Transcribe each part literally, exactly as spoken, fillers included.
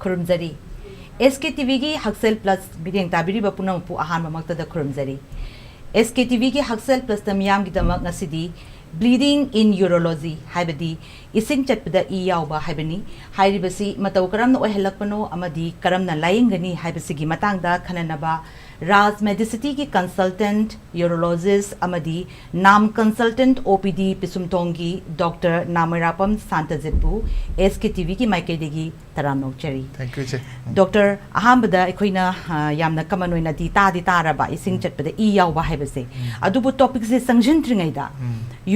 ꯈꯨꯔꯨꯝꯖꯔꯤ꯫ ꯑꯦꯁ K T ꯚꯤꯒꯤ ꯍꯛꯁꯦꯜ plus ꯃꯤꯠꯌꯦꯡ ꯇꯥꯕꯤꯔꯤꯕ ꯄꯨꯝꯅꯃꯛꯄꯨ ꯑꯍꯥꯟꯕꯃꯛꯇꯗ ꯈꯨꯔꯨꯝꯖꯔꯤ꯫ ꯑꯦꯁ ꯀꯦ ꯇꯤ ꯚꯤꯒꯤ ꯍꯛꯁꯦꯜ ꯄ꯭ꯂꯁꯇ ꯃꯤꯌꯥꯝꯒꯤꯗꯃꯛ ꯉꯁꯤꯗꯤ Bleeding in Urology, ꯍꯥꯏꯕꯗꯤ ꯏꯁꯤꯡ ꯆꯠꯄꯗ ꯏ ꯌꯥꯎꯕ ꯍꯥꯏꯕꯅꯤ꯫ ꯍꯥꯏꯔꯤꯕꯁꯤ ꯃꯇꯧ ꯀꯔꯝꯅ ꯑꯣꯏꯍꯜꯂꯛꯄꯅꯣ ꯑꯃꯗꯤ ꯀꯔꯝꯅ ꯂꯥꯌꯦꯡꯒꯅꯤ ꯍꯥꯏꯕꯁꯤꯒꯤ ꯃꯇꯥꯡꯗ ꯈꯟꯅꯅꯕ ꯔꯥꯖ ꯃꯦꯗꯤꯁꯤꯇꯤꯒꯤ consultant urologist ꯑꯃꯗꯤ ꯅꯥꯝ consultant O P D ꯄꯤꯁꯨꯝꯊꯣꯡꯒꯤ ꯗꯣꯛꯇꯔ ꯅꯥꯃꯣꯏꯔꯥꯄꯝ ꯁꯥꯟꯇꯖꯤꯠꯄꯨ ꯑꯦꯁ ꯀꯦ ꯇꯤ ꯚꯤꯒꯤ ꯃꯥꯏꯀꯩꯗꯒꯤ ꯇꯔꯥꯝꯅ ꯑꯣꯛꯆꯔꯤ꯫ Thank you, ꯏꯆꯦ꯫ ꯗꯣꯛꯇꯔ, ꯑꯍꯥꯟꯕꯗ ꯑꯩꯈꯣꯏꯅ, ꯑ, ꯌꯥꯝꯅ common ꯑꯣꯏꯅꯗꯤ ꯇꯥꯗꯤ ꯇꯥꯔꯕ ꯏꯁꯤꯡ ꯆꯠꯄꯗ ꯏ ꯌꯥꯎꯕ ꯍꯥꯏꯕꯁꯦ꯫ ꯑꯗꯨꯕꯨ topicꯁꯦ ꯆꯪꯁꯤꯟꯗ꯭ꯔꯤꯉꯩꯗ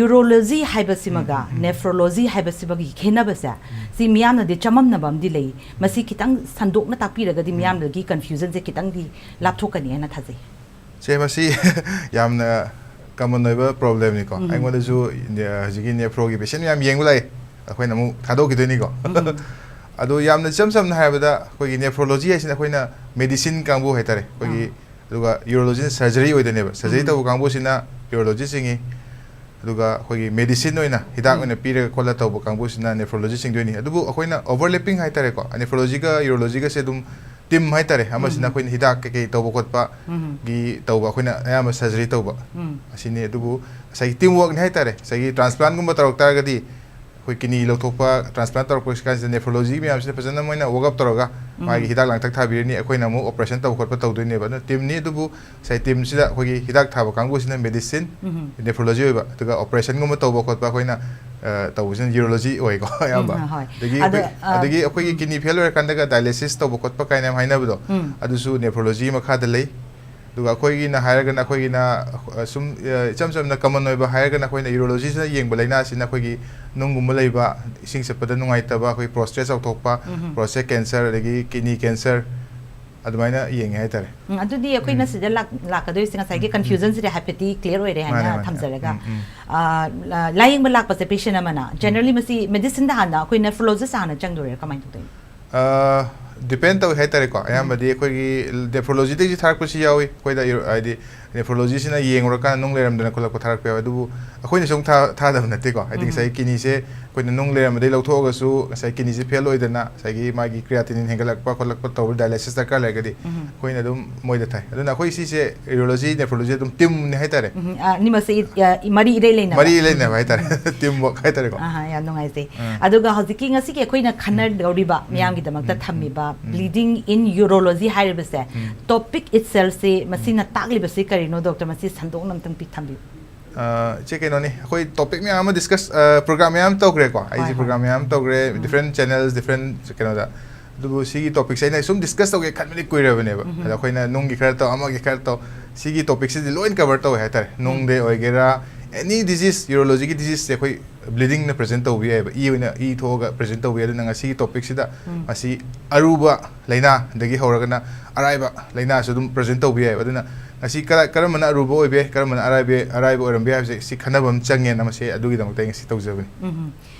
urology ꯍꯥꯏꯕꯁꯤꯃꯒ nephrology ꯍꯥꯏꯕꯁꯤꯃꯒꯤ ꯈꯦꯠꯅꯕꯁꯦ, ꯁꯤ ꯃꯤꯌꯥꯝꯅꯗꯤ ꯆꯃꯝꯅꯕ ꯑꯃꯗꯤ ꯂꯩ꯫ ꯃꯁꯤ ꯈꯤꯇꯪ ꯁꯟꯗꯣꯛꯅ ꯇꯥꯛꯄꯤꯔꯒꯗꯤ ꯃꯤꯌꯥꯝꯗꯒꯤ confusionꯁꯦ ꯈꯤꯇꯪꯗꯤ ꯂꯥꯞꯊꯣꯛꯀꯅꯤ ꯍꯥꯏꯅ ꯊꯥꯖꯩ꯫ ꯁꯦ, ꯃꯁꯤ ꯌꯥꯝꯅ common ꯑꯣꯏꯕ problemꯅꯤꯀꯣ꯫ ꯑꯩꯉꯣꯟꯗꯁꯨ ꯏꯟꯗꯤꯌꯥ, ꯍꯧꯖꯤꯛꯀꯤ nephroꯒꯤ patient ꯃꯌꯥꯝ ꯌꯦꯡꯕ ꯂꯥꯛꯑꯦ꯫ ꯑꯩꯈꯣꯏꯅ ꯑꯃꯨꯛ ꯊꯥꯗꯣꯛꯈꯤꯗꯣꯏꯅꯤꯀꯣ꯫ ꯑꯗꯣ ꯌꯥꯝꯅ ꯏꯆꯝ ꯆꯝꯅ ꯍꯥꯏꯔꯕꯗ, ꯑꯩꯈꯣꯏꯒꯤ nephrology ꯍꯥꯏꯁꯤꯅ ꯑꯩꯈꯣꯏꯅ medicine ꯀꯥꯡꯕꯨ ꯍꯥꯏꯇꯥꯔꯦ꯫ ꯑꯩꯈꯣꯏꯒꯤ, ꯑꯗꯨꯒ urologyꯅ surgery ꯑꯣꯏꯗꯣꯏꯅꯦꯕ꯫ Surgery ꯇꯧꯕ ꯀꯥꯡꯕꯨꯁꯤꯅ urology ꯆꯤꯡꯉꯤ꯫ ꯑꯗꯨꯒ ꯑꯩꯈꯣꯏꯒꯤ medicine ꯑꯣꯏꯅ ꯍꯤꯗꯥꯛ ꯑꯣꯏꯅ ꯄꯤꯔꯒ ꯈꯣꯠꯂ ꯇꯧꯕ ꯀꯥꯡꯕꯨꯁꯤꯅ nephrology ꯆꯤꯡꯗꯣꯏꯅꯤ꯫ ꯑꯗꯨꯕꯨ ꯑꯩꯈꯣꯏꯅ overlapping ꯍꯥꯏꯇꯥꯔꯦꯀꯣ, nephrologyꯒ urologyꯒꯁꯦ ꯑꯗꯨꯝ team ꯍꯥꯏꯇꯥꯔꯦ꯫ ꯑꯃꯁꯤꯅ ꯑꯩꯈꯣꯏꯅ ꯍꯤꯗꯥꯛ ꯀꯩꯀꯩ ꯇꯧꯕ ꯈꯣꯠꯄꯒꯤ ꯇꯧꯕ, ꯑꯩꯈꯣꯏꯅ ꯑꯌꯥꯝꯕ surgery ꯇꯧꯕ ꯑꯁꯤꯅꯤ꯫ ꯑꯗꯨꯕꯨ ꯉꯁꯥꯏꯒꯤ team workꯅꯤ ꯍꯥꯏꯇꯥꯔꯦ꯫ ꯉꯁꯥꯏꯒꯤ transplant ꯀꯨꯝꯕ ꯇꯧꯔꯛ ꯇꯥꯔꯒꯗꯤ ꯑꯩꯈꯣꯏ kidney ꯂꯧꯊꯣꯛꯄ, transplant ꯇꯧꯔꯛꯄ ꯀꯥꯟꯁꯤꯗ nephrology ꯃꯌꯥꯝꯁꯤꯅ ꯐꯖꯅ ꯃꯣꯏꯅ work up ꯇꯧꯔꯒ ꯃꯥꯒꯤ ꯍꯤꯗꯥꯛ ꯂꯥꯡꯊꯛ ꯊꯥꯕꯤꯔꯅꯤ꯫ ꯑꯩꯈꯣꯏꯅ ꯑꯃꯨꯛ operation ꯇꯧꯕ ꯈꯣꯠꯄ ꯇꯧꯗꯣꯏꯅꯦꯕ꯫ ꯑꯗꯨꯅ teamꯅꯤ꯫ ꯑꯗꯨꯕꯨ ꯉꯁꯥꯏ teamꯁꯤꯗ ꯑꯩꯈꯣꯏꯒꯤ ꯍꯤꯗꯥꯛ ꯊꯥꯕ ꯀꯥꯡꯕꯨꯁꯤꯅ medicine, nephrology ꯑꯣꯏꯕ, ꯑꯗꯨꯒ operationꯒꯨꯝꯕ ꯇꯧꯕ ꯈꯣꯠꯄ ꯑꯩꯈꯣꯏꯅ, ꯑ, ꯇꯧꯕꯁꯤꯅ urology ꯑꯣꯏꯀꯣ ꯑꯌꯥꯝꯕ꯫ ꯎꯝ, ꯍꯣꯏ꯫ ꯑꯗꯒꯤ ꯑꯗ, ꯑꯩꯈꯣꯏ-, ꯑ, ꯑꯗꯒꯤ ꯑꯩꯈꯣꯏꯒꯤ kidney fail ꯑꯣꯏꯔꯀꯥꯟꯗꯒ dialysis ꯇꯧꯕ ꯈꯣꯠꯄ ꯀꯥꯏꯅ ꯌꯥꯝ ꯍꯥꯏꯅꯕꯗꯣ, ꯑꯗꯨꯁꯨ nephrology ꯃꯈꯥꯗ ꯂꯩ꯫ ꯑꯗꯨꯒ ꯑꯩꯈꯣꯏꯒꯤꯅ ꯍꯥꯏꯔꯒꯅ, ꯑꯩꯈꯣꯏꯒꯤꯅ, ꯑ, ꯁꯨꯝ, ꯑ, ꯏꯆꯝ ꯆꯝꯅ common ꯑꯣꯏꯕ ꯍꯥꯏꯔꯒꯅ, ꯑꯩꯈꯣꯏꯅ urologyꯁꯤꯅ ꯌꯦꯡꯕ ꯂꯥꯏꯅꯥꯁꯤꯅ ꯑꯩꯈꯣꯏꯒꯤ ꯅꯨꯡꯒꯨꯝꯕ ꯂꯩꯕ, ꯏꯁꯤꯡ ꯆꯠꯄꯗ ꯅꯨꯡꯉꯥꯏꯇꯕ, ꯑꯩꯈꯣꯏ prostate ꯆꯥꯎꯊꯣꯛꯄ, prostate cancer, ꯑꯗꯒꯤ kidney cancer, ꯑꯗꯨꯃꯥꯏꯅ ꯌꯦꯡꯉꯦ ꯍꯥꯏꯇꯥꯔꯦ꯫ ꯎꯝ, ꯑꯗꯨꯗꯤ ꯑꯩꯈꯣꯏꯅ ꯁꯤꯗ ꯂꯥꯛ-, ꯂꯥꯛꯀꯗꯣꯏꯁꯦ ꯉꯁꯥꯏꯒꯤ confusionꯁꯤꯗꯤ ꯍꯥꯏꯐꯦꯠꯇꯤ clear ꯑꯣꯏꯔꯦ ꯍꯥꯏꯅ ꯃꯥꯅꯦ, ꯃꯥꯅꯦ꯫ ꯊꯝꯖꯔꯒ, ꯎꯝ, ꯎꯝ꯫ ꯑ, ꯂ-, ꯂꯥꯌꯦꯡꯕ ꯂꯥꯛꯄꯁꯦ patient ꯑꯃꯅ generally ꯃꯁꯤ medicineꯗ ꯍꯥꯟꯅ ꯑꯩꯈꯣꯏ nephrologist ꯍꯥꯟꯅ ꯆꯪꯗꯣꯏꯔꯥ, ꯀꯃꯥꯏꯅ ꯇꯧꯗꯣꯏꯅꯣ? ꯑ, depend ꯇꯧꯏ ꯍꯥꯏꯇꯥꯔꯦꯀꯣ꯫ ꯑꯌꯥꯝꯕꯗꯤ ꯑꯩꯈꯣꯏꯒꯤ nephrologyꯗꯒꯤꯁꯨ ꯊꯥꯔꯛꯄꯁꯨ ꯌꯥꯎꯏ꯫ ꯑꯩꯈꯣꯏꯗ uro-, ꯍꯥꯏꯗꯤ ꯅꯦꯐ꯭ꯔꯣꯂꯣꯖꯤꯁꯤꯅ ꯌꯦꯡꯉꯨꯔꯀꯥꯟꯗ ꯅꯨꯡ ꯂꯩꯔꯝꯗꯅ ꯈꯣꯠꯂꯛꯄ ꯊꯥꯔꯛꯄ ꯌꯥꯎꯋꯦ꯫ ꯑꯗꯨꯕꯨ ꯑꯩꯈꯣꯏꯅ ꯁꯨꯝ ꯊꯥ- ꯊꯥꯗꯕ ꯅꯠꯇꯦꯀꯣ꯫ ꯍꯥꯏꯗꯤ ꯎꯝ꯫ ꯉꯁꯥꯏꯒꯤ ꯀꯤꯅꯤꯁꯦ ꯑꯩꯈꯣꯏꯅ ꯅꯨꯡ ꯂꯩꯔꯝꯕꯗꯒꯤ ꯂꯧꯊꯣꯛꯑꯒꯁꯨ ꯉꯁꯥꯏ ꯀꯤꯅꯤꯁꯦ ꯐꯦꯜ ꯑꯣꯏꯗꯅ ꯉꯁꯥꯏꯒꯤ ꯃꯥꯒꯤ ꯀ꯭ꯔꯤꯌꯥꯇꯤꯅꯤꯟ ꯍꯦꯟꯒꯠꯂꯛꯄ ꯈꯣꯠꯂꯛꯄ ꯇꯧꯕ, ꯗꯥꯏꯂꯥꯏꯁꯤꯁ ꯗꯔꯀꯥꯔ ꯂꯩꯔꯒꯗꯤ ꯎꯝ꯫ ꯑꯩꯈꯣꯏꯅ ꯑꯗꯨꯝ ꯃꯣꯏꯗ ꯊꯥꯏ꯫ ꯑꯗꯨꯅ ꯑꯩꯈꯣꯏ ꯁꯤꯁꯦ ꯌꯨꯔꯣꯂꯣꯖꯤ, ꯅꯦꯐ꯭ꯔꯣꯂꯣꯖꯤ ꯑꯗꯨꯝ ꯇꯤꯝꯅꯤ ꯍꯥꯏꯇꯥꯔꯦ꯫ ꯎꯝ, ꯑ, ꯑꯅꯤꯃꯛꯁꯦ ꯏ-, ꯑ, ꯏ-, ꯃꯔꯤ ꯏꯔꯩ ꯂꯩꯅꯕ꯫ ꯃꯔꯤ ꯂꯩꯅꯕ ꯍꯥꯏꯇꯥꯔꯦ꯫ ꯇꯤꯝ ꯋꯥꯔꯛ ꯍꯥꯏꯇꯥꯔꯦꯀꯣ꯫ ꯑꯍꯥ, ꯌꯥꯝ ꯅꯨꯡꯉꯥꯏꯖꯩ꯫ ꯑꯥ꯫ ꯑꯗꯨꯒ ꯍꯧꯖꯤꯛꯀꯤ ꯉꯁꯤꯒꯤ ꯑꯩꯈꯣꯏꯅ ꯈꯟꯅꯗꯧꯔꯤꯕ ꯎꯝ꯫ ꯃꯤꯌꯥꯝꯒꯤꯗꯃꯛꯇ ꯎꯝ꯫ ꯊꯝꯃꯤꯕ ꯎꯝ꯫ Bleeding in Urology ꯍꯥꯏꯔꯤꯕꯁꯦ, um. Topic itself ꯁꯤ ꯃꯁꯤꯅ ꯎꯝ꯫ ꯇꯥꯛꯂꯤꯕꯁꯤ ꯀꯔꯤꯅꯣ, ꯗꯣꯛꯇꯔ? ꯃꯁꯤ ꯁꯟꯗꯣꯛꯅ ꯑꯝꯇꯪ ꯄꯤ-, ꯊꯝꯕꯤꯌꯨ꯫ ꯑ, ꯏꯆꯦ, ꯀꯩꯅꯣꯅꯤ, ꯑꯩꯈꯣꯏ ꯇꯣꯄꯤꯛ ꯃꯌꯥꯝ ꯑꯃ ꯗꯤꯁꯀꯁ, ꯑ, ꯄ꯭ꯔꯣꯒ꯭ꯔꯥꯝ ꯃꯌꯥꯝ ꯑꯃ ꯇꯧꯈ꯭ꯔꯦꯀꯣ꯫ ꯑꯩꯁꯦ ꯍꯣꯏ, ꯍꯣꯏ꯫ ꯄ꯭ꯔꯣꯒ꯭ꯔꯥꯝ ꯃꯌꯥꯝ ꯑꯃ ꯇꯧꯈ꯭ꯔꯦ, ꯎꯝ꯫ ꯗꯤꯐ꯭ꯔꯦꯟ ꯆꯦꯅꯦꯜꯁ, ꯗꯤꯐ꯭ꯔꯦꯟ ꯀꯩꯅꯣꯗ꯫ ꯑꯗꯨꯕꯨ ꯁꯤꯒꯤ ꯇꯣꯄꯤꯛꯁꯦ ꯑꯩꯅ ꯁꯨꯝ ꯗꯤꯁꯀꯁ ꯇꯧꯒꯦ ꯈꯟꯕꯗꯤ ꯀꯨꯏꯔꯕꯅꯦꯕ꯫ ꯎꯝ꯫ ꯑꯗꯣ ꯑꯩꯈꯣꯏꯅ ꯅꯨꯡꯒꯤ ꯈꯔ ꯇꯧ, ꯑꯃꯒꯤ ꯈꯔ ꯇꯧ, ꯁꯤꯒꯤ ꯇꯣꯄꯤꯛꯁꯤꯗꯤ ꯂꯣꯏ ꯀꯚꯔ ꯇꯧꯋꯦ ꯍꯥꯏꯇꯥꯔꯦ꯫ ꯎꯝ꯫ ꯅꯨꯡꯗꯩ ꯑꯣꯏꯒꯦꯔꯥ, ꯑꯦꯅꯤ ꯗꯤꯖꯤꯁ, ꯌꯨꯔꯣꯂꯣꯖꯤꯒꯤ ꯗꯤꯖꯤꯁꯁꯦ ꯑꯩꯈꯣꯏ ꯕ꯭ꯂꯤꯗꯤꯡꯅ ꯄ꯭ꯔꯖꯦꯟ ꯇꯧꯕ ꯌꯥꯏꯑꯕ, ꯏ ꯑꯣꯏꯅ, ꯏ ꯊꯣꯛꯑꯒ ꯄ꯭ꯔꯖꯦꯟ ꯇꯧꯕ ꯌꯥꯏ꯫ ꯑꯗꯨꯅ ꯉꯁꯤꯒꯤ ꯇꯣꯄꯤꯛꯁꯤꯗ ꯎꯝ꯫ ꯃꯁꯤ ꯑꯔꯨꯕ ꯂꯥꯏꯅꯥꯗꯒꯤ ꯍꯧꯔꯒꯅ ꯑꯔꯥꯏꯕ ꯂꯥꯏꯅꯥꯁꯨ ꯑꯗꯨꯝ ꯄ꯭ꯔꯖꯦꯟ ꯇꯧꯕ ꯌꯥꯏꯑꯕ꯫ ꯑꯗꯨꯅ ꯉꯁꯤ ꯀꯔ-, ꯀꯔꯝꯕꯅ ꯑꯔꯨꯕ ꯑꯣꯏꯕ ꯌꯥꯏ, ꯀꯔꯝꯕꯅ ꯑꯔꯥꯏꯕ, ꯑꯔꯥꯏꯕ ꯑꯣꯏꯔꯝꯕ ꯌꯥꯏ ꯍꯥꯏꯕꯁꯦ ꯁꯤ ꯈꯟꯅꯕ ꯑꯃ ꯆꯪꯉꯦꯅ ꯃꯁꯤ ꯑꯗꯨꯒꯤꯗꯃꯛꯇ ꯑꯩ ꯉꯁꯤ ꯇꯧꯖꯕꯅꯤ꯫ ꯎꯝ꯫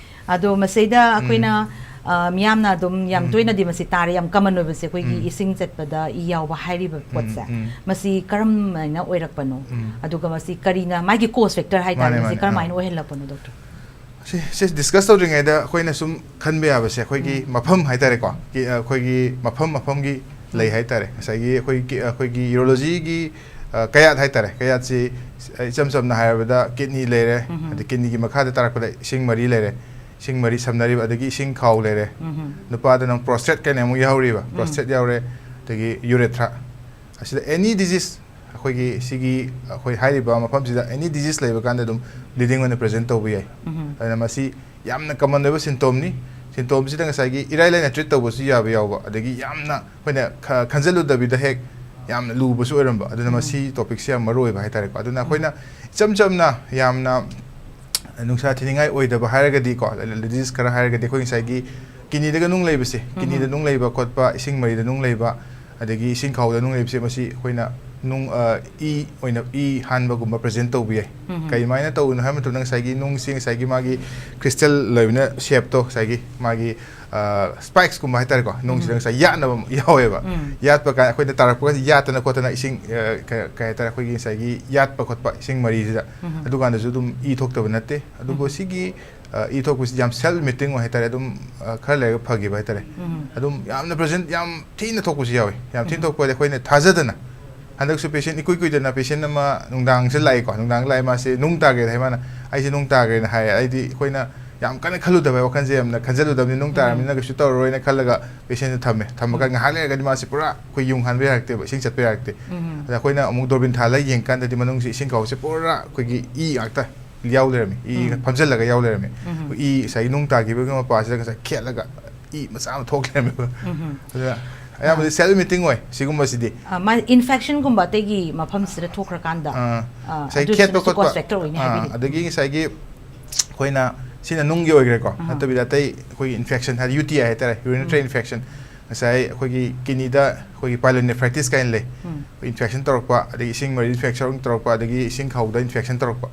ꯑꯗꯣ ꯃꯁꯤꯗ ꯎꯝ꯫ ꯑꯩꯈꯣꯏꯅ, ꯑ, ꯃꯤꯌꯥꯝꯅ ꯑꯗꯨꯝ ꯌꯥꯝ ꯎꯝ꯫ ꯇꯣꯏꯅꯗꯤ ꯃꯁꯤ ꯇꯥꯔꯦ, ꯌꯥꯝ ꯀꯃꯟ ꯑꯣꯏꯕꯁꯦ ꯑꯩꯈꯣꯏꯒꯤ ꯎꯝ꯫ ꯏꯁꯤꯡ ꯆꯠꯄꯗ ꯏ ꯌꯥꯎꯕ ꯍꯥꯏꯔꯤꯕ ꯎꯝ, ꯄꯣꯠꯁꯦ꯫ ꯎꯝ꯫ ꯃꯁꯤ ꯀꯔꯝ ꯍꯥꯏꯅ ꯑꯣꯏꯔꯛꯄꯅꯣ? ꯎꯝ꯫ ꯑꯗꯨꯒ ꯃꯁꯤ ꯀꯔꯤꯅ, ꯃꯥꯒꯤ ꯀꯣꯁ ꯐꯦꯛꯇꯔ ꯍꯥꯏꯇꯥꯔꯦ, ꯃꯥꯅꯦ, ꯃꯁꯤ ꯃꯥꯅꯦ, ꯀꯔꯝ ꯑꯥ꯫ ꯍꯥꯏꯅ ꯑꯣꯏꯍꯜꯂꯛꯄꯅꯣ, ꯗꯣꯛꯇꯔ? ꯁꯤ, ꯁꯤ ꯗꯤꯁꯀꯁ ꯇꯧꯗ꯭ꯔꯤꯉꯩꯗ ꯑꯩꯈꯣꯏꯅ ꯁꯨꯝ ꯈꯟꯕ ꯌꯥꯕꯁꯦ, ꯑꯩꯈꯣꯏꯒꯤ ꯎꯝ꯫ ꯃꯐꯝ ꯍꯥꯏꯇꯥꯔꯦꯀꯣ, ꯀꯤ-, ꯑꯩꯈꯣꯏꯒꯤ ꯃꯐꯝ ꯃꯐꯝꯒꯤ ꯂꯩ ꯎꯝ꯫ ꯍꯥꯏꯇꯥꯔꯦ꯫ ꯉꯁꯥꯏꯒꯤ ꯑꯩꯈꯣꯏꯒꯤ, ꯑꯩꯈꯣꯏꯒꯤ ꯌꯨꯔꯣꯂꯣꯖꯤꯒꯤ, ꯑ, ꯀꯌꯥꯠ ꯍꯥꯏꯇꯥꯔꯦ, ꯀꯌꯥꯠꯁꯤ, ꯑ, ꯏꯆꯝ ꯆꯝꯅ ꯍꯥꯏꯔꯕꯗ ꯀꯤꯠꯅꯤ ꯂꯩꯔꯦ, ꯎꯝ꯫ ꯑꯗꯩ ꯀꯤꯠꯅꯤꯒꯤ ꯃꯈꯥꯗ ꯇꯥꯔꯛꯄꯗ ꯏꯁꯤꯡ ꯃꯔꯤ ꯂꯩꯔꯦ, ꯏꯁꯤꯡ ꯃꯔꯤ ꯁꯝꯅꯔꯤꯕ, ꯑꯗꯒꯤ ꯏꯁꯤꯡ ꯈꯥꯎ ꯂꯩꯔꯦ꯫ ꯎꯝ꯫ ꯅꯨꯄꯥꯗꯅ ꯑꯃꯨꯛ ꯄ꯭ꯔꯣꯁꯇꯦꯠ ꯀꯥꯏꯅ ꯑꯃꯨꯛ ꯌꯥꯎꯔꯤꯕ, ꯎꯝ꯫ ꯄ꯭ꯔꯣꯁꯇꯦꯠ ꯌꯥꯎꯔꯦ, ꯑꯗꯒꯤ ꯌꯨꯔꯦꯊ꯭ꯔꯥ꯫ ꯑꯁꯤꯗ ꯑꯦꯅꯤ ꯗꯤꯖꯤꯁ, ꯑꯩꯈꯣꯏꯒꯤ ꯁꯤꯒꯤ, ꯑꯩꯈꯣꯏ ꯍꯥꯏꯔꯤꯕ ꯃꯐꯝꯁꯤꯗ ꯑꯦꯅꯤ ꯗꯤꯖꯤꯁ ꯂꯩꯕ ꯀꯥꯟꯗ ꯑꯗꯨꯝ ꯕ꯭ꯂꯤꯗꯤꯡ ꯑꯣꯏꯅ ꯄ꯭ꯔꯖꯦꯟ ꯇꯧꯕ ꯌꯥꯏ꯫ ꯎꯝ꯫ ꯑꯗꯨꯅ ꯃꯁꯤ ꯌꯥꯝꯅ ꯀꯃꯟ ꯑꯣꯏꯕ ꯁꯤꯝꯇꯣꯝꯅꯤ꯫ ꯁꯤꯝꯇꯣꯝꯁꯤꯗ ꯉꯁꯥꯏꯒꯤ ꯏꯔꯥꯏ ꯂꯥꯏꯅ ꯇ꯭ꯔꯤꯠ ꯇꯧꯕꯁꯨ ꯌꯥꯕ ꯌꯥꯎꯕ, ꯑꯗꯒꯤ ꯌꯥꯝꯅ ꯑꯩꯈꯣꯏꯅ ꯈ-, ꯈꯟꯖꯜꯂꯨꯗꯕꯤꯗ ꯍꯦꯛ ꯌꯥꯝꯅ ꯂꯨꯕꯁꯨ ꯑꯣꯏꯔꯝꯕ꯫ ꯑꯗꯨꯅ ꯎꯝ꯫ ꯃꯁꯤ ꯇꯣꯄꯤꯛꯁꯤ ꯌꯥꯝ ꯃꯔꯨ ꯑꯣꯏꯕ ꯍꯥꯏꯇꯥꯔꯦꯀꯣ꯫ ꯑꯗꯨꯅ ꯎꯝ꯫ ꯑꯩꯈꯣꯏꯅ ꯏꯆꯝ ꯆꯝꯅ ꯌꯥꯝꯅ ꯅꯨꯡꯁꯥ ꯊꯤꯅꯤꯡꯉꯥꯏ ꯑꯣꯏꯗꯕ ꯍꯥꯏꯔꯒꯗꯤꯀꯣ, ꯗꯤꯖꯤꯁ ꯈꯔ ꯍꯥꯏꯔꯒꯗꯤ ꯑꯩꯈꯣꯏ ꯉꯁꯥꯏꯒꯤ ꯀꯤꯗꯅꯤꯗꯒ ꯅꯨꯡ ꯂꯩꯕꯁꯦ, ꯎꯝ꯫ ꯀꯤꯗꯅꯤꯗ ꯅꯨꯡ ꯂꯩꯕ ꯈꯣꯠꯄ, ꯏꯁꯤꯡ ꯃꯔꯤꯗ ꯅꯨꯡ ꯂꯩꯕ, ꯑꯗꯒꯤ ꯏꯁꯤꯡ ꯈꯥꯎꯗ ꯅꯨꯡ ꯂꯩꯕꯁꯦ, ꯃꯁꯤ ꯑꯩꯈꯣꯏꯅ ꯅꯨꯡ, ꯑ, ꯏ ꯑꯣꯏꯅ, ꯏ ꯍꯥꯟꯕꯒꯨꯝꯕ present ꯇꯧꯕ ꯌꯥꯏ꯫ ꯎꯝ꯫ ꯀꯩꯃꯥꯏꯅ ꯇꯧꯕꯅꯣ ꯍꯥꯏꯕ ꯃꯇꯝꯗ ꯉꯁꯥꯏꯒꯤ ꯅꯨꯡꯁꯤ, ꯉꯁꯥꯏꯒꯤ ꯃꯥꯒꯤ crystal ꯂꯩꯕꯅ shape ꯇꯣ, ꯉꯁꯥꯏꯒꯤ ꯃꯥꯒꯤ, ꯑ, spikes ꯀꯨꯝꯕ ꯍꯥꯏꯇꯥꯔꯦꯀꯣ, ꯅꯨꯡꯁꯤꯗ ꯎꯝ꯫ ꯉꯁꯥꯏ ꯌꯥꯠꯅꯕ ꯑꯃ ꯌꯥꯎꯋꯦꯕ꯫ ꯎꯝ꯫ ꯌꯥꯠꯄ ꯀꯥꯟꯗ ꯑꯩꯈꯣꯏꯅ ꯇꯥꯔꯛꯄ ꯀꯥꯟꯗ ꯌꯥꯠꯇꯅ ꯈꯣꯠꯇꯅ ꯏꯁꯤꯡ, ꯑ, ꯀ-, ꯀꯩ ꯍꯥꯏꯇꯥꯔꯦ, ꯑꯩꯈꯣꯏꯒꯤ ꯉꯁꯥꯏꯒꯤ ꯌꯥꯠꯄ ꯈꯣꯠꯄ ꯏꯁꯤꯡ ꯃꯔꯤꯁꯤꯗ, ꯎꯝ꯫ ꯑꯗꯨꯀꯥꯟꯗꯁꯨ ꯑꯗꯨꯝ ꯏ ꯊꯣꯛꯇꯕ ꯅꯠꯇꯦ꯫ ꯑꯗꯨꯕꯨ ꯎꯝ꯫ ꯁꯤꯒꯤ, ꯑ, ꯏ ꯊꯣꯛꯄꯁꯤ ꯌꯥꯝ self limiting ꯑꯣꯏ ꯍꯥꯏꯇꯥꯔꯦ, ꯑꯗꯨꯝ, ꯑ, ꯈꯔ ꯂꯩꯔꯒ ꯐꯈꯤꯕ ꯍꯥꯏꯇꯥꯔꯦ꯫ ꯎꯝ꯫ ꯑꯗꯨꯝ ꯌꯥꯝꯅ present ꯌꯥꯝ ꯊꯤꯅ ꯊꯣꯛꯄꯁꯨ ꯌꯥꯎꯋꯤ꯫ ꯌꯥꯝ ꯊꯤꯅ ꯎꯝ꯫ ꯊꯣꯛꯄ ꯍꯥꯏꯗꯤ ꯑꯩꯈꯣꯏꯅ ꯊꯥꯖꯗꯅ, ꯍꯟꯗꯛꯁꯨ patient ꯏꯀꯨꯏ ꯀꯨꯏꯗꯅ patient ꯑꯃ ꯅꯨꯡꯗꯥꯡꯁꯦ ꯂꯥꯛꯏꯀꯣ, ꯅꯨꯡꯗꯥꯡ ꯂꯥꯛꯑꯦ, ꯃꯥꯁꯦ ꯅꯨꯡ ꯇꯥꯒꯦꯅ ꯍꯥꯏ, ꯃꯥꯅ, "ꯑꯩꯁꯦ ꯅꯨꯡ ꯇꯥꯒ꯭ꯔꯦꯅ" ꯍꯥꯏꯌꯦ꯫ ꯑꯩꯗꯤ ꯑꯩꯈꯣꯏꯅ ꯌꯥꯝ ꯀꯟꯅ ꯈꯜꯂꯨꯗꯕ, ꯋꯥꯈꯜꯁꯦ ꯌꯥꯝꯅ ꯈꯟꯖꯜꯂꯨꯗꯕꯅꯤ, "ꯅꯨꯡ ꯎꯝ꯫ ꯇꯥꯔꯕꯅꯤꯅ ꯀꯩꯁꯨ ꯇꯧꯔꯔꯣꯏꯅ" ꯈꯜꯂꯒ patientꯁꯦ ꯊꯝꯃꯦ꯫ ꯊꯝꯃꯒ ꯎꯝ꯫ ꯉꯥꯏꯍꯥꯛ ꯂꯩꯔꯒꯗꯤ ꯃꯥꯁꯦ ꯄꯨꯔꯥ ꯑꯩꯈꯣꯏ ꯌꯨꯡ ꯍꯥꯟꯕ ꯌꯥꯔꯛꯇꯦꯕ, ꯏꯁꯤꯡ ꯆꯠꯄ ꯌꯥꯔꯛꯇꯦ꯫ ꯎꯝ꯫ ꯑꯗ ꯑꯩꯈꯣꯏꯅ ꯑꯃꯨꯛ doorbell ꯊꯥꯜꯂꯒ ꯌꯦꯡꯀꯥꯟꯗꯗꯤ ꯃꯅꯨꯡꯁꯤ ꯏꯁꯤꯡ ꯈꯥꯎꯁꯦ ꯄꯨꯔꯥ ꯑꯩꯈꯣꯏꯒꯤ ꯏ ꯉꯥꯛꯇ ꯌꯥꯎ ꯂꯩꯔꯝꯃꯤ, ꯏ ꯎꯝ꯫ ꯐꯝꯖꯤꯜꯂꯒ ꯌꯥꯎ ꯂꯩꯔꯝꯃꯤ꯫ ꯎꯝ꯫ ꯏ ꯉꯁꯥꯏꯒꯤ ꯅꯨꯡ ꯇꯥꯈꯤꯕꯒꯤ ꯃꯄꯥꯁꯤꯗ ꯉꯁꯥꯏ ꯈꯦꯠꯂꯒ ꯏ ꯃꯆꯥ ꯑꯃ ꯊꯣꯛ ꯂꯩꯔꯝꯃꯦꯕ꯫ ꯎꯝ꯫ ꯑꯗꯨꯅ ꯑꯌꯥꯝꯕꯗꯤ ꯑꯥ꯫ Self limiting ꯑꯣꯏ ꯁꯤꯒꯨꯝꯕꯁꯤꯗꯤ꯫ ꯑꯥ, ꯃꯥ infectionꯒꯨꯝꯕ ꯑꯇꯩꯒꯤ ꯃꯐꯝꯁꯤꯗ ꯊꯣꯛꯈ꯭ꯔꯀꯥꯟꯗ, ꯑꯥ, ꯑꯥ, ꯉꯁꯥꯏ ꯑꯗꯨꯁꯨ ꯈꯦꯠꯄ risk ꯈꯣꯠꯄ, cost factor ꯑꯣꯏꯅꯤ ꯑꯥ, ꯍꯥꯏꯕꯤꯔꯤ꯫ ꯑꯗꯒꯤ ꯉꯁꯥꯏꯒꯤ ꯑꯩꯈꯣꯏꯅ ꯁꯤꯅ ꯅꯨꯡꯒꯤ ꯑꯣꯏꯈ꯭ꯔꯦꯀꯣ, ꯑꯍꯥ꯫ ꯅꯠꯇꯕꯤꯗ ꯑꯇꯩ ꯑꯩꯈꯣꯏꯒꯤ infection ꯍꯥꯏꯗꯤ UTI ꯍꯥꯏꯇꯥꯔꯦ, urinary ꯎꯝ꯫ Tract infection, ꯉꯁꯥꯏ ꯑꯩꯈꯣꯏꯒꯤ kidneyꯗ ꯑꯩꯈꯣꯏꯒꯤ pyelonephritis ꯀꯥꯏꯅ ꯂꯩ, ꯎꯝ꯫ Infection ꯇꯧꯔꯛꯄ, ꯑꯗꯒꯤ ꯏꯁꯤꯡ ꯃꯔꯤ infection ꯇꯧꯔꯛꯄ, ꯑꯗꯒꯤ ꯏꯁꯤꯡ ꯈꯥꯎꯗ infection ꯇꯧꯔꯛꯄ,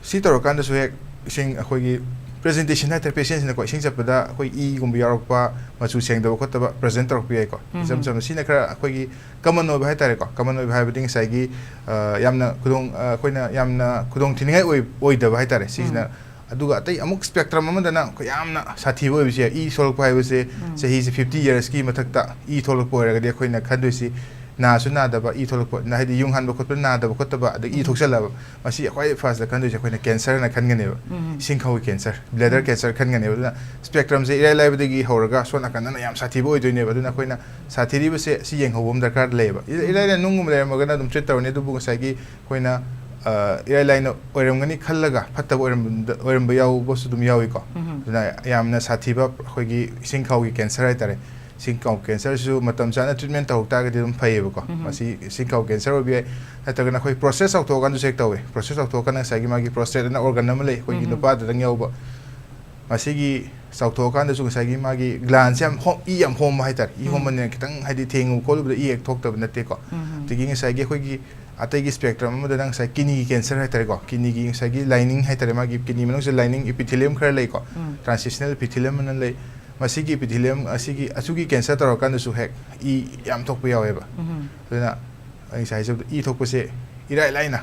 ꯁꯤ ꯇꯧꯔꯀꯥꯟꯗꯁꯨ ꯍꯦꯛ ꯏꯁꯤꯡ ꯑꯩꯈꯣꯏꯒꯤ presentation ꯍꯥꯏꯇꯥꯔꯦ, patientꯁꯤꯅꯀꯣ ꯏꯁꯤꯡ ꯆꯠꯄꯗ ꯑꯩꯈꯣꯏ ꯏꯒꯨꯝꯕ ꯌꯥꯎꯔꯛꯄ, ꯃꯆꯨ ꯁꯦꯡꯗꯕ ꯈꯣꯠꯇꯕ present ꯇꯧꯔꯛꯄ ꯌꯥꯏꯀꯣ꯫ ꯎꯝ꯫ ꯏꯆꯝ ꯆꯝꯅ ꯁꯤꯅ ꯈꯔ ꯑꯩꯈꯣꯏꯒꯤ common ꯑꯣꯏꯕ ꯍꯥꯏꯇꯥꯔꯦꯀꯣ꯫ Common ꯑꯣꯏꯕ ꯍꯥꯏꯕꯗꯤ ꯉꯁꯥꯏꯒꯤ, ꯑ, ꯌꯥꯝꯅ ꯈꯨꯗꯣꯡ, ꯑ, ꯑꯩꯈꯣꯏꯅ ꯌꯥꯝꯅ ꯈꯨꯗꯣꯡ ꯊꯤꯅꯤꯡꯉꯥꯏ ꯑꯣꯏ-, ꯑꯣꯏꯗꯕ ꯍꯥꯏꯇꯥꯔꯦ ꯁꯤꯁꯤꯅ꯫ ꯎꯝ꯫ ꯑꯗꯨꯒ ꯑꯇꯩ ꯑꯃꯨꯛ spectrum ꯑꯃꯗꯅ ꯑꯩꯈꯣꯏ ꯌꯥꯝꯅ ꯁꯥꯊꯤꯕ ꯑꯣꯏꯕꯁꯨ ꯌꯥꯏ꯫ ꯏ ꯁꯣꯛꯂꯛꯄ ꯍꯥꯏꯕꯁꯦ ꯎꯝ꯫ ꯆꯍꯤꯁꯦ fifty yearsꯀꯤ ꯃꯊꯛꯇ ꯏ ꯊꯣꯛꯂꯛꯄ ꯑꯣꯏꯔꯒꯗꯤ ꯑꯩꯈꯣꯏꯅ ꯈꯟꯗꯣꯏꯁꯤ ꯅꯥꯁꯨ ꯅꯥꯗꯕ, ꯏ ꯊꯣꯛꯂꯛꯄ, ꯅ-, ꯍꯥꯏꯗꯤ ꯌꯨꯡ ꯍꯥꯟꯕ ꯈꯣꯠꯄ ꯅꯥꯗꯕ ꯈꯣꯠꯇꯕ, ꯑꯗꯒꯤ ꯏ ꯎꯝ꯫ ꯊꯣꯛꯆꯜꯂꯕ, ꯃꯁꯤ ꯈ꯭ꯋꯥꯏ firstꯇ ꯈꯟꯗꯣꯏꯁꯦ ꯑꯩꯈꯣꯏꯅ cancerꯅ ꯈꯟꯒꯅꯦꯕ꯫ ꯎꯝ꯫ ꯏꯁꯤꯡ ꯈꯥꯎꯒꯤ cancer, bladder ꯎꯝ꯫ Cancer ꯈꯟꯒꯅꯦꯕ꯫ ꯑꯗꯨꯅ spectrumꯁꯦ ꯏꯔꯥꯏ ꯂꯥꯏꯕꯗꯒꯤ ꯍꯧꯔꯒ ꯁꯣꯝ ꯅꯥꯀꯟꯗꯅ ꯌꯥꯝ ꯁꯥꯊꯤꯕ ꯑꯣꯏꯗꯣꯏꯅꯦꯕ꯫ ꯑꯗꯨꯅ ꯑꯩꯈꯣꯏꯅ ꯁꯥꯊꯤꯔꯤꯕꯁꯦ ꯁꯤ ꯌꯦꯡꯍꯧꯕ ꯑꯃ ꯗꯔꯀꯥꯔ ꯂꯩꯌꯦꯕ꯫ ꯏ-, ꯎꯝ꯫ ꯏꯔꯥꯏ ꯂꯥꯏꯅ ꯅꯨꯡꯒꯨꯝꯕ ꯂꯩꯔꯝꯃꯒꯅ ꯑꯗꯨꯝ treat ꯇꯧꯔꯅꯤ꯫ ꯑꯗꯨꯕꯨ ꯉꯁꯥꯏꯒꯤ ꯑꯩꯈꯣꯏꯅ, ꯑ, ꯏꯔꯥꯏ ꯂꯥꯏꯅ ꯑꯣꯏꯔꯝꯒꯅꯤ ꯈꯜꯂꯒ ꯐꯠꯇꯕ ꯑꯣꯏꯔꯝꯕ, ꯑꯣꯏꯔꯝꯕ ꯌꯥꯎꯕꯁꯨ ꯑꯗꯨꯝ ꯌꯥꯎꯏꯀꯣ꯫ ꯎꯝ꯫ ꯑꯗꯨꯅ ꯌꯥꯝꯅ ꯁꯥꯊꯤꯕ ꯑꯩꯈꯣꯏꯒꯤ ꯏꯁꯤꯡ ꯈꯥꯎꯒꯤ cancer ꯍꯥꯏꯇꯥꯔꯦ꯫ ꯏꯁꯤꯡ ꯈꯥꯎ cancerꯁꯨ ꯃꯇꯝ ꯆꯥꯅ treatment ꯇꯧꯍꯧ ꯇꯥꯔꯒꯗꯤ ꯑꯗꯨꯝ ꯐꯩꯌꯦꯕꯀꯣ꯫ ꯎꯝ꯫ ꯃꯁꯤ ꯏꯁꯤꯡ ꯈꯥꯎ cancer ꯑꯣꯏꯕ ꯌꯥꯏ, ꯅꯠꯇ꯭ꯔꯒꯅ ꯑꯩꯈꯣꯏ process ꯆꯥꯎꯊꯣꯛꯑꯀꯥꯟꯗꯁꯨ ꯍꯦꯛ ꯇꯧꯋꯦ꯫ Process ꯆꯥꯎꯊꯣꯛꯑꯀꯥꯟꯗ ꯉꯁꯥꯏꯒꯤ ꯃꯥꯒꯤ prostate ꯑꯅ organ ꯑꯃ ꯂꯩ, ꯑꯩꯈꯣꯏꯒꯤ ꯎꯝ꯫ ꯅꯨꯄꯥꯗꯗꯪ ꯌꯥꯎꯕ꯫ ꯃꯁꯤꯒꯤ ꯆꯥꯎꯊꯣꯛꯑꯀꯥꯟꯗꯁꯨ ꯉꯁꯥꯏꯒꯤ ꯃꯥꯒꯤ glands ꯌꯥꯝ ꯍꯣ-, ꯏ ꯌꯥꯝ ꯍꯣꯝꯕ ꯍꯥꯏꯇꯥꯔꯦ꯫ ꯏ ꯎꯝ꯫ ꯍꯣꯝꯕꯅꯤꯅ ꯈꯤꯇꯪ ꯍꯥꯏꯗꯤ ꯊꯦꯡꯉꯨꯕ ꯈꯣꯠꯂꯨꯕꯗ ꯏ ꯍꯦꯛ ꯊꯣꯛꯇꯕ ꯅꯠꯇꯦꯀꯣ꯫ ꯎꯝ꯫ ꯑꯗꯒꯤ ꯉꯁꯥꯏꯒꯤ ꯑꯩꯈꯣꯏꯒꯤ ꯑꯇꯩꯒꯤ spectrum ꯑꯃꯗꯅ ꯉꯁꯥꯏ kidney cancer ꯍꯥꯏꯇꯥꯔꯦꯀꯣ꯫ Kidney ꯒꯤ ꯉꯁꯥꯏꯒꯤ lining ꯍꯥꯏꯇꯥꯔꯦ, ꯃꯥꯒꯤ kidney ꯃꯅꯨꯡꯁꯤꯗ lining epithelium ꯈꯔ ꯂꯩꯀꯣ꯫ ꯎꯝ꯫ Transitional epithelium ꯑꯅ ꯂꯩ꯫ ꯃꯁꯤꯒꯤ epithelium ꯑꯁꯤꯒꯤ, ꯑꯁꯤꯒꯤ cancer ꯇꯧꯔꯀꯥꯟꯗꯁꯨ ꯍꯦꯛ ꯏ ꯌꯥꯝ ꯊꯣꯛꯄ ꯌꯥꯎꯋꯦꯕ꯫ ꯎꯝ꯫ ꯑꯗꯨꯅ ꯑꯩ ꯉꯁꯥꯏ ꯍꯥꯏꯖꯕꯗꯣ ꯏ ꯊꯣꯛꯄꯁꯦ ꯏꯔꯥꯏ ꯂꯥꯏꯅ,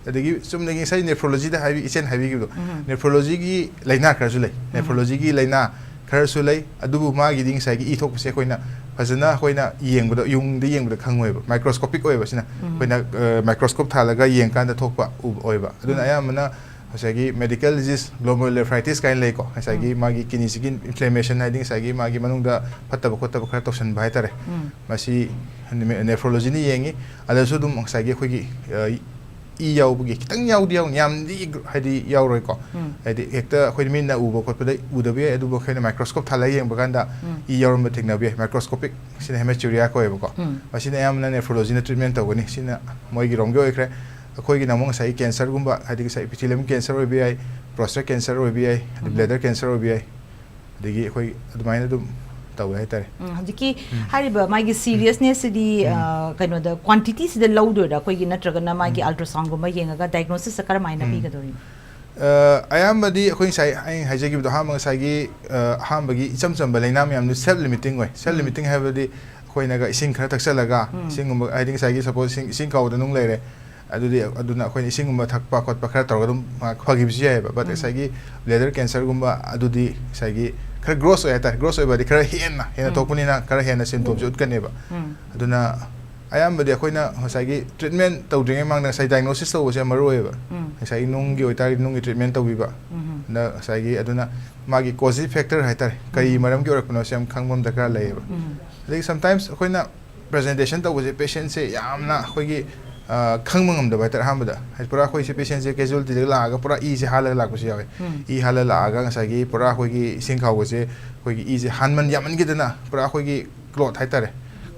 ꯑꯗꯒꯤ ꯆꯨꯝꯅꯒꯤ ꯉꯁꯥꯏ nephrology ꯗ ꯍꯥꯏꯕꯤ, ꯏꯆꯦꯅ ꯍꯥꯏꯕꯤꯈꯤꯕꯗꯣ, ꯎꯝ꯫ Nephrology ꯒꯤ ꯂꯥꯏꯅꯥ ꯈꯔꯁꯨ ꯂꯩ꯫ ꯎꯝ꯫ Nephrology ꯒꯤ ꯂꯥꯏꯅꯥ ꯈꯔꯁꯨ ꯂꯩ, ꯑꯗꯨꯕꯨ ꯃꯥꯒꯤꯗꯤ ꯉꯁꯥꯏꯒꯤ ꯏ ꯊꯣꯛꯄꯁꯦ ꯑꯩꯈꯣꯏꯅ ꯐꯖꯅ ꯑꯩꯈꯣꯏꯅ ꯌꯦꯡꯕꯗ, ꯌꯨꯡꯗ ꯌꯦꯡꯕꯗ ꯈꯪꯉꯣꯏꯕ, microscopic ꯑꯣꯏꯌꯦꯕ ꯁꯤꯅ꯫ ꯎꯝ꯫ ꯑꯩꯈꯣꯏꯅ, ꯑ, microscope ꯊꯥꯜꯂꯒ ꯌꯦꯡꯀꯥꯟꯗ ꯊꯣꯛꯄ ꯎꯕ ꯑꯣꯏꯕ꯫ ꯑꯗꯨꯅ ꯎꯝ꯫ ꯑꯌꯥꯝꯕꯅ ꯉꯁꯥꯏꯒꯤ medical disease, glomerulonephritis ꯀꯥꯏꯅ ꯂꯩꯀꯣ, ꯉꯁꯥꯏꯒꯤ ꯎꯝ꯫ ꯃꯥꯒꯤ kidney ꯁꯤꯒꯤ inflammation ꯍꯥꯏꯗꯤ ꯉꯁꯥꯏꯒꯤ ꯃꯥꯒꯤ ꯃꯅꯨꯡꯗ ꯐꯠꯇꯕ ꯈꯣꯠꯇꯕ ꯈꯔ ꯇꯧꯁꯟꯕ ꯍꯥꯏꯇꯥꯔꯦ꯫ ꯎꯝ꯫ ꯃꯁꯤ nephrology ꯅ ꯌꯦꯡꯉꯤ꯫ ꯑꯗꯁꯨ ꯑꯗꯨꯝ ꯉꯁꯥꯏꯒꯤ ꯑꯩꯈꯣꯏꯒꯤ, ꯑ, ꯏ ꯌꯥꯎꯕꯒꯤ ꯈꯤꯇꯪ ꯌꯥꯎꯗꯤ ꯌꯥꯎꯅꯤ, ꯌꯥꯝꯗꯤ ꯍꯥꯏꯗꯤ ꯌꯥꯎꯔꯣꯏꯀꯣ꯫ ꯎꯝ꯫ ꯍꯥꯏꯗꯤ ꯍꯦꯛꯇ ꯑꯩꯈꯣꯏ ꯃꯤꯠꯅ ꯎꯕ ꯈꯣꯠꯄꯗ ꯎꯗꯕ ꯌꯥꯏ, ꯑꯗꯨꯕꯨ ꯑꯩꯈꯣꯏꯅ microscope ꯊꯥꯜꯂꯒ ꯌꯦꯡꯕ ꯀꯥꯟꯗ ꯎꯝ꯫ ꯏ ꯌꯥꯎꯔꯝꯕ ꯊꯦꯡꯅꯕ ꯌꯥꯏ꯫ Microscopic ꯁꯤꯅ hematuria ꯀꯧꯋꯦꯕꯀꯣ꯫ ꯎꯝ꯫ ꯃꯁꯤꯅ ꯑꯌꯥꯝꯕꯅ nephrology ꯅ treatment ꯇꯧꯒꯅꯤ꯫ ꯁꯤꯅ ꯃꯣꯏꯒꯤ ꯔꯣꯝꯒꯤ ꯑꯣꯏꯈ꯭ꯔꯦ꯫ ꯑꯩꯈꯣꯏꯒꯤꯅ ꯑꯃꯨꯛ ꯉꯁꯥꯏꯒꯤ cancer ꯒꯨꯝꯕ, ꯍꯥꯏꯗꯤ ꯉꯁꯥꯏ epithelium cancer ꯑꯣꯏꯕ ꯌꯥꯏ, prostate cancer ꯑꯣꯏꯕ ꯌꯥꯏ, ꯑꯗꯩ ꯎꯝ꯫ Bladder cancer ꯑꯣꯏꯕ ꯌꯥꯏ꯫ ꯑꯗꯒꯤ ꯑꯩꯈꯣꯏ ꯑꯗꯨꯃꯥꯏꯅ ꯑꯗꯨꯝ ꯇꯧꯋꯦ ꯍꯥꯏꯇꯥꯔꯦ꯫ ꯎꯝ, ꯍꯧꯖꯤꯛꯀꯤ ꯎꯝ꯫ ꯍꯥꯏꯔꯤꯕ ꯃꯥꯒꯤ ꯎꯝ꯫ Seriousness ꯁꯤꯗꯤ, ꯎꯝ꯫ ꯑ, ꯀꯩꯅꯣꯗ, quantity ꯁꯤꯗ ꯂꯧꯗꯣꯏꯔꯥ ꯑꯩꯈꯣꯏꯒꯤ, ꯅꯠꯇ꯭ꯔꯒꯅ ꯃꯥꯒꯤ ꯎꯝ꯫ Ultrasound ꯒꯨꯝꯕ ꯌꯦꯡꯉꯒ diagnosis ꯁꯦ ꯀꯔꯝꯍꯥꯏꯅ ꯎꯝ꯫ ꯄꯤꯒꯗꯧꯔꯤꯅꯣ? ꯑ, ꯑꯌꯥꯝꯕꯗꯤ ꯑꯩꯈꯣꯏ ꯉꯁꯥꯏ ꯑꯩꯅ ꯍꯥꯏꯖꯈꯤꯕꯗꯣ, ꯑꯍꯥꯟꯕ ꯉꯁꯥꯏꯒꯤ, ꯑ, ꯑꯍꯥꯟꯕꯒꯤ ꯏꯆꯝ ꯆꯝꯕ ꯂꯩꯅꯥ ꯃꯌꯥꯝꯗꯨ self limiting ꯑꯣꯏ꯫ Self ꯎꯝ꯫ Limiting ꯍꯥꯏꯕꯗꯤ ꯑꯩꯈꯣꯏꯅꯒ ꯏꯁꯤꯡ ꯈꯔ ꯊꯛꯆꯜꯂꯒ, ꯎꯝ꯫ ꯏꯁꯤꯡꯒꯨꯝꯕ, ꯍꯥꯏꯗꯤ ꯉꯁꯥꯏꯒꯤ suppose ꯏꯁꯤꯡ, ꯏꯁꯤꯡ ꯈꯥꯎꯗ ꯅꯨꯡ ꯂꯩꯔꯦ, ꯑꯗꯨꯗꯤ ꯑꯗꯨꯅ ꯑꯩꯈꯣꯏꯅ ꯏꯁꯤꯡꯒꯨꯝꯕ ꯊꯛꯄ ꯈꯣꯠꯄ ꯈꯔ ꯇꯧꯔꯒ ꯑꯗꯨꯝ ꯉꯥꯏꯍꯥꯛ ꯐꯈꯤꯕꯁꯨ ꯌꯥꯏꯑꯕ꯫ But ꯎꯝ꯫ ꯉꯁꯥꯏꯒꯤ bladder cancer ꯒꯨꯝꯕ ꯑꯗꯨꯗꯤ ꯉꯁꯥꯏꯒꯤ ꯈꯔ gross ꯑꯣꯏ ꯍꯥꯏꯇꯥꯔꯦ꯫ Gross ꯑꯣꯏꯕꯗꯤ ꯈꯔ ꯍꯦꯟꯅ, ꯍꯦꯟꯅ ꯎꯝ꯫ ꯊꯣꯛꯄꯅꯤꯅ ꯈꯔ ꯍꯦꯟꯅ symptom ꯁꯦ ꯎꯠꯀꯅꯦꯕ꯫ ꯎꯝ꯫ ꯑꯗꯨꯅ ꯑꯌꯥꯝꯕꯗꯤ ꯑꯩꯈꯣꯏꯅ ꯉꯁꯥꯏꯒꯤ treatment ꯇꯧꯗ꯭ꯔꯤꯉꯩ ꯃꯃꯥꯡꯗ ꯉꯁꯥꯏ diagnosis ꯇꯧꯕꯁꯦ ꯌꯥꯝ ꯃꯔꯨ ꯑꯣꯏꯌꯦꯕ꯫ ꯎꯝ꯫ ꯉꯁꯥꯏꯒꯤ ꯅꯨꯡꯒꯤ ꯑꯣꯏꯇꯥꯔꯗꯤ ꯅꯨꯡꯒꯤ treatment ꯇꯧꯕꯤꯕ꯫ ꯎꯝ꯫ ꯑꯗ ꯉꯁꯥꯏꯒꯤ ꯑꯗꯨꯅ ꯃꯥꯒꯤ causative factor ꯍꯥꯏꯇꯥꯔꯦ, ꯀꯔꯤ ꯎꯝ꯫ ꯃꯔꯝꯒꯤ ꯑꯣꯏꯔꯛꯄꯅꯣꯁꯦ ꯌꯥꯝ ꯈꯪꯕ ꯑꯃ ꯗꯔꯀꯥꯔ ꯂꯩꯌꯦꯕ꯫ ꯎꯝ꯫ ꯑꯗꯒꯤ sometimes ꯑꯩꯈꯣꯏꯅ presentation ꯇꯧꯕꯁꯦ patient ꯁꯦ ꯌꯥꯝꯅ ꯑꯩꯈꯣꯏꯒꯤ, ꯑ, ꯈꯪꯕ ꯉꯝꯗꯕ ꯍꯥꯏꯇꯥꯔꯦ꯫ ꯑꯍꯥꯟꯕꯗ ꯍꯥꯏꯗꯤ ꯄꯨꯔꯥ ꯑꯩꯈꯣꯏꯁꯦ patient ꯁꯦ casualty ꯗꯒ ꯂꯥꯛꯑꯒ ꯄꯨꯔꯥ ꯏꯁꯦ ꯍꯥꯜꯂꯒ ꯂꯥꯛꯄꯁꯨ ꯌꯥꯎꯋꯦ꯫ ꯎꯝ꯫ ꯏ ꯍꯥꯜꯂ ꯂꯥꯛꯑꯒ ꯉꯁꯥꯏꯒꯤ ꯄꯨꯔꯥ ꯑꯩꯈꯣꯏꯒꯤ ꯏꯁꯤꯡ ꯈꯥꯎꯕꯁꯦ ꯑꯩꯈꯣꯏꯒꯤ ꯏꯁꯦ ꯍꯥꯟꯃꯟ ꯌꯥꯝꯃꯟꯈꯤꯗꯅ ꯄꯨꯔꯥ ꯑꯩꯈꯣꯏꯒꯤ clot ꯍꯥꯏꯇꯥꯔꯦ,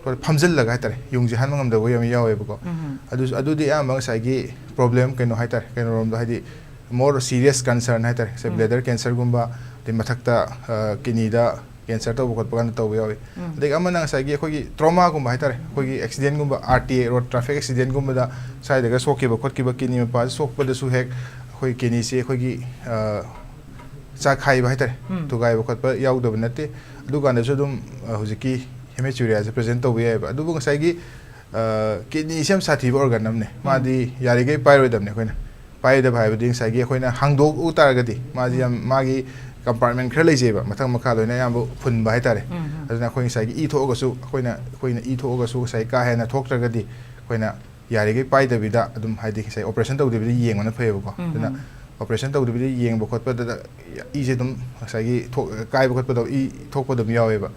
ꯄꯨꯔꯥ ꯐꯝꯖꯤꯜꯂꯒ ꯍꯥꯏꯇꯥꯔꯦ, ꯌꯨꯡꯁꯦ ꯍꯥꯟꯕ ꯉꯝꯗꯕ ꯌꯥꯝ ꯌꯥꯎꯋꯦꯕꯀꯣ꯫ ꯎꯝ꯫ ꯑꯗꯨꯁꯨ, ꯑꯗꯨꯗꯤ ꯑꯌꯥꯝꯕ ꯉꯁꯥꯏꯒꯤ problem ꯀꯩꯅꯣ ꯍꯥꯏꯇꯥꯔꯦ, ꯀꯩꯅꯣꯔꯣꯝꯗ ꯍꯥꯏꯗꯤ more serious concern ꯍꯥꯏꯇꯥꯔꯦ, ꯉꯁꯥꯏ ꯎꯝ꯫ Bladder cancer ꯒꯨꯝꯕ, ꯃꯊꯛꯇ ꯀꯤꯗꯅꯤꯗ ꯀꯦꯟꯁꯔ ꯇꯧꯕ ꯈꯣꯠꯄ ꯀꯥꯟꯗ ꯇꯧꯕ ꯌꯥꯎꯏ꯫ ꯑꯗꯒꯤ ꯑꯃꯅ ꯉꯁꯥꯏꯒꯤ ꯑꯩꯈꯣꯏꯒꯤ ꯇ꯭ꯔꯣꯃꯥꯒꯨꯝꯕ ꯍꯥꯏꯇꯥꯔꯦ, ꯑꯩꯈꯣꯏꯒꯤ ꯑꯦꯛꯁꯤꯗꯦꯟꯒꯨꯝꯕ, R T A, road traffic ꯑꯦꯛꯁꯤꯗꯦꯟꯒꯨꯝꯕꯗ ꯁ꯭ꯋꯥꯏꯗꯒ ꯁꯣꯛꯈꯤꯕ ꯈꯣꯠꯈꯤꯕ, ꯀꯤꯗꯅꯤ ꯃꯄꯥꯁꯦ ꯁꯣꯛꯄꯗꯁꯨ ꯍꯦꯛ ꯑꯩꯈꯣꯏ ꯀꯤꯗꯅꯤꯁꯦ ꯑꯩꯈꯣꯏꯒꯤ ꯆꯥꯛꯈꯥꯏꯕ ꯍꯥꯏꯇꯥꯔꯦ, ꯊꯨꯒꯥꯏꯕ ꯈꯣꯠꯄ ꯌꯥꯎꯗꯕ ꯅꯠꯇꯦ꯫ ꯑꯗꯨꯀꯥꯟꯗꯁꯨ ꯑꯗꯨꯝ ꯍꯧꯖꯤꯛꯀꯤ ꯍꯦꯃꯦꯆꯨꯔꯤꯌꯥꯁꯦ ꯄ꯭ꯔꯖꯦꯟ ꯇꯧꯕ ꯌꯥꯏꯑꯕ꯫ ꯑꯗꯨꯕꯨ ꯉꯁꯥꯏꯒꯤ ꯀꯤꯗꯅꯤꯁꯦ ꯌꯥꯝ ꯁꯥꯊꯤꯕ ꯑꯣꯔꯒꯥꯟ ꯑꯃꯅꯦ, ꯃꯥꯗꯤ ꯌꯥꯔꯤꯈꯩ ꯄꯥꯏꯔꯣꯏꯗꯕꯅꯦ ꯑꯩꯈꯣꯏꯅ꯫ ꯄꯥꯏꯗꯕ ꯍꯥꯏꯕꯗꯤ ꯉꯁꯥꯏꯒꯤ ꯑꯩꯈꯣꯏꯅ ꯍꯥꯡꯗꯣꯛꯎ ꯇꯥꯔꯒꯗꯤ ꯃꯥꯁꯤ ꯌꯥꯝ, ꯃꯥꯒꯤ ꯀꯝꯄꯥꯔꯠꯃꯦꯟ ꯈꯔ ꯂꯩꯖꯩꯕ, ꯃꯊꯛ ꯃꯈꯥ ꯂꯣꯏꯅ ꯑꯌꯥꯝꯕ ꯐꯨꯟꯕ ꯍꯥꯏꯇꯥꯔꯦ꯫ ꯑꯗꯨꯅ ꯑꯩꯈꯣꯏ ꯉꯁꯥꯏꯒꯤ ꯏ ꯊꯣꯛꯑꯒꯁꯨ, ꯑꯩꯈꯣꯏꯅ, ꯑꯩꯈꯣꯏꯅ ꯏ ꯊꯣꯛꯑꯒꯁꯨ ꯉꯁꯥꯏ ꯀꯥ ꯍꯦꯟꯅ ꯊꯣꯛꯇ꯭ꯔꯒꯗꯤ ꯑꯩꯈꯣꯏꯅ ꯌꯥꯔꯤꯈꯩ ꯄꯥꯏꯗꯕꯤꯗ ꯑꯗꯨꯝ, ꯍꯥꯏꯗꯤ ꯉꯁꯥꯏ ꯑꯣꯄꯔꯦꯁꯟ ꯇꯧꯗꯕꯤꯗ ꯌꯦꯡꯕꯅ ꯐꯩꯌꯦꯕꯀꯣ꯫ ꯑꯗꯨꯅ ꯑꯣꯄꯔꯦꯁꯟ ꯇꯧꯗꯕꯤꯗ ꯌꯦꯡꯕ ꯈꯣꯠꯄꯗ ꯏꯁꯦ ꯑꯗꯨꯝ ꯉꯁꯥꯏꯒꯤ ꯊꯣꯛ-, ꯀꯥꯏꯕ ꯈꯣꯠꯄꯗꯣ, ꯏ ꯊꯣꯛꯄ ꯑꯗꯨꯝ ꯌꯥꯎꯋꯦꯕ꯫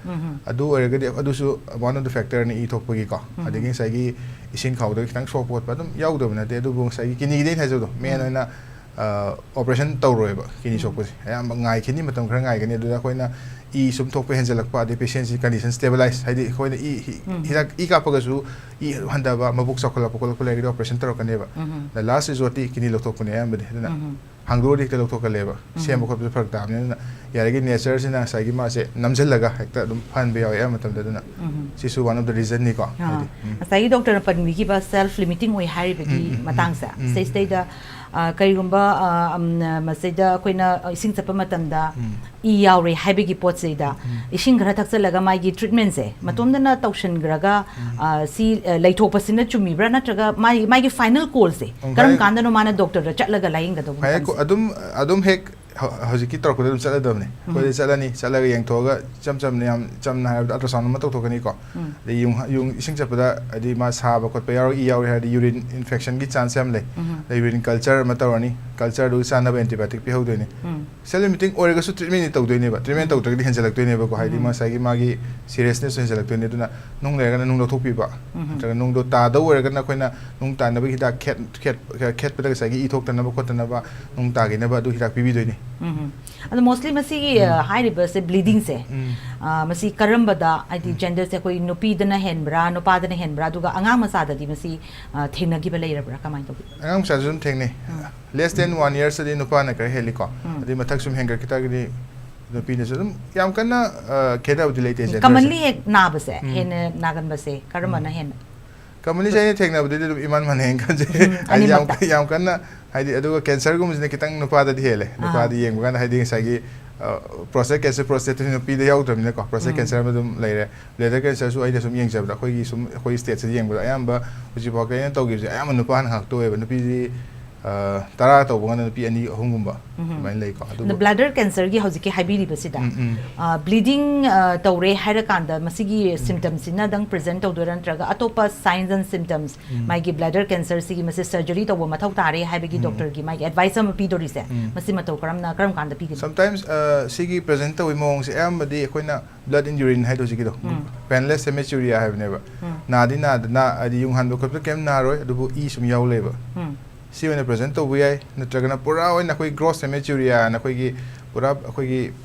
ꯑꯗꯨ ꯑꯣꯏꯔꯒꯗꯤ ꯑꯗꯨꯁꯨ one of the factor ꯅꯤ ꯏ ꯊꯣꯛꯄꯒꯤꯀꯣ꯫ ꯑꯗꯒꯤ ꯉꯁꯥꯏꯒꯤ ꯏꯁꯤꯡ ꯈꯥꯎꯗꯒꯤ ꯈꯤꯇꯪ ꯁꯣꯛꯄ ꯈꯣꯠꯄ ꯑꯗꯨꯝ ꯌꯥꯎꯗꯕ ꯅꯠꯇꯦ꯫ ꯑꯗꯨꯕꯨ ꯉꯁꯥꯏꯒꯤ ꯀꯤꯗꯅꯤꯒꯤꯗꯤ ꯑꯩꯅ ꯍꯥꯏꯖꯕꯗꯣ, ꯃꯦꯟ ꯑꯣꯏꯅ ꯑꯣꯄꯔꯦꯁꯟ ꯇꯧꯔꯣꯏꯕ ꯀꯤꯗꯅꯤ ꯁꯣꯛꯄꯁꯦ꯫ ꯑꯌꯥꯝꯕ ꯉꯥꯏꯈꯤꯅꯤ, ꯃꯇꯝ ꯈꯔ ꯉꯥꯏꯒꯅꯤ꯫ ꯑꯗꯨꯗ ꯑꯩꯈꯣꯏꯅ ꯏ ꯁꯨꯝ ꯊꯣꯛꯄ ꯍꯦꯟꯖꯜꯂꯛꯄ, ꯑꯗꯩ ꯄꯦꯁꯦꯟꯁꯤ ꯀꯟꯗꯤꯁꯟ ꯁ꯭ꯇꯦꯕꯤꯂꯥꯏꯁ, ꯍꯥꯏꯗꯤ ꯑꯩꯈꯣꯏꯅ ꯏ, ꯍꯤ-, ꯍꯤꯗꯥꯛ, ꯏ ꯀꯥꯞꯄꯒꯁꯨ ꯏ ꯍꯟꯊꯕ, ꯃꯕꯨꯛ ꯆꯥꯎꯈꯠꯂꯛꯄ ꯈꯣꯠꯂꯛꯄ ꯂꯩꯔꯒꯗꯤ ꯑꯣꯄꯔꯦꯁꯟ ꯇꯧꯔꯛꯀꯅꯦꯕ꯫ ꯑꯗ ꯂꯥꯁ ꯔꯤꯖꯣꯔꯠꯇꯤ ꯀꯤꯗꯅꯤ ꯂꯧꯊꯣꯛꯄꯅꯦ ꯑꯌꯥꯝꯕꯗꯤ꯫ ꯑꯗꯨꯅ ꯍꯥꯡꯗꯣꯛꯑꯗꯤ ꯍꯦꯛꯇ ꯂꯧꯊꯣꯛꯀꯜꯂꯦꯕ꯫ ꯁꯦꯝꯕ ꯈꯣꯠꯄꯁꯨ ꯐꯔꯛ ꯇꯥꯕꯅꯤꯅ, ꯑꯗꯨꯅ ꯌꯥꯔꯤꯈꯩ ꯅꯦꯆꯔꯁꯤꯅ ꯉꯁꯥꯏꯒꯤ ꯃꯥꯁꯦ ꯅꯝꯁꯤꯜꯂꯒ ꯍꯦꯛꯇ ꯑꯗꯨꯝ ꯐꯍꯟꯕ ꯌꯥꯎꯋꯦ ꯑꯌꯥꯝꯕ ꯃꯇꯝꯗ꯫ ꯑꯗꯨꯅ ꯁꯤꯁꯨ one of the reason ꯅꯤꯀꯣ꯫ ꯑꯥ, ꯍꯥꯏꯗꯤ, ꯎꯝ꯫ ꯉꯁꯥꯏꯒꯤ ꯗꯣꯛꯇꯔꯅ ꯄꯟꯕꯤꯈꯤꯕ ꯁꯦꯜꯐ ꯂꯤꯃꯤꯇꯤꯡ ꯑꯣꯏ ꯍꯥꯏꯔꯤꯕꯒꯤ ꯎꯝ, ꯎꯝ, ꯎꯝ, ꯃꯇꯥꯡꯁꯦ, ꯎꯝ, ꯎꯝ꯫ ꯁꯤꯗꯩꯁꯤꯗꯩꯗ, ꯑ, ꯀꯔꯤꯒꯨꯝꯕ, ꯑ, ꯑꯝ, ꯃꯁꯤꯗ ꯑꯩꯈꯣꯏꯅ ꯏꯁꯤꯡ ꯆꯠꯄ ꯃꯇꯝꯗ ꯎꯝ꯫ ꯏ ꯌꯥꯎꯔꯦ ꯍꯥꯏꯕꯒꯤ ꯄꯣꯠꯁꯤꯗ ꯎꯝ꯫ ꯏꯁꯤꯡ ꯈꯔ ꯊꯛꯆꯜꯂꯒ ꯃꯥꯒꯤ ꯇ꯭ꯔꯤꯠꯃꯦꯟꯁꯦ ꯎꯝ꯫ ꯃꯇꯣꯝꯗꯅ ꯇꯧꯁꯟꯈ꯭ꯔꯒ, ꯎꯝ꯫ ꯑ, ꯁꯤ, ꯑ, ꯂꯩꯊꯣꯛꯄꯁꯤꯅ ꯆꯨꯝꯃꯤꯕ꯭ꯔꯥ, ꯅꯠꯇ꯭ꯔꯒ ꯃꯥꯒꯤ, ꯃꯥꯒꯤ ꯐꯥꯏꯅꯦꯜ ꯀꯣꯜꯁꯦ ꯎꯝ, ꯀꯔꯝ ꯐꯥꯏꯅꯦꯜ ꯀꯥꯟꯗꯅꯣ ꯃꯥꯅ ꯗꯣꯛꯇꯔꯗ ꯆꯠꯂꯒ ꯂꯥꯌꯦꯡꯒꯗꯧꯕ ꯐꯥꯏꯅꯦꯜ ꯀꯣ-, ꯃꯇꯝꯁꯦ? ꯑꯗꯨꯝ, ꯑꯗꯨꯝ ꯍꯦꯛ ꯍ-, ꯍꯧꯖꯤꯛꯀꯤ ꯇꯧꯔꯛꯄꯗ ꯑꯗꯨꯝ ꯆꯠꯂꯗꯕꯅꯦ꯫ ꯑꯩꯈꯣꯏꯗ ꯎꯝ꯫ ꯆꯠꯂꯅꯤ, ꯆꯠꯂꯒ ꯌꯦꯡꯊꯣꯛꯑꯒ ꯏꯆꯝ ꯆꯝꯅ, ꯌꯥꯝ ꯆꯝꯅ ꯍꯥꯏꯔꯕꯗ ultrasound ꯑꯃ ꯇꯧꯊꯣꯛꯀꯅꯤꯀꯣ꯫ ꯎꯝ꯫ ꯑꯗꯩ ꯌꯨꯡ-, ꯌꯨꯡ-, ꯏꯁꯤꯡ ꯆꯠꯄꯗ ꯍꯥꯏꯗꯤ ꯃꯥ ꯁꯥꯕ ꯈꯣꯠꯄ ꯌꯥꯎꯔ, ꯏ ꯌꯥꯎꯔꯦ ꯍꯥꯏꯔꯗꯤ ꯌꯨꯔꯤꯟ ꯏꯟꯐꯦꯛꯁꯟꯒꯤ ꯆꯥꯟꯁ ꯌꯥꯝ ꯂꯩ꯫ ꯎꯝ꯫ ꯑꯗꯩ ꯌꯨꯔꯤꯟ ꯀꯜꯆꯔ ꯑꯃ ꯇꯧꯔꯅꯤ, ꯀꯜꯆꯔꯗꯨꯒꯤ ꯆꯥꯟꯅꯕ ꯑꯦꯟꯇꯤꯕꯥꯌꯣꯇꯤꯛ ꯄꯤꯍꯧꯗꯣꯏꯅꯤ꯫ ꯎꯝ꯫ ꯁꯦꯜꯐ ꯂꯤꯃꯤꯇꯤꯡ ꯑꯣꯏꯔꯒꯁꯨ ꯇ꯭ꯔꯤꯠꯃꯦꯟꯗꯤ ꯇꯧꯗꯣꯏꯅꯦꯕ, ꯇ꯭ꯔꯤꯠꯃꯦꯟ ꯎꯝ꯫ ꯇꯧꯗ꯭ꯔꯒꯗꯤ ꯍꯦꯟꯖꯜꯂꯛꯇꯣꯏꯅꯦꯕꯀꯣ, ꯍꯥꯏꯗꯤ ꯎꯝ꯫ ꯉꯁꯥꯏꯒꯤ ꯃꯥꯒꯤ ꯁꯤꯔꯤꯌꯁꯅꯦꯁꯁꯨ ꯍꯦꯟꯖꯜꯂꯛꯇꯣꯏꯅꯦ꯫ ꯑꯗꯨꯅ ꯅꯨꯡ ꯂꯩꯔꯒꯅ ꯅꯨꯡ ꯂꯧꯊꯣꯛꯄꯤꯕ, ꯎꯝ꯫ ꯅꯠꯇ꯭ꯔꯒ ꯅꯨꯡꯗꯣ ꯇꯥꯗꯧ ꯑꯣꯏꯔꯒꯅ ꯑꯩꯈꯣꯏꯅ ꯅꯨꯡ ꯇꯥꯅꯕꯒꯤ ꯍꯤꯗꯥꯛ ꯈꯦꯠ-, ꯈꯦꯠ-, ꯈꯦꯠꯄꯗ ꯉꯁꯥꯏꯒꯤ ꯏ ꯊꯣꯛꯇꯅꯕ ꯈꯣꯠꯇꯅꯕ, ꯅꯨꯡ ꯇꯥꯈꯤꯅꯕ ꯑꯗꯨ ꯍꯤꯗꯥꯛ ꯄꯤꯕꯤꯗꯣꯏꯅꯤ꯫ ꯎꯝ꯫ ꯑꯗꯣ mostly ꯃꯁꯤꯒꯤ, ꯎꯝ꯫ ꯑ, ꯍꯥꯏꯔꯤꯕꯁꯦ bleedingꯁꯦ, ꯎꯝ꯫ ꯑ, ꯃꯁꯤ ꯀꯔꯝꯕꯗ, ꯍꯥꯏꯗꯤ ꯎꯝ꯫ genderꯁꯦ ꯑꯩꯈꯣꯏ ꯅꯨꯄꯤꯗꯅ ꯍꯦꯟꯕ꯭ꯔꯥ, ꯅꯨꯄꯥꯗꯅ ꯍꯦꯟꯕ꯭ꯔꯥ, ꯑꯗꯨꯒ ꯑꯉꯥꯡ ꯃꯆꯥꯗꯗꯤ ꯃꯁꯤ, ꯑ, ꯊꯦꯡꯅꯈꯤꯕ ꯂꯩꯔꯕ꯭ꯔꯥ, ꯀꯃꯥꯏꯅ ꯇꯧꯒꯦ? ꯑꯉꯥꯡ ꯃꯆꯥꯁꯨ ꯑꯗꯨꯝ ꯊꯦꯡꯅꯩ꯫ ꯎꯝ꯫ Less than one yearsꯇꯗꯤ ꯅꯨꯄꯥꯅ ꯈꯔ ꯍꯦꯜꯂꯤꯀꯣ꯫ ꯎꯝ꯫ ꯑꯗꯩ ꯃꯊꯛ ꯁꯨꯝ ꯍꯦꯟꯒꯠꯈꯤ ꯇꯥꯔꯒꯗꯤ ꯅꯨꯄꯤꯅꯁꯨ ꯑꯗꯨꯝ ꯌꯥꯝ ꯀꯟꯅ ꯑ, ꯈꯦꯠꯅꯕꯗꯤ ꯂꯩꯇꯦ, gender ꯁꯦ꯫ ꯀꯃꯟꯂꯤ ꯍꯦꯛ ꯅꯥꯕꯁꯦ ꯎꯝ꯫ ꯍꯦꯟꯅ ꯅꯥꯒꯟꯕꯁꯦ ꯀꯔꯝꯕꯅ ꯍꯦꯟꯅ? ꯀꯃꯟꯂꯤꯁꯦ ꯑꯩꯅ ꯊꯦꯡꯅꯕꯗꯗꯤ ꯑꯗꯨꯝ ꯏꯃꯥꯟ ꯃꯥꯟꯅꯩꯅ ꯈꯟꯖꯩ꯫ ꯎꯝ, ꯍꯥꯏꯗꯤ ꯌꯥꯝ ꯑꯅꯤꯃꯛꯇ꯫ ꯌꯥꯝ ꯀꯟꯅ ꯍꯥꯏꯗꯤ, ꯑꯗꯨꯒ ꯀꯦꯟꯁꯔꯒꯨꯝꯕꯁꯤꯅ ꯈꯤꯇꯪ ꯅꯨꯄꯥꯗꯗꯤ ꯍꯦꯜꯂꯦ꯫ ꯑꯥ꯫ ꯅꯨꯄꯥꯗꯤ ꯌꯦꯡꯕ ꯀꯥꯟꯗ ꯍꯥꯏꯗꯤ ꯉꯁꯥꯏꯒꯤ ꯄ꯭ꯔꯣꯁꯇꯦꯠ ꯀꯦꯟꯁꯔ, ꯄ꯭ꯔꯣꯁꯇꯦꯠꯇꯨꯗꯤ ꯅꯨꯄꯤꯗ ꯌꯥꯎꯗ꯭ꯔꯕꯅꯤꯅꯀꯣ, ꯄ꯭ꯔꯣꯁꯇꯦꯠ ꯎꯝ꯫ ꯀꯦꯟꯁꯔ ꯑꯃ ꯑꯗꯨꯝ ꯂꯩꯔꯦ꯫ ꯕ꯭ꯂꯦꯗꯔ ꯀꯦꯟꯁꯔꯁꯨ ꯑꯩꯅ ꯁꯨꯝ ꯌꯦꯡꯖꯕꯗ, ꯑꯩꯈꯣꯏꯒꯤ ꯁꯨꯝ ꯑꯩꯈꯣꯏ ꯁ꯭ꯇꯦꯠꯁꯤꯗ ꯌꯦꯡꯕꯗ ꯑꯌꯥꯝꯕ ꯍꯧꯖꯤꯛꯐꯥꯎꯗ ꯑꯩꯅ ꯇꯧꯈꯤꯕꯁꯦ ꯑꯌꯥꯝꯕ ꯅꯨꯄꯥꯅ ꯉꯥꯛꯇ ꯑꯣꯏꯌꯦꯕ꯫ ꯅꯨꯄꯤꯗꯤ ꯑ, ꯇꯔꯥ ꯇꯧꯕ ꯀꯥꯟꯗ ꯅꯨꯄꯤ ꯑꯅꯤ ꯑꯍꯨꯝꯒꯨꯝꯕ ꯎꯝ꯫ ꯑꯗꯨꯃꯥꯏꯅ ꯂꯩꯀꯣ꯫ ꯑꯗꯣ ꯑꯗꯨꯕꯨ ꯕ꯭ꯂꯦꯗꯔ ꯀꯦꯟꯁꯔꯒꯤ ꯍꯧꯖꯤꯛꯀꯤ ꯍꯥꯏꯕꯤꯔꯤꯕꯁꯤꯗ ꯎꯝ, ꯎꯝ꯫ ꯕ꯭ꯂꯤꯗꯤꯡ ꯇꯧꯔꯦ ꯍꯥꯏꯔꯀꯥꯟꯗ ꯃꯁꯤꯒꯤ ꯁꯤꯝꯇꯝꯁꯤꯅꯗꯪ ꯄ꯭ꯔꯖꯦꯟ ꯇꯧꯗꯣꯏꯔꯥ, ꯅꯠꯇ꯭ꯔꯒ ꯑꯇꯣꯞꯄ ꯁꯥꯏꯟꯁ ꯑꯦꯟ ꯁꯤꯝꯇꯝꯁ, ꯎꯝ꯫ ꯃꯥꯒꯤ ꯕ꯭ꯂꯦꯗꯔ ꯀꯦꯟꯁꯔꯁꯤꯒꯤ ꯃꯁꯤ ꯁꯔꯖꯔꯤ ꯇꯧꯕ ꯃꯊꯧ ꯇꯥꯔꯦ ꯍꯥꯏꯕꯒꯤ ꯎꯝ꯫ ꯗꯣꯛꯇꯔꯒꯤ ꯃꯥꯒꯤ ꯑꯦꯗꯚꯥꯏꯁ ꯑꯃ ꯄꯤꯗꯣꯔꯤꯁꯦ, ꯎꯝ꯫ ꯃꯁꯤ ꯃꯇꯧ ꯀꯔꯝꯅ, ꯀꯔꯝ ꯀꯥꯟꯗ ꯄꯤꯒꯅꯤ? Sometimes ꯑ, ꯁꯤꯒꯤ ꯄ꯭ꯔꯖꯦꯟ ꯇꯧꯕꯒꯤ ꯃꯑꯣꯡꯁꯦ ꯑꯌꯥꯝꯕꯗꯤ ꯑꯩꯈꯣꯏꯅ blood in urine ꯍꯥꯏꯗꯣ ꯍꯧꯖꯤꯛꯀꯤꯗꯣ, ꯎꯝ꯫ Panleukopenia ꯍꯥꯏꯕꯅꯦꯕ꯫ ꯎꯝ꯫ ꯅꯥꯗꯤ ꯅꯥꯗꯅ ꯍꯥꯏꯗꯤ ꯌꯨꯡ ꯍꯥꯟꯕ ꯈꯣꯠꯄ ꯀꯩꯝ ꯅꯥꯔꯣꯏ, ꯑꯗꯨꯕꯨ ꯏ ꯁꯨꯝ ꯌꯥꯎ ꯂꯩꯕ꯫ ꯎꯝ꯫ ꯁꯤ ꯑꯣꯏꯅ ꯄ꯭ꯔꯖꯦꯟ ꯇꯧꯕ ꯌꯥꯏ, ꯅꯠꯇ꯭ꯔꯒꯅ ꯄꯨꯔꯥ ꯑꯣꯏꯅ ꯑꯩꯈꯣꯏ gross hematuria ꯍꯥꯏꯅ ꯑꯩꯈꯣꯏꯒꯤ ꯄꯨꯔꯥ ꯑꯩꯈꯣꯏꯒꯤ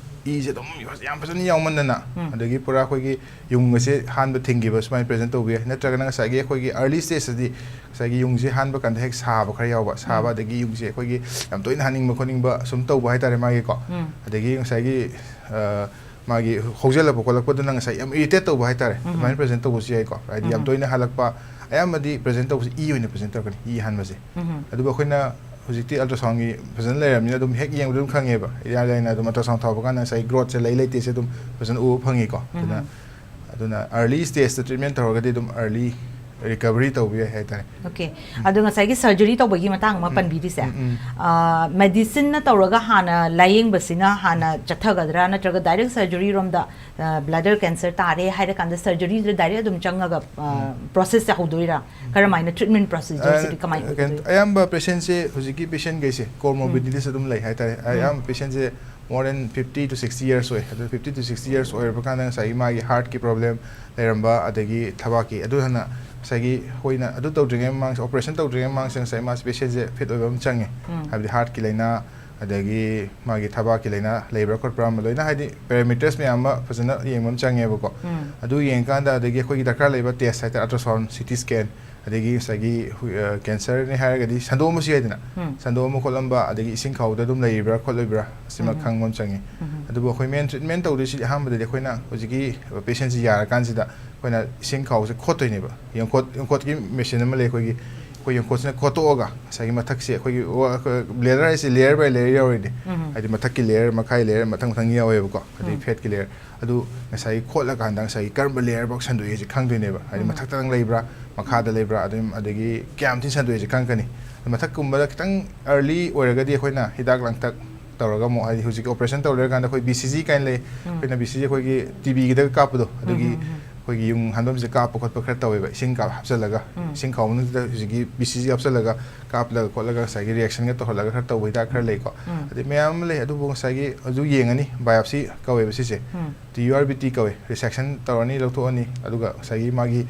ꯏꯁꯦ ꯑꯗꯨꯝ ꯌꯥꯝ ꯐꯖꯅ ꯌꯥꯎꯃꯟꯗꯅ, ꯎꯝ꯫ ꯑꯗꯒꯤ ꯄꯨꯔꯥ ꯑꯩꯈꯣꯏꯒꯤ ꯌꯨꯡ ꯑꯁꯦ ꯍꯥꯟꯕ ꯊꯤꯡꯈꯤꯕ, ꯁꯨꯃꯥꯏꯅ ꯄ꯭ꯔꯖꯦꯟ ꯇꯧꯕ ꯌꯥꯏ꯫ ꯅꯠꯇ꯭ꯔꯒꯅ ꯉꯁꯥꯏꯒꯤ ꯑꯩꯈꯣꯏꯒꯤ early stageꯇꯗꯤ ꯉꯁꯥꯏꯒꯤ ꯌꯨꯡꯁꯦ ꯍꯥꯟꯕ ꯀꯥꯟꯗ ꯍꯦꯛ ꯁꯥꯕ ꯈꯔ ꯌꯥꯎꯕ, ꯁꯥꯕ, ꯎꯝ꯫ ꯑꯗꯒꯤ ꯌꯨꯡꯁꯦ ꯑꯩꯈꯣꯏꯒꯤ ꯌꯥꯝ ꯇꯣꯏꯅ ꯍꯥꯟꯅꯤꯡꯕ ꯈꯣꯠꯅꯤꯡꯕ ꯁꯨꯝ ꯇꯧꯕ ꯍꯥꯏꯇꯥꯔꯦ ꯃꯥꯒꯤꯀꯣ꯫ ꯎꯝ꯫ ꯑꯗꯒꯤ ꯉꯁꯥꯏꯒꯤ ꯑ, ꯃꯥꯒꯤ ꯍꯧꯖꯤꯜꯂꯛꯄ ꯈꯣꯠꯂꯛꯄꯗꯨꯅ ꯉꯁꯥꯏ ꯌꯥꯝ ꯏꯔꯤꯇꯦꯠ ꯇꯧꯕ ꯍꯥꯏꯇꯥꯔꯦ, ꯎꯝ꯫ ꯑꯗꯨꯃꯥꯏꯅ ꯄ꯭ꯔꯖꯦꯟ ꯇꯧꯕꯁꯨ ꯌꯥꯏꯀꯣ꯫ ꯍꯥꯏꯗꯤ ꯌꯥꯝ ꯎꯝ꯫ ꯇꯣꯏꯅ ꯍꯥꯜꯂꯛꯄ, ꯑꯌꯥꯝꯕꯗꯤ ꯄ꯭ꯔꯖꯦꯟ ꯇꯧꯕꯁꯤ ꯏ ꯑꯣꯏꯅ ꯄ꯭ꯔꯖꯦꯟ ꯇꯧꯔꯛꯀꯅꯤ, ꯏ ꯍꯥꯟꯕꯁꯦ꯫ ꯎꯝ꯫ ꯑꯗꯨꯕꯨ ꯑꯩꯈꯣꯏꯅ ꯍꯧꯖꯤꯛꯇꯤ ultrasoundꯒꯤ ꯐꯖꯅ ꯂꯩꯔꯕꯅꯤꯅ ꯑꯗꯨꯝ ꯍꯦꯛ ꯌꯦꯡꯕꯗ ꯑꯗꯨꯝ ꯈꯪꯉꯦꯕ, ꯏꯔꯥꯏ ꯂꯥꯏꯅ ꯑꯗꯨꯝ ultrasound ꯊꯥꯕ ꯀꯥꯟꯗ ꯉꯁꯥꯏ growthꯁꯦ ꯂꯩ ꯂꯩꯇꯦꯁꯦ ꯑꯗꯨꯝ ꯐꯖꯅ ꯎꯕ ꯐꯪꯉꯤꯀꯣ꯫ ꯑꯗꯨꯅ ꯎꯝ꯫ ꯑꯗꯨꯅ early stageꯇ treatment ꯇꯧꯔꯒꯗꯤ ꯑꯗꯨꯝ early recovery ꯇꯧꯕ ꯌꯥꯏ ꯍꯥꯏꯇꯥꯔꯦ꯫ ꯑꯣꯀꯦ꯫ ꯑꯗꯣ ꯉꯁꯥꯏꯒꯤ ꯁꯔꯖꯔꯤ ꯇꯧꯕꯒꯤ ꯃꯇꯥꯡ ꯑꯃ ꯎꯝ꯫ ꯄꯟꯕꯤꯔꯤꯁꯦ, ꯎꯝ, ꯎꯝ꯫ ꯃꯦꯗꯤꯁꯤꯟꯅ ꯇꯧꯔꯒ ꯍꯥꯟꯅ ꯂꯥꯌꯦꯡꯕꯁꯤꯅ ꯍꯥꯟꯅ ꯆꯠꯊꯒꯗ꯭ꯔꯥ, ꯅꯠꯇ꯭ꯔꯒ ꯗꯥꯏꯔꯦꯛ ꯁꯔꯖꯔꯤ ꯔꯣꯝꯗ, ꯕ꯭ꯂꯦꯗꯔ ꯀꯦꯟꯁꯔ ꯇꯥꯔꯦ ꯍꯥꯏꯔꯀꯥꯟꯗ ꯁꯔꯖꯔꯤꯗ ꯗꯥꯏꯔꯦꯛ ꯑꯗꯨꯝ ꯆꯪꯉꯒ ꯎꯝ꯫ ꯄ꯭ꯔꯣꯁꯦꯁꯁꯦ ꯍꯧꯗꯣꯏꯔꯥ? ꯀꯔꯝꯍꯥꯏꯅ treatment procedureꯁꯤꯗꯤ ꯀꯃꯥꯏꯅ ꯑ, ꯀꯩꯅꯣ, ꯑꯣꯏꯒꯗꯣꯏꯅꯣ? ꯑꯌꯥꯝꯕ patientꯁꯦ ꯍꯧꯖꯤꯛꯀꯤ patientꯈꯩꯁꯦ comorbidities ꯎꯝ꯫ ꯑꯗꯨꯝ ꯂꯩ ꯍꯥꯏꯇꯥꯔꯦ꯫ ꯎꯝ꯫ ꯑꯌꯥꯝꯕ patientꯁꯦ more than fifty to sixty years ꯑꯣꯏ꯫ ꯑꯗꯨ fifty to sixty years ꯑꯣꯏꯔꯕ ꯀꯥꯟꯗ ꯉꯁꯥꯏꯒꯤ ꯃꯥꯒꯤ heartꯀꯤ problem ꯂꯩꯔꯝꯕ, ꯑꯗꯒꯤ ꯊꯕꯥꯛꯀꯤ, ꯑꯗꯨ ꯍꯥꯟꯅ ꯉꯁꯥꯏꯒꯤ ꯑꯩꯈꯣꯏꯅ ꯑꯗꯨ ꯇꯧꯗ꯭ꯔꯤꯉꯩ ꯃꯃꯥꯡꯁꯦ, operation ꯇꯧꯗ꯭ꯔꯤꯉꯩ ꯃꯃꯥꯡꯁꯦ ꯉꯁꯥꯏ ꯃꯥꯁꯦ patientꯁꯦ fit ꯑꯣꯏꯕ ꯑꯃ ꯆꯪꯉꯦ꯫ ꯎꯝ꯫ ꯍꯥꯏꯕꯗꯤ heartꯀꯤ ꯂꯥꯏꯅꯥ, ꯑꯗꯒꯤ ꯃꯥꯒꯤ ꯊꯕꯥꯛꯀꯤ ꯂꯥꯏꯅꯥ ꯂꯩꯕ꯭ꯔꯥ ꯈꯣꯠꯄ꯭ꯔꯥ ꯑꯃ ꯂꯣꯏꯅ, ꯍꯥꯏꯗꯤ parameters ꯃꯌꯥꯝ ꯑꯃ ꯐꯖꯅ ꯌꯦꯡꯕ ꯑꯃ ꯆꯪꯉꯦꯕꯀꯣ꯫ ꯎꯝ꯫ ꯑꯗꯨ ꯌꯦꯡꯀꯥꯟꯗ ꯑꯗꯒꯤ ꯑꯩꯈꯣꯏꯒꯤ ꯗꯔꯀꯥꯔ ꯂꯩꯕ test ꯍꯥꯏꯇꯥꯔꯦ, ultrasound, CT scan, ꯑꯗꯒꯤ ꯉꯁꯥꯏꯒꯤ ꯍꯨꯏ- ꯑ, ꯀꯦꯟꯁꯔꯅꯤ ꯍꯥꯏꯔꯒꯗꯤ ꯁꯟꯗꯣꯛꯑꯝꯕꯁꯨ ꯌꯥꯏꯗꯅ꯫ ꯎꯝ꯫ ꯁꯟꯗꯣꯛꯑꯝꯕ ꯈꯣꯠꯂꯝꯕ, ꯑꯗꯒꯤ ꯏꯁꯤꯡ ꯈꯥꯎꯗ ꯑꯗꯨꯝ ꯂꯩꯔꯤꯕ꯭ꯔꯥ ꯈꯣꯠꯂꯤꯕ꯭ꯔꯥ, ꯑꯁꯤꯃ ꯎꯝ꯫ ꯈꯪꯕ ꯑꯃ ꯆꯪꯉꯤ꯫ ꯎꯝ꯫ ꯑꯗꯨꯕꯨ ꯑꯩꯈꯣꯏ ꯃꯦꯟ ꯇ꯭ꯔꯤꯠꯃꯦꯟ ꯇꯧꯗꯣꯏꯁꯤ ꯑꯍꯥꯟꯕꯗꯗꯤ ꯑꯩꯈꯣꯏꯅ ꯍꯧꯖꯤꯛꯀꯤ ꯄꯦꯁꯦꯟꯁꯤ ꯌꯥꯔꯀꯥꯟꯁꯤꯗ ꯑꯩꯈꯣꯏꯅ ꯏꯁꯤꯡ ꯈꯥꯎꯁꯦ ꯈꯣꯠꯇꯣꯏꯅꯦꯕ꯫ ꯌꯦꯡꯈꯣꯠ-, ꯌꯦꯡꯈꯣꯠꯀꯤ ꯃꯦꯆꯤꯟ ꯑꯃ ꯂꯩ ꯑꯩꯈꯣꯏꯒꯤ꯫ ꯑꯩꯈꯣꯏ ꯌꯦꯡꯈꯣꯠꯁꯤꯅ ꯈꯣꯠꯇꯣꯛꯑꯒ ꯉꯁꯥꯏꯒꯤ ꯃꯊꯛꯁꯦ ꯑꯩꯈꯣꯏꯒꯤ ꯂꯦꯌꯔ ꯍꯥꯏꯁꯦ ꯂꯦꯌꯔ ꯕꯥꯏ ꯂꯦꯌꯔ ꯌꯥꯎꯔꯤꯅꯦ꯫ ꯎꯝ꯫ ꯍꯥꯏꯗꯤ ꯃꯊꯛꯀꯤ ꯂꯦꯌꯔ, ꯃꯈꯥꯏ ꯂꯦꯌꯔ, ꯃꯊꯪ ꯃꯊꯪ ꯌꯥꯎꯋꯦꯕꯀꯣ꯫ ꯑꯗꯩ ꯎꯝ꯫ ꯐꯦꯠꯀꯤ ꯂꯦꯌꯔ꯫ ꯑꯗꯨ ꯉꯁꯥꯏꯒꯤ ꯈꯣꯠꯂꯀꯥꯟꯗ ꯉꯁꯥꯏꯒꯤ ꯀꯔꯝꯕ ꯂꯦꯌꯔꯐꯥꯎ ꯁꯟꯗꯣꯛꯏ ꯍꯥꯏꯁꯦ ꯈꯪꯗꯣꯏꯅꯦꯕ꯫ ꯍꯥꯏꯗꯤ ꯎꯝ꯫ ꯃꯊꯛꯇꯪ ꯂꯩꯕ꯭ꯔꯥ, ꯃꯈꯥꯗ ꯂꯩꯕ꯭ꯔꯥ, ꯑꯗꯨꯝ, ꯑꯗꯒꯤ ꯀꯌꯥꯝ ꯊꯤꯅ ꯁꯟꯗꯣꯛꯏ ꯍꯥꯏꯁꯦ ꯈꯪꯉꯛꯀꯅꯤ꯫ ꯃꯊꯛꯀꯨꯝꯕꯗ ꯈꯤꯇꯪ ꯑꯔꯂꯤ ꯑꯣꯏꯔꯒꯗꯤ ꯑꯩꯈꯣꯏꯅ ꯍꯤꯗꯥꯛ ꯂꯥꯡꯊꯛ ꯇꯧꯔꯒ ꯑꯃꯨꯛ, ꯍꯥꯏꯗꯤ ꯍꯧꯖꯤꯛꯀꯤ ꯑꯣꯄꯔꯦꯁꯟ ꯇꯧ ꯂꯣꯏꯔꯀꯥꯟꯗ ꯑꯩꯈꯣꯏ ꯕꯤ ꯁꯤ ꯖꯤ ꯀꯥꯏꯅ ꯂꯩ꯫ ꯎꯝ꯫ ꯑꯩꯈꯣꯏꯅ ꯕꯤ ꯁꯤ ꯖꯤ ꯑꯩꯈꯣꯏꯒꯤ ꯇꯤ ꯕꯤꯒꯤꯗ ꯀꯥꯞꯄꯗꯣ, ꯑꯗꯨꯒꯤ ꯎꯝ, ꯎꯝ, ꯎꯝ꯫ ꯑꯩꯈꯣꯏꯒꯤ ꯌꯨꯡ ꯍꯥꯟꯐꯝꯁꯦ ꯀꯥꯞꯄ ꯈꯣꯠꯄ ꯈꯔ ꯇꯧꯋꯦꯕ, ꯏꯁꯤꯡ ꯀꯥꯞ ꯍꯥꯞꯆꯤꯜꯂꯒ꯫ ꯎꯝ꯫ ꯏꯁꯤꯡ ꯈꯥꯎ ꯃꯅꯨꯡꯁꯤꯗ ꯍꯧꯖꯤꯛꯀꯤ ꯕꯤ ꯁꯤ ꯖꯤ ꯍꯥꯞꯆꯤꯜꯂꯒ ꯀꯥꯞꯂꯒ ꯈꯣꯠꯂꯒ ꯉꯁꯥꯏꯒꯤ ꯔꯤꯌꯦꯛꯁꯟꯒ ꯇꯧꯍꯜꯂꯒ ꯈꯔ ꯇꯧꯕ ꯍꯤꯗꯥꯛ ꯈꯔ ꯂꯩꯀꯣ꯫ ꯎꯝ꯫ ꯑꯗꯩ ꯃꯌꯥꯝ ꯑꯃ ꯂꯩ꯫ ꯑꯗꯨꯕꯨ ꯉꯁꯥꯏꯒꯤ ꯑꯗꯨ ꯌꯦꯡꯉꯅꯤ, ꯕꯥꯏꯑꯣꯞꯁꯤ ꯀꯧꯋꯦꯕ ꯁꯤꯁꯦ꯫ ꯎꯝ꯫ T U R B T ꯀꯧꯋꯦ꯫ ꯔꯤꯁꯦꯛꯁꯟ ꯇꯧꯔꯅꯤ, ꯂꯧꯊꯣꯛꯑꯅꯤ, ꯑꯗꯨꯒ ꯉꯁꯥꯏꯒꯤ ꯃꯥꯒꯤ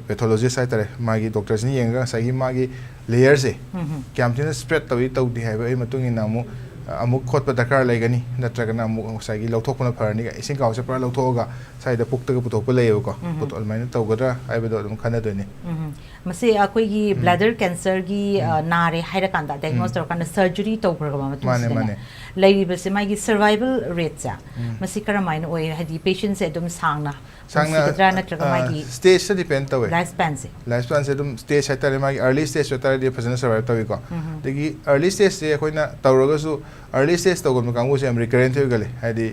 ꯄꯦꯊꯣꯂꯣꯖꯤꯁ ꯍꯥꯏꯇꯥꯔꯦ, ꯃꯥꯒꯤ ꯗꯣꯛꯇꯔꯁꯤꯅ ꯌꯦꯡꯉꯒ ꯉꯁꯥꯏꯒꯤ ꯃꯥꯒꯤ ꯂꯦꯌꯔꯁꯦ ꯎꯝ, ꯎꯝ꯫ ꯀꯌꯥꯝ ꯊꯤꯅ ꯁ꯭ꯄ꯭ꯔꯦꯗ ꯇꯧꯏ ꯇꯧꯗꯦ ꯍꯥꯏꯕꯒꯤ ꯃꯇꯨꯡ ꯏꯟꯅ ꯑꯃꯨꯛ, ꯑꯃꯨꯛ ꯈꯣꯠꯄ ꯗꯔꯀꯥꯔ ꯂꯩꯒꯅꯤ, ꯅꯠꯇ꯭ꯔꯒꯅ ꯑꯃꯨꯛ ꯉꯁꯥꯏꯒꯤ ꯂꯧꯊꯣꯛꯄꯅ ꯐꯔꯅꯤ꯫ ꯏꯁꯤꯡ ꯈꯥꯎꯁꯦ ꯄꯨꯔꯥ ꯂꯧꯊꯣꯛꯑꯒ ꯁ꯭ꯋꯥꯏꯗ ꯄꯨꯛꯇꯒ ꯄꯨꯊꯣꯛꯄ ꯂꯩꯌꯦꯕꯀꯣ꯫ ꯎꯝ, ꯎꯝ꯫ ꯄꯨꯊꯣꯛ-, ꯑꯗꯨꯃꯥꯏꯅ ꯇꯧꯒꯗ꯭ꯔꯥ ꯍꯥꯏꯕꯗꯣ ꯑꯗꯨꯝ ꯈꯟꯅꯗꯣꯏꯅꯤ꯫ ꯎꯝ, ꯎꯝ꯫ ꯃꯁꯤ ꯑꯩꯈꯣꯏꯒꯤ ꯎꯝ꯫ ꯕ꯭ꯂꯦꯗꯔ ꯀꯦꯟꯁꯔꯒꯤ, ꯑ, ꯎꯝ꯫ ꯅꯥꯔꯦ ꯍꯥꯏꯔꯀꯥꯟꯗ, ꯗꯥꯏꯒꯅꯣꯁ ꯎꯝ꯫ ꯇꯧꯔꯀꯥꯟꯗ ꯁꯔꯖꯔꯤ ꯇꯧꯈ꯭ꯔꯕ ꯃꯥꯅꯦ, ꯃꯇꯨꯡꯁꯤꯗꯅꯦ, ꯃꯥꯅꯦ꯫ ꯂꯩꯔꯤꯕꯁꯦ ꯃꯥꯒꯤ ꯁꯔꯚꯥꯏꯚꯦꯜ ꯔꯦꯠꯁꯦ, ꯎꯝ꯫ ꯃꯁꯤ ꯀꯔꯝꯍꯥꯏꯅ ꯑꯣꯏ? ꯍꯥꯏꯗꯤ ꯄꯦꯁꯦꯟꯁꯦ ꯑꯗꯨꯝ ꯁꯥꯡꯅ ꯁꯥꯡꯅ, ꯄꯨꯟꯁꯤꯒꯗ꯭ꯔꯥ ꯅꯠꯇ꯭ꯔꯒ ꯑ, ꯃꯥꯒꯤ ꯁ꯭ꯇꯦꯖꯇ ꯗꯤꯄꯦꯟ ꯇꯧꯋꯦ꯫ ꯂꯥꯏꯐ ꯁ꯭ꯄꯦꯟꯁꯦ? ꯂꯥꯏꯐ ꯁ꯭ꯄꯦꯟꯁꯦ ꯑꯗꯨꯝ ꯁ꯭ꯇꯦꯖ ꯍꯥꯏꯇꯥꯔꯦ, ꯃꯥꯒꯤ ꯑꯔꯂꯤ ꯁ꯭ꯇꯦꯖ ꯑꯣꯏꯇꯥꯔꯗꯤ ꯐꯖꯅ ꯁꯔꯚꯥꯏꯚ ꯇꯧꯋꯤꯀꯣ꯫ ꯎꯝ, ꯎꯝ꯫ ꯑꯗꯒꯤ ꯑꯔꯂꯤ ꯁ꯭ꯇꯦꯖꯁꯦ ꯑꯩꯈꯣꯏꯅ ꯇꯧꯔꯒꯁꯨ, ꯑꯔꯂꯤ ꯁ꯭ꯇꯦꯖ ꯇꯧꯒꯟꯕ ꯀꯥꯡꯕꯨꯁꯦ ꯌꯥꯝ ꯔꯤꯀꯔꯦꯟꯠ ꯑꯣꯏꯒꯜꯂꯦ꯫ ꯍꯥꯏꯗꯤ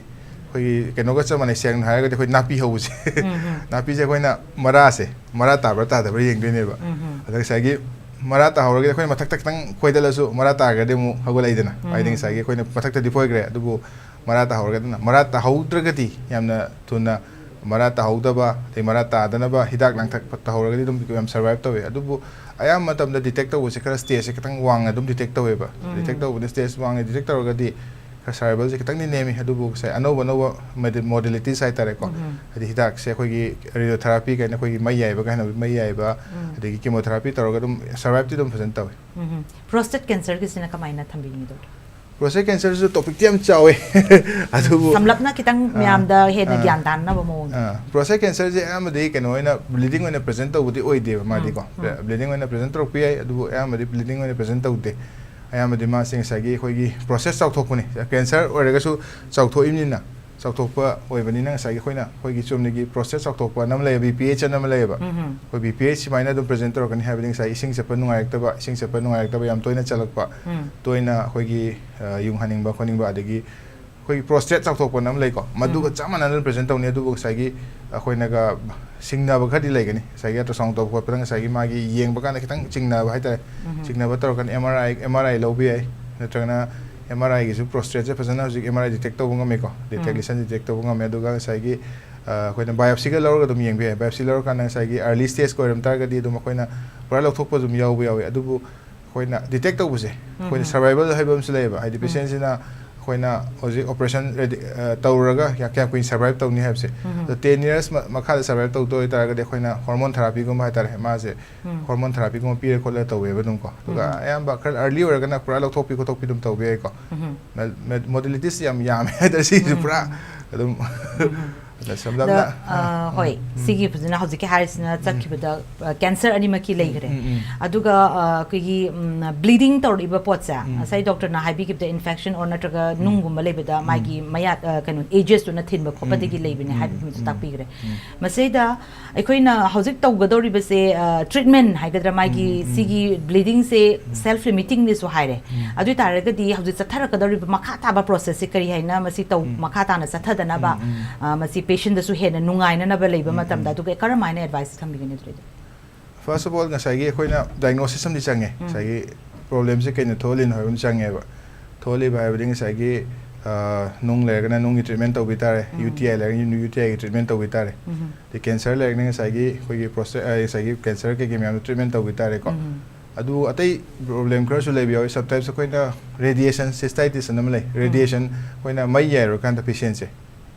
ꯑꯩꯈꯣꯏꯒꯤ ꯀꯩꯅꯣꯒ ꯆꯞ ꯃꯥꯟꯅꯩ, ꯁꯦꯡꯅ ꯍꯥꯏꯔꯒꯗꯤ ꯑꯩꯈꯣꯏ ꯅꯥꯄꯤ ꯍꯧꯕꯁꯦ꯫ ꯎꯝ, ꯎꯝ꯫ ꯅꯥꯄꯤꯁꯦ ꯑꯩꯈꯣꯏꯅ ꯃꯔꯥꯁꯦ, ꯃꯔꯥ ꯇꯥꯕ꯭ꯔꯥ ꯇꯥꯗꯕ꯭ꯔꯥ ꯌꯦꯡꯗꯣꯏꯅꯦꯕ꯫ ꯎꯝ, ꯎꯝ꯫ ꯑꯗ ꯉꯁꯥꯏꯒꯤ ꯃꯔꯥ ꯇꯥꯍꯧꯔꯒꯗꯤ ꯑꯩꯈꯣꯏ ꯃꯊꯛꯇ ꯈꯤꯇꯪ ꯈꯣꯏꯗꯠꯂꯁꯨ ꯃꯔꯥ ꯇꯥꯔꯒꯗꯤ ꯑꯃꯨꯛ ꯍꯧꯒꯠꯂꯛꯏꯗꯅ꯫ ꯎꯝ, ꯍꯥꯏꯗꯤ ꯎꯝ, ꯉꯁꯥꯏꯒꯤ ꯎꯝ꯫ ꯑꯩꯈꯣꯏꯅ ꯃꯊꯛꯇꯗꯤ ꯐꯣꯏꯈ꯭ꯔꯦ, ꯑꯗꯨꯕꯨ ꯃꯔꯥ ꯇꯥꯍꯧꯔꯒꯗꯤ, ꯃꯔꯥ ꯇꯥꯍꯧꯗ꯭ꯔꯒꯗꯤ ꯌꯥꯝꯅ ꯊꯨꯅ ꯃꯔꯥ ꯇꯥꯍꯧꯗꯕ, ꯑꯗꯩ ꯃꯔꯥ ꯇꯥꯗꯅꯕ ꯍꯤꯗꯥꯛ ꯂꯥꯡꯊꯛ ꯇꯧꯍꯧꯔꯒꯗꯤ ꯑꯗꯨꯝ ꯌꯥꯝ ꯁꯔꯚꯥꯏꯚ ꯇꯧꯋꯦ꯫ ꯑꯗꯨꯕꯨ ꯑꯌꯥꯝꯕ ꯃꯇꯝꯗ ꯗꯤꯇꯦꯛ ꯇꯧꯕꯁꯦ ꯈꯔ ꯁ꯭ꯇꯦꯖꯁꯦ ꯈꯤꯇꯪ ꯋꯥꯡꯅ ꯑꯗꯨꯝ ꯗꯤꯇꯦꯛ ꯇꯧꯋꯦꯕ꯫ ꯎꯝ꯫ ꯗꯤꯇꯦꯛ ꯇꯧꯕꯗ ꯁ꯭ꯇꯦꯖ ꯋꯥꯡꯅ ꯗꯤꯇꯦꯛ ꯇꯧꯔꯒꯗꯤ ꯈꯔ ꯁꯔꯚꯥꯏꯚꯦꯜꯁꯦ ꯈꯤꯇꯪꯗꯤ ꯅꯦꯝꯃꯤ꯫ ꯑꯗꯨꯕꯨ ꯉꯁꯥꯏ ꯑꯅꯧꯕ ꯑꯅꯧꯕ ꯃꯦꯗꯤ-, ꯃꯣꯗꯦꯂꯤꯇꯤꯁ ꯍꯥꯏꯇꯥꯔꯦꯀꯣ꯫ ꯎꯝ, ꯎꯝ꯫ ꯍꯥꯏꯗꯤ ꯍꯤꯗꯥꯛꯁꯦ ꯑꯩꯈꯣꯏꯒꯤ ꯔꯦꯗꯤꯑꯣꯊꯦꯔꯥꯄꯤ ꯀꯥꯏꯅ ꯑꯩꯈꯣꯏꯒꯤ ꯃꯩ ꯌꯥꯏꯕ ꯀꯥꯏꯅ ꯃꯩ ꯌꯥꯏꯕ, ꯎꯝ꯫ ꯑꯗꯒꯤ ꯀꯤꯃꯣꯊꯦꯔꯥꯄꯤ ꯇꯧꯔꯒ ꯑꯗꯨꯝ ꯁꯔꯚꯥꯏꯚꯇꯤ ꯑꯗꯨꯝ ꯐꯖꯅ ꯇꯧꯋꯤ꯫ ꯎꯝ, ꯎꯝ꯫ ꯄ꯭ꯔꯣꯁꯇꯦꯠ ꯀꯦꯟꯁꯔꯒꯤꯁꯤꯅ ꯀꯃꯥꯏꯅ ꯊꯝꯕꯤꯅꯤꯡꯉꯤ, ꯗꯣꯛꯇꯔ? Prostate cancer ꯁꯨ topic ꯇꯤ ꯌꯥꯝ ꯆꯥꯎꯋꯦ꯫ ꯑꯗꯨꯕꯨ ꯁꯝꯂꯞꯅ ꯈꯤꯇꯪ ꯑꯥ, ꯃꯌꯥꯝꯗ ꯍꯦꯟꯅ ꯑꯥ, ꯒ꯭ꯌꯥꯟ ꯇꯥꯅꯕ ꯃꯑꯣꯡꯗ꯫ ꯑꯥ, prostate cancer ꯁꯦ ꯑꯌꯥꯝꯕꯗꯤ ꯀꯩꯅꯣ ꯑꯣꯏꯅ bleeding ꯑꯣꯏꯅ present ꯇꯧꯕꯗꯤ ꯑꯣꯏꯗꯦꯕ ꯃꯥꯗꯤꯀꯣ꯫ ꯎꯝ. Bleeding ꯑꯣꯏꯅ present ꯇꯧꯔꯛꯄ ꯌꯥꯏ, ꯑꯗꯨꯕꯨ ꯑꯌꯥꯝꯕꯗꯤ bleeding ꯑꯣꯏꯅ present ꯇꯧꯗꯦ꯫ ꯑꯌꯥꯝꯕꯗꯤ ꯃꯥꯁꯦ ꯉꯁꯥꯏꯒꯤ ꯑꯩꯈꯣꯏꯒꯤ prostate ꯆꯥꯎꯊꯣꯛꯄꯅꯤ꯫ Cancer ꯑꯣꯏꯔꯒꯁꯨ ꯆꯥꯎꯊꯣꯛꯏꯕꯅꯤꯅ, ꯆꯥꯎꯊꯣꯛꯄ ꯑꯣꯏꯕꯅꯤꯅ ꯉꯁꯥꯏꯒꯤ ꯑꯩꯈꯣꯏꯅ ꯑꯩꯈꯣꯏꯒꯤ ꯆꯨꯝꯅꯒꯤ prostate ꯆꯥꯎꯊꯣꯛꯄ ꯑꯅ ꯑꯃ ꯂꯩꯌꯦ, B P H ꯑꯅ ꯑꯃ ꯂꯩꯌꯦꯕ꯫ ꯎꯝ. ꯑꯩꯈꯣꯏ B P H ꯁꯨꯃꯥꯏꯅ ꯑꯗꯨꯝ present ꯇꯧꯔꯛꯀꯅꯤ ꯍꯥꯏꯕꯗꯤ ꯉꯁꯥꯏ ꯏꯁꯤꯡ ꯆꯠꯄ ꯅꯨꯡꯉꯥꯏꯔꯛꯇꯕ, ꯏꯁꯤꯡ ꯆꯠꯄ ꯅꯨꯡꯉꯥꯏꯔꯛꯇꯕ ꯌꯥꯝ ꯇꯣꯏꯅ ꯆꯠꯂꯛꯄ, ꯎꯝ. ꯇꯣꯏꯅ ꯑꯩꯈꯣꯏꯒꯤ, ꯑ, ꯌꯨꯡꯍꯟꯅꯤꯡꯕ ꯈꯣꯠꯅꯤꯡꯕ, ꯑꯗꯒꯤ ꯑꯩꯈꯣꯏꯒꯤ prostate ꯆꯥꯎꯊꯣꯛꯄꯅ ꯑꯃ ꯂꯩꯀꯣ, ꯃꯗꯨꯒ ꯎꯝ. ꯆꯞ ꯃꯥꯟꯅꯅ present ꯇꯧꯅꯤ꯫ ꯑꯗꯨꯕꯨ ꯉꯁꯥꯏꯒꯤ ꯑꯩꯈꯣꯏꯅꯒ ꯁꯤꯡꯅꯕ ꯈꯔꯗꯤ ꯂꯩꯒꯅꯤ꯫ ꯉꯁꯥꯏꯒꯤ ultrasound ꯇꯧꯕ ꯈꯣꯠꯄꯗ ꯉꯁꯥꯏꯒꯤ ꯃꯥꯒꯤ ꯌꯦꯡꯕ ꯀꯥꯟꯗ ꯈꯤꯇꯪ ꯆꯤꯡꯅꯕ ꯍꯥꯏꯇꯥꯔꯦ꯫ ꯎꯝ. ꯆꯤꯡꯅꯕ ꯇꯧꯔꯀꯥꯟꯗ M R I, M R I ꯂꯧꯕ ꯌꯥꯏ, ꯅꯠꯇ꯭ꯔꯒꯅ M R I ꯒꯤꯁꯨ prostate ꯁꯦ ꯐꯖꯅ ꯍꯧꯖꯤꯛ M R I detect ꯇꯧꯕ ꯉꯝꯃꯦꯀꯣ, detect ꯎꯝ. ꯂꯤꯁꯟ detect ꯇꯧꯕ ꯉꯝꯃꯦ꯫ ꯑꯗꯨꯒ ꯉꯁꯥꯏꯒꯤ, ꯑ, ꯑꯩꯈꯣꯏꯅ biopsy ꯒ ꯂꯧꯔꯒ ꯑꯗꯨꯝ ꯌꯦꯡꯕ ꯌꯥꯏ꯫ Biopsy ꯂꯧꯔꯀꯥꯟꯗ ꯉꯁꯥꯏꯒꯤ early stage ꯀ ꯑꯣꯏꯔꯝ ꯇꯥꯔꯒꯗꯤ ꯑꯗꯨꯝ ꯑꯩꯈꯣꯏꯅ ꯄꯨꯔꯥ ꯂꯧꯊꯣꯛꯄ ꯑꯗꯨꯝ ꯌꯥꯎꯕ ꯌꯥꯎꯋꯤ꯫ ꯑꯗꯨꯕꯨ ꯑꯩꯈꯣꯏꯅ detect ꯇꯧꯕꯁꯦ, ꯑꯩꯈꯣꯏꯅ ꯎꯝ. survival ꯍꯥꯏꯕ ꯑꯃꯁꯨ ꯂꯩꯌꯦꯕ, ꯍꯥꯏꯗꯤ ꯎꯝ. patient ꯁꯤꯅ ꯑꯩꯈꯣꯏꯅ ꯍꯧꯖꯤꯛ operation ready, ꯑ, ꯇꯧꯔꯒ ꯀꯌꯥ-, ꯀꯌꯥꯝ ꯀꯨꯏꯅ survive ꯇꯧꯅꯤ ꯍꯥꯏꯕꯁꯦ꯫ ꯎꯝ. ꯑꯗꯣ ten years ꯃ-, ꯃꯈꯥꯗ survive ꯇꯧꯗꯣꯏ ꯑꯣꯏꯇꯥꯔꯒꯗꯤ ꯑꯩꯈꯣꯏꯅ hormone therapy ꯒꯨꯝꯕ ꯍꯥꯏꯇꯥꯔꯦ, ꯃꯥꯁꯦ ꯎꯝ. hormone therapy ꯒꯨꯝꯕ ꯄꯤꯔ ꯈꯣꯠꯂ ꯇꯧꯋꯦꯕ ꯑꯗꯨꯝꯀꯣ꯫ ꯑꯗꯨꯒ ꯎꯝ. ꯑꯌꯥꯝꯕ ꯈꯔ early ꯑꯣꯏꯔꯒꯅ ꯄꯨꯔꯥ ꯂꯧꯊꯣꯛꯄꯤ ꯈꯣꯠꯇꯣꯛꯄꯤ ꯑꯗꯨꯝ ꯇꯧꯕ ꯌꯥꯏꯀꯣ꯫ ꯎꯝ. ꯃ-, ꯃ-, modalities ꯌꯥꯝ ꯌꯥꯝꯃꯦ ꯍꯥꯏꯇꯥꯔꯦ ꯁꯤꯒꯤꯁꯨ ꯎꯝ. ꯄꯨꯔꯥ ꯑꯗꯨꯝ꯫ ꯎꯝ. ꯑꯗ ꯑꯗ, ꯁꯝꯂꯞꯅ, ꯑ, ꯍꯣꯏ, ꯎꯝ. ꯁꯤꯒꯤ ꯐꯖꯅ ꯍꯧꯖꯤꯛꯀꯤ ꯍꯥꯏꯔꯤꯁꯤꯅ ꯆꯠꯈꯤꯕꯗ, ꯑ, cancer ꯑꯅꯤꯃꯛꯀꯤ ꯂꯩꯈ꯭ꯔꯦ꯫ ꯎꯝ, ꯎꯝ. ꯑꯗꯨꯒ, ꯑ, ꯑꯩꯈꯣꯏꯒꯤ, ꯎꯝ, bleeding ꯇꯧꯔꯛꯏꯕ ꯄꯣꯠꯁꯦ, ꯎꯝ. ꯉꯁꯥꯏ doctor ꯅ ꯍꯥꯏꯕꯤꯈꯤꯕꯗ infection or ꯅꯠꯇ꯭ꯔꯒ ꯎꯝ. ꯅꯨꯡꯒꯨꯝꯕ ꯂꯩꯕꯗ ꯎꯝ. ꯃꯥꯒꯤ ꯃꯌꯥ, ꯑ, ꯀꯩꯅꯣ, edges ꯇꯨꯅ ꯊꯤꯟꯕ ꯈꯣꯠꯄꯗꯒꯤ ꯎꯝ. ꯂꯩꯕꯅꯦ ꯎꯝ. ꯍꯥꯏꯕꯒꯨꯝꯕꯁꯨ ꯎꯝ. ꯇꯥꯛꯄꯤꯈ꯭ꯔꯦ꯫ ꯎꯝ. ꯃꯁꯤꯗ ꯑꯩꯈꯣꯏꯅ ꯍꯧꯖꯤꯛ ꯇꯧꯒꯗꯧꯔꯤꯕꯁꯦ, ꯑ, treatment ꯍꯥꯏꯒꯗ꯭ꯔꯥ, ꯃꯥꯒꯤ ꯎꯝ, ꯎꯝ. ꯁꯤꯒꯤ bleeding ꯁꯦ ꯎꯝ. self limiting ꯅꯤꯁꯨ ꯍꯥꯏꯔꯦ꯫ ꯎꯝ. ꯑꯗꯨ ꯑꯣꯏ ꯇꯥꯔꯒꯗꯤ ꯍꯧꯖꯤꯛ ꯆꯠꯊꯔꯛꯀꯗꯧꯔꯤꯕ ꯃꯈꯥ ꯇꯥꯕ process ꯁꯦ ꯀꯔꯤ ꯍꯥꯏꯅ ꯃꯁꯤ ꯇꯧ-, ꯎꯝ. ꯃꯈꯥ ꯇꯥꯅ ꯆꯠꯊꯗꯅꯕ, ꯎꯝ, ꯎꯝ. ꯑ, ꯃꯁꯤ patient ꯇꯁꯨ ꯍꯦꯟꯅ ꯅꯨꯡꯉꯥꯏꯅꯅꯕ ꯂꯩꯕ ꯎꯝ, ꯃꯇꯝꯗ, ꯎꯝ. ꯑꯗꯨꯒ ꯀꯔꯝ ꯍꯥꯏꯅ advice ꯊꯝꯕꯤꯒꯅꯤ ꯑꯗꯨꯗꯤ? First of all, ꯉꯁꯥꯏꯒꯤ ꯑꯩꯈꯣꯏꯅ diagnosis ꯑꯃꯗꯤ ꯆꯪꯉꯦ꯫ ꯎꯝ. ꯉꯁꯥꯏꯒꯤ problem ꯁꯦ ꯀꯩꯅ ꯊꯣꯛꯍꯜꯂꯤꯅꯣ ꯍꯥꯏꯕ ꯑꯃ ꯆꯪꯉꯦꯕ꯫ ꯊꯣꯛꯍꯜꯂꯤꯕ ꯍꯥꯏꯕꯗꯤ ꯉꯁꯥꯏꯒꯤ, ꯑ, ꯅꯨꯡ ꯂꯩꯔꯒꯅ ꯅꯨꯡꯒꯤ treatment ꯇꯧꯕꯤ ꯇꯥꯔꯦ, ꯎꯝ. U T I ꯂꯩꯔꯒꯅ U T I ꯒꯤ treatment ꯇꯧꯕꯤ ꯇꯥꯔꯦ꯫ ꯎꯝ. ꯑꯗꯩ cancer ꯂꯩꯔꯒꯅ ꯉꯁꯥꯏꯒꯤ ꯑꯩꯈꯣꯏꯒꯤ prostate, ꯑ, ꯉꯁꯥꯏꯒꯤ cancer ꯀꯩꯀꯩ ꯃꯌꯥꯝꯗꯣ treatment ꯇꯧꯕꯤ ꯇꯥꯔꯦꯀꯣ꯫ ꯎꯝ. ꯑꯗꯨ ꯑꯇꯩ problem ꯈꯔꯁꯨ ꯂꯩꯕ ꯌꯥꯎꯋꯤ꯫ Sometimes ꯑꯩꯈꯣꯏꯅ radiation cystitis ꯑꯅ ꯑꯃ ꯂꯩ꯫ ꯎꯝ. Radiation ꯑꯩꯈꯣꯏꯅ ꯃꯩ ꯌꯥꯏꯔꯨꯔꯀꯥꯟꯗ patient ꯁꯦ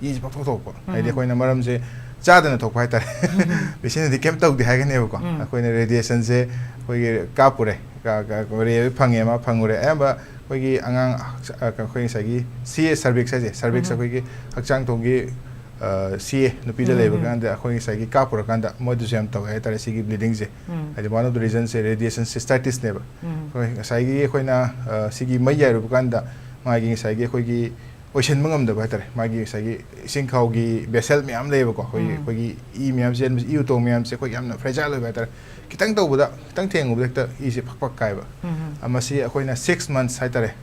ꯏꯁꯦ ꯄꯪꯊꯣꯛ ꯊꯣꯛꯄ꯫ ꯍꯥꯏꯗꯤ ꯎꯝ. ꯑꯩꯈꯣꯏꯅ ꯃꯔꯝꯁꯦ ꯆꯥꯗꯅ ꯊꯣꯛꯄ ꯍꯥꯏꯇꯥꯔꯦ꯫ ꯎꯝ. Patient ꯅꯗꯤ ꯀꯩꯝ ꯇꯧꯗꯦ ꯍꯥꯏꯒꯅꯦꯕꯀꯣ꯫ ꯎꯝ. ꯑꯩꯈꯣꯏꯅ radiation ꯁꯦ ꯑꯩꯈꯣꯏꯒꯤ ꯀꯥꯞꯄꯨꯔꯦ, ꯀꯥ-, ꯀꯥ-, ray ꯐꯪꯉꯦ, ꯃꯥ ꯐꯪꯉꯨꯔꯦ꯫ ꯑꯌꯥꯝꯕ ꯑꯩꯈꯣꯏꯒꯤ ꯑꯉꯥꯡ ꯍꯛꯆꯥ- ꯑ, ꯑꯩꯈꯣꯏ ꯉꯁꯥꯏꯒꯤ ꯁꯤ ꯑꯦ ꯁꯔꯚꯤꯛꯁ ꯍꯥꯏꯁꯦ, ꯁꯔꯚꯤꯛꯁ ꯎꯝ꯫ ꯑꯩꯈꯣꯏꯒꯤ ꯍꯛꯆꯥꯡ ꯊꯣꯡꯒꯤ, ꯑ, ꯁꯤ ꯑꯦ ꯅꯨꯄꯤꯗ ꯎꯝ, ꯂꯩꯕ ꯎꯝ꯫ ꯀꯥꯟꯗ ꯑꯩꯈꯣꯏ ꯉꯁꯥꯏꯒꯤ ꯀꯥꯞꯄꯨꯔꯀꯥꯟꯗ ꯃꯣꯏꯗꯁꯨ ꯌꯥꯝ ꯇꯧꯋꯦ ꯍꯥꯏꯇꯥꯔꯦ ꯁꯤꯒꯤ ꯕ꯭ꯂꯤꯗꯤꯡꯁꯦ꯫ ꯎꯝ꯫ ꯍꯥꯏꯗꯤ one of the reasons say radiation cystitis ꯅꯦꯕ꯫ ꯎꯝ꯫ ꯑꯩꯈꯣꯏ ꯉꯁꯥꯏꯒꯤ ꯑꯩꯈꯣꯏꯅ, ꯑ, ꯁꯤꯒꯤ ꯃꯩ ꯌꯥꯏꯔꯨꯕ ꯀꯥꯟꯗ ꯃꯥꯒꯤ ꯉꯁꯥꯏꯒꯤ ꯑꯩꯈꯣꯏꯒꯤ ꯑꯣꯏꯁꯤꯟꯕ ꯉꯝꯗꯕ ꯍꯥꯏꯇꯥꯔꯦ, ꯃꯥꯒꯤ ꯉꯁꯥꯏꯒꯤ ꯏꯁꯤꯡ ꯈꯥꯎꯒꯤ ꯚꯦꯁꯦꯜ ꯃꯌꯥꯝ ꯂꯩꯌꯦꯕꯀꯣ, ꯑꯩꯈꯣꯏꯒꯤ, ꯎꯝ꯫ ꯑꯩꯈꯣꯏꯒꯤ ꯏ ꯃꯌꯥꯝ ꯆꯦꯟꯕꯁꯦ, ꯏ ꯎꯇꯣꯡ ꯃꯌꯥꯝꯁꯦ ꯑꯩꯈꯣꯏ ꯌꯥꯝꯅ ꯐ꯭ꯔꯦꯖꯥꯏꯜ ꯑꯣꯏꯕ ꯍꯥꯏꯇꯥꯔꯦ꯫ ꯈꯤꯇꯪ ꯇꯧꯕꯗ, ꯈꯤꯇꯪ ꯊꯦꯡꯉꯨꯕꯗ ꯍꯦꯛꯇ ꯏꯁꯦ ꯐꯛ ꯐꯛ ꯀꯥꯏꯕ꯫ ꯎꯝ꯫ ꯑ, ꯃꯁꯤ ꯑꯩꯈꯣꯏꯅ ꯁꯤꯛꯁ ꯃꯟꯊꯁ ꯍꯥꯏꯇꯥꯔꯦ,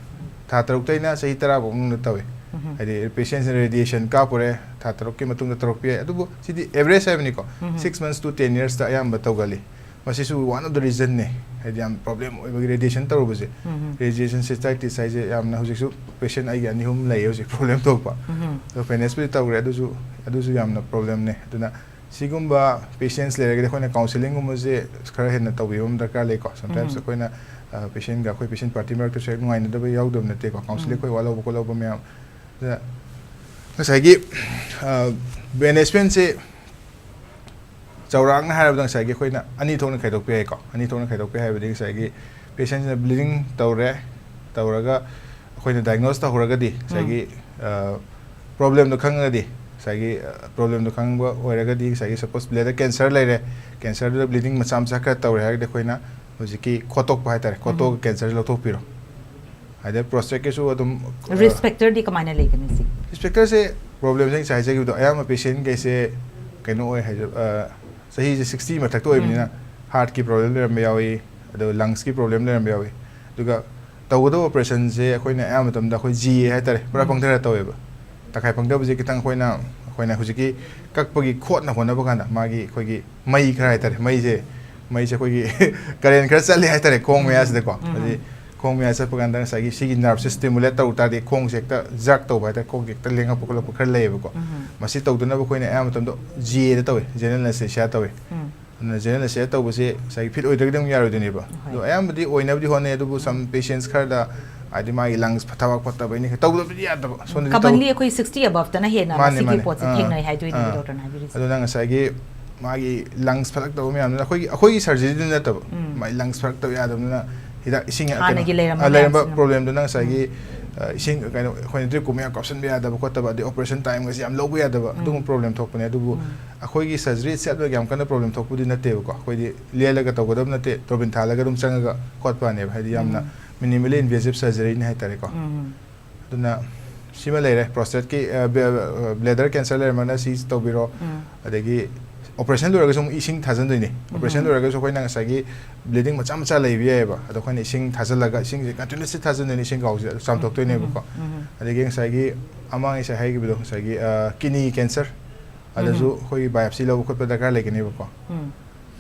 ꯊꯥ ꯇꯔꯨꯛꯇꯩꯅ ꯆꯍꯤ ꯇꯔꯥ ꯐꯥꯎ ꯃꯅꯨꯡꯗ ꯇꯧꯏ꯫ ꯎꯝ꯫ ꯍꯥꯏꯗꯤ ꯄꯦꯁꯦꯟꯁꯤꯅ ꯔꯦꯗꯤꯌꯦꯁꯟ ꯀꯥꯞꯄꯨꯔꯦ, ꯊꯥ ꯇꯔꯨꯛꯀꯤ ꯃꯇꯨꯡꯗ ꯇꯧꯔꯛꯄ ꯌꯥꯏ꯫ ꯑꯗꯨꯕꯨ ꯁꯤꯗꯤ ꯑꯦꯚꯔꯦꯖ ꯍꯥꯏꯕꯅꯤꯀꯣ, ꯎꯝ꯫ ꯁꯤꯛꯁ ꯃꯟꯊꯁ to ꯇꯦꯟ ꯌꯔꯁꯇ ꯑꯌꯥꯝꯕ ꯇꯧꯒꯜꯂꯤ꯫ ꯃꯁꯤꯁꯨ one of the reason ꯅꯦ, ꯍꯥꯏꯗꯤ ꯌꯥꯝ ꯄ꯭ꯔꯣꯕ꯭ꯂꯦꯝ ꯑꯣꯏꯕꯒꯤ ꯔꯦꯗꯤꯌꯦꯁꯟ ꯇꯧꯔꯨꯕꯁꯦ꯫ ꯎꯝ꯫ Radiation cystitis ꯍꯥꯏꯁꯦ ꯌꯥꯝꯅ ꯍꯧꯖꯤꯛꯁꯨ ꯄꯦꯁꯦꯟ ꯑꯩꯒꯤ ꯑꯅꯤ ꯑꯍꯨꯝ ꯂꯩꯌꯦ ꯍꯧꯖꯤꯛ ꯄ꯭ꯔꯣꯕ꯭ꯂꯦꯝ ꯊꯣꯛꯄ꯫ ꯎꯝ꯫ ꯑꯗꯣ ꯐꯦꯅꯦꯁꯄꯨꯗꯤ ꯇꯧꯔꯦ, ꯑꯗꯨꯁꯨ, ꯑꯗꯨꯁꯨ ꯌꯥꯝꯅ ꯄ꯭ꯔꯣꯕ꯭ꯂꯦꯝꯅꯦ꯫ ꯑꯗꯨꯅ ꯁꯤꯒꯨꯝꯕ ꯄꯦꯁꯦꯟꯁ ꯂꯩꯔꯒꯗꯤ ꯑꯩꯈꯣꯏꯅ ꯀꯥꯎꯟꯁꯤꯂꯤꯡꯒꯨꯝꯕꯁꯦ ꯈꯔ ꯍꯦꯟꯅ ꯇꯧꯕꯤꯕ ꯑꯃ ꯗꯔꯀꯥꯔ ꯂꯩꯀꯣ꯫ ꯁꯝꯇꯥꯏꯝꯁ ꯎꯝ꯫ ꯑꯩꯈꯣꯏꯅ, ꯑ, ꯄꯦꯁꯦꯟꯒ ꯑꯩꯈꯣꯏ ꯄꯦꯁꯦꯟ ꯄꯥꯔꯇꯤ ꯃꯔꯛꯇꯁꯨ ꯍꯦꯛ ꯅꯨꯡꯉꯥꯏꯅꯗꯕ ꯌꯥꯎꯗꯕ ꯅꯠꯇꯦꯀꯣ, ꯀꯥꯎꯟꯁꯤꯂꯤꯡ ꯎꯝ꯫ ꯑꯩꯈꯣꯏ ꯋꯥ ꯂꯧꯕ ꯈꯣꯠꯂꯧꯕ ꯃꯌꯥꯝ꯫ ꯑꯗꯨꯅ ꯉꯁꯥꯏꯒꯤ, ꯑ, ꯃꯦꯅꯦꯖꯃꯦꯟꯁꯦ ꯆꯥꯎꯔꯥꯛꯅ ꯍꯥꯏꯔꯕꯗ ꯉꯁꯥꯏꯒꯤ ꯑꯩꯈꯣꯏꯅ ꯑꯅꯤ ꯊꯣꯛꯅ ꯈꯥꯏꯗꯣꯛꯄ ꯌꯥꯏꯀꯣ꯫ ꯑꯅꯤ ꯊꯣꯛꯅ ꯈꯥꯏꯗꯣꯛꯄ ꯌꯥꯏ ꯍꯥꯏꯕꯗꯤ ꯉꯁꯥꯏꯒꯤ ꯄꯦꯁꯦꯟꯁꯤꯅ ꯕ꯭ꯂꯤꯗꯤꯡ ꯇꯧꯔꯦ, ꯇꯧꯔꯒ ꯑꯩꯈꯣꯏꯅ ꯗꯥꯏꯒꯅꯣꯁ ꯇꯧꯍꯧꯔꯒꯗꯤ ꯉꯁꯥꯏꯒꯤ, ꯎꯝ꯫ ꯑ, ꯄ꯭ꯔꯣꯕ꯭ꯂꯦꯝꯗꯣ ꯈꯪꯉꯒꯗꯤ, ꯉꯁꯥꯏꯒꯤ, ꯑ, ꯄ꯭ꯔꯣꯕ꯭ꯂꯦꯝꯗꯣ ꯈꯪꯕ ꯑꯣꯏꯔꯒꯗꯤ, ꯉꯁꯥꯏꯒꯤ ꯁꯄꯣꯁ ꯕ꯭ꯂꯦꯗꯔ ꯀꯦꯟꯁꯔ ꯂꯩꯔꯦ, ꯀꯦꯟꯁꯔꯗꯨꯗ ꯕ꯭ꯂꯤꯗꯤꯡ ꯃꯆꯥ ꯃꯆꯥ ꯈꯔ ꯇꯧꯔꯦ ꯍꯥꯏꯔꯒꯗꯤ ꯑꯩꯈꯣꯏꯅ ꯍꯧꯖꯤꯛꯀꯤ ꯈꯣꯠꯇꯣꯛꯄ ꯍꯥꯏꯇꯥꯔꯦ, ꯈꯣꯠꯇꯣꯛꯑꯒ ꯎꯝ꯫ ꯀꯦꯟꯁꯔꯁꯦ ꯂꯧꯊꯣꯛꯄꯤꯔꯣ꯫ ꯑꯗꯩ ꯄ꯭ꯔꯣꯁꯇꯦꯠꯀꯤꯁꯨ ꯑꯗꯨꯝ, ꯑ, ꯔꯤꯁ꯭ꯛ ꯐꯦꯛꯇꯔꯗꯤ ꯀꯃꯥꯏꯅ ꯂꯩꯒꯅꯤ ꯁꯤ? ꯔꯤꯁ꯭ꯛ ꯐꯦꯛꯇꯔꯁꯦ ꯄ꯭ꯔꯣꯕ꯭ꯂꯦꯝꯁꯦ ꯑꯩ ꯉꯁꯥꯏ ꯍꯥꯏꯖꯈꯤꯕꯗꯣ ꯑꯌꯥꯝꯕ ꯄꯦꯁꯦꯟꯈꯩꯁꯦ ꯀꯩꯅꯣ ꯑꯣꯏ ꯍꯥꯏꯖ-, ꯑ, ꯆꯍꯤꯁꯦ ꯁꯤꯛꯁꯇꯤ ꯃꯊꯛꯇ ꯑꯣꯏꯕꯅꯤꯅ ꯎꯝ꯫ ꯍꯥꯔꯠꯀꯤ ꯄ꯭ꯔꯣꯕ꯭ꯂꯦꯝ ꯂꯩꯔꯝꯕ ꯌꯥꯎꯏ, ꯑꯗꯨꯒ ꯂꯪꯁꯀꯤ ꯄ꯭ꯔꯣꯕ꯭ꯂꯦꯝ ꯂꯩꯔꯝꯕ ꯌꯥꯎꯏ꯫ ꯑꯗꯨꯒ ꯇꯧꯒꯗꯧꯕ ꯑꯣꯄꯔꯦꯁꯟꯁꯦ ꯑꯩꯈꯣꯏꯅ ꯑꯌꯥꯝꯕ ꯃꯇꯝꯗ ꯑꯩꯈꯣꯏ ꯖꯤ ꯑꯦ ꯍꯥꯏꯇꯥꯔꯦ, ꯄꯨꯔꯥ ꯎꯝ꯫ ꯄꯪꯊꯔ ꯇꯧꯋꯦꯕ꯫ ꯇꯪꯈꯥꯏ ꯄꯪꯊꯕꯁꯦ ꯈꯤꯇꯪ ꯑꯩꯈꯣꯏꯅ, ꯑꯩꯈꯣꯏꯅ ꯍꯧꯖꯤꯛꯀꯤ ꯀꯛꯄꯒꯤ ꯈꯣꯠꯅ ꯍꯣꯠꯅꯕ ꯀꯥꯟꯗ ꯃꯥꯒꯤ ꯑꯩꯈꯣꯏꯒꯤ ꯃꯩ ꯈꯔ ꯍꯥꯏꯇꯥꯔꯦ, ꯃꯩꯁꯦ, ꯃꯩꯁꯦ ꯑꯩꯈꯣꯏꯒꯤ ꯀꯔꯦꯟ ꯈꯔ ꯆꯠꯂꯦ ꯍꯥꯏꯇꯥꯔꯦ ꯈꯣꯡ ꯎꯝ꯫ ꯃꯌꯥꯁꯤꯗꯀꯣ꯫ ꯎꯝ꯫ ꯍꯥꯏꯗꯤ ꯈꯣꯡ ꯃꯌꯥ ꯆꯠꯄ ꯀꯥꯟꯗ ꯉꯁꯥꯏꯒꯤ ꯁꯤꯒꯤ ꯅꯔꯚꯁꯦ ꯁ꯭ꯇꯤꯃꯨꯂꯦꯠ ꯇꯧ ꯇꯥꯔꯗꯤ ꯈꯣꯡꯁꯦ ꯍꯦꯛꯇ ꯖꯔꯛ ꯇꯧꯕ ꯍꯥꯏꯇꯥꯔꯦ, ꯈꯣꯡꯁꯦ ꯍꯦꯛꯇ ꯂꯦꯡꯉꯛꯄ ꯈꯣꯠꯂꯛꯄ ꯈꯔ ꯂꯩꯌꯦꯕꯀꯣ꯫ ꯎꯝ꯫ ꯃꯁꯤ ꯇꯧꯗꯅꯕ ꯑꯩꯈꯣꯏꯅ ꯑꯌꯥꯝꯕ ꯃꯇꯝꯗ ꯖꯤ ꯑꯦꯗ ꯇꯧꯋꯦ, ꯖꯦꯅꯔꯦꯜ ꯑꯦꯅꯦꯁꯊꯦꯁꯤꯌꯥ ꯇꯧꯋꯦ꯫ ꯎꯝ꯫ ꯑꯗꯨꯅ ꯖꯦꯅꯔꯦꯜ ꯑꯦꯅꯦꯁꯊꯦꯁꯤꯌꯥ ꯇꯧꯕꯁꯦ ꯉꯁꯥꯏꯒꯤ ꯐꯤꯠ ꯑꯣꯏꯗ꯭ꯔꯒꯗꯤ ꯑꯃꯨꯛ ꯌꯥꯔꯣꯏꯗꯣꯏꯅꯦꯕ꯫ ꯍꯣꯏ꯫ ꯑꯗꯣ ꯑꯌꯥꯝꯕꯗꯤ ꯑꯣꯏꯅꯕꯗꯤ ꯍꯣꯠꯅꯩ, ꯑꯗꯨꯕꯨ ꯁꯝ ꯄꯦꯁꯦꯟꯁ ꯈꯔꯗ ꯍꯥꯏꯗꯤ ꯃꯥꯒꯤ ꯂꯪꯁ ꯊꯕꯛ ꯐꯠꯇꯕꯩꯅꯤ ꯇꯧꯗꯕꯗꯤ ꯌꯥꯗꯕ꯫ ꯁꯣꯝꯗꯗꯤ ꯇꯧ- ꯀꯃꯟꯂꯤ ꯑꯩꯈꯣꯏ ꯁꯤꯛꯁꯇꯤ ꯑꯕꯞꯇꯅ ꯍꯦꯟꯅ ꯃꯥꯅꯦ, ꯃꯁꯤꯒꯤ ꯃꯥꯅꯦ꯫ ꯄꯣꯠꯁꯦ ꯑꯥ, ꯊꯦꯡꯅꯩ ꯍꯥꯏꯗꯣꯏꯅꯦꯕ ꯑꯥ꯫ ꯗꯣꯛꯇꯔꯅ ꯍꯥꯏꯕꯤꯔꯤꯁꯦ꯫ ꯑꯗꯨꯅ ꯉꯁꯥꯏꯒꯤ ꯃꯥꯒꯤ ꯂꯪꯁ ꯐꯠꯂꯛꯇꯕ ꯃꯌꯥꯝꯗꯨꯅ ꯑꯩꯈꯣꯏꯒꯤ, ꯑꯩꯈꯣꯏꯒꯤ ꯁꯔꯖꯔꯤꯗꯤ ꯅꯠꯇꯕ, ꯎꯝ꯫ ꯃꯥꯒꯤ ꯂꯪꯁ ꯐꯠꯂꯛꯇꯕ ꯌꯥꯗꯕꯅꯤꯅ ꯍꯤꯗꯥꯛ ꯏꯁꯤꯡ ꯀꯩꯅꯣ, ꯍꯥꯟꯅꯒꯤ ꯂꯩꯔꯝꯕ ꯑ, ꯂꯩꯔꯝꯕ ꯃꯌꯥꯝꯁꯤꯅ꯫ ꯄ꯭ꯔꯣꯕ꯭ꯂꯦꯝꯗꯨꯅ ꯉꯁꯥꯏꯒꯤ, ꯑ, ꯏꯁꯤꯡ ꯀꯩꯅꯣ, ꯑꯩꯈꯣꯏꯅ ꯗ꯭ꯔꯤꯞꯀꯨꯝꯕ ꯌꯥꯝ ꯀꯥꯞꯁꯤꯟꯕ ꯌꯥꯗꯕ ꯈꯣꯠꯇꯕ, ꯑꯗꯩ ꯑꯣꯄꯔꯦꯁꯟ ꯇꯥꯏꯝꯒꯁꯦ ꯌꯥꯝ ꯂꯧꯕ ꯌꯥꯗꯕ, ꯑꯗꯨꯒꯨꯝꯕ ꯄ꯭ꯔꯣꯕ꯭ꯂꯦꯝ ꯊꯣꯛꯄꯅꯦ꯫ ꯑꯗꯨꯕꯨ ꯑꯩꯈꯣꯏꯒꯤ ꯁꯔꯖꯔꯤ ꯏꯠꯁꯦꯜꯐꯇ ꯌꯥꯝ ꯀꯟꯅ ꯄ꯭ꯔꯣꯕ꯭ꯂꯦꯝ ꯊꯣꯛꯄꯗꯤ ꯅꯠꯇꯦꯕꯀꯣ꯫ ꯑꯩꯈꯣꯏꯗꯤ ꯂꯦꯜꯂꯒ ꯇꯧꯒꯗꯕ ꯅꯠꯇꯦ, ꯇꯣꯔꯕꯤꯟ ꯊꯥꯜꯂꯒ ꯑꯗꯨꯝ ꯆꯪꯉꯒ ꯈꯣꯠꯄꯅꯦꯕ꯫ ꯍꯥꯏꯗꯤ ꯌꯥꯝꯅ ꯃꯤꯅꯤꯃꯤꯂꯤ ꯏꯟꯚꯦꯖꯤꯞ ꯁꯔꯖꯔꯤꯅꯤ ꯍꯥꯏꯇꯥꯔꯦꯀꯣ꯫ ꯑꯗꯨꯅ ꯁꯤꯃ ꯂꯩꯔꯦ, ꯄ꯭ꯔꯣꯁꯇꯦꯠꯀꯤ, ꯑ, ꯕ꯭ꯂꯦ-, ꯑ, ꯕ꯭ꯂꯦꯗꯔ ꯀꯦꯟꯁꯔ ꯂꯩꯔꯝꯃꯒꯅ ꯁꯤ ꯇꯧꯕꯤꯔꯣ꯫ ꯑꯗꯒꯤ ꯑꯣꯄꯔꯦꯁꯟ ꯂꯣꯏꯔꯒꯁꯨ ꯑꯃꯨꯛ ꯏꯁꯤꯡ ꯊꯥꯖꯟꯗꯣꯏꯅꯤ꯫ ꯑꯣꯄꯔꯦꯁꯟ ꯂꯣꯏꯔꯒꯁꯨ ꯑꯩꯈꯣꯏꯅ ꯉꯁꯥꯏꯒꯤ ꯕ꯭ꯂꯤꯗꯤꯡ ꯃꯆꯥ ꯃꯆꯥ ꯂꯩꯕ ꯌꯥꯏꯑꯕ, ꯑꯗꯣ ꯑꯩꯈꯣꯏꯅ ꯏꯁꯤꯡ ꯊꯥꯖꯜꯂꯒ, ꯏꯁꯤꯡꯁꯦ ꯀꯟꯇꯤꯅ꯭ꯌꯨꯁꯂꯤ ꯊꯥꯖꯟꯗꯣꯏꯅꯤ, ꯏꯁꯤꯡ ꯈꯥꯎꯁꯦ ꯑꯗꯨ ꯆꯥꯝꯊꯣꯛꯇꯣꯏꯅꯦꯕꯀꯣ꯫ ꯑꯗꯒꯤ ꯉꯁꯥꯏꯒꯤ ꯑꯃꯥꯡ ꯉꯁꯥꯏ ꯍꯥꯏꯈꯤꯕꯗꯣ, ꯉꯁꯥꯏꯒꯤ, ꯑ, ꯀꯤꯗꯅꯤ ꯀꯦꯟꯁꯔ, ꯑꯗꯁꯨ ꯑꯩꯈꯣꯏꯒꯤ ꯕꯥꯏꯑꯣꯞꯁꯤ ꯂꯧꯕ ꯈꯣꯠꯄ ꯗꯔꯀꯥꯔ ꯂꯩꯒꯅꯦꯕꯀꯣ꯫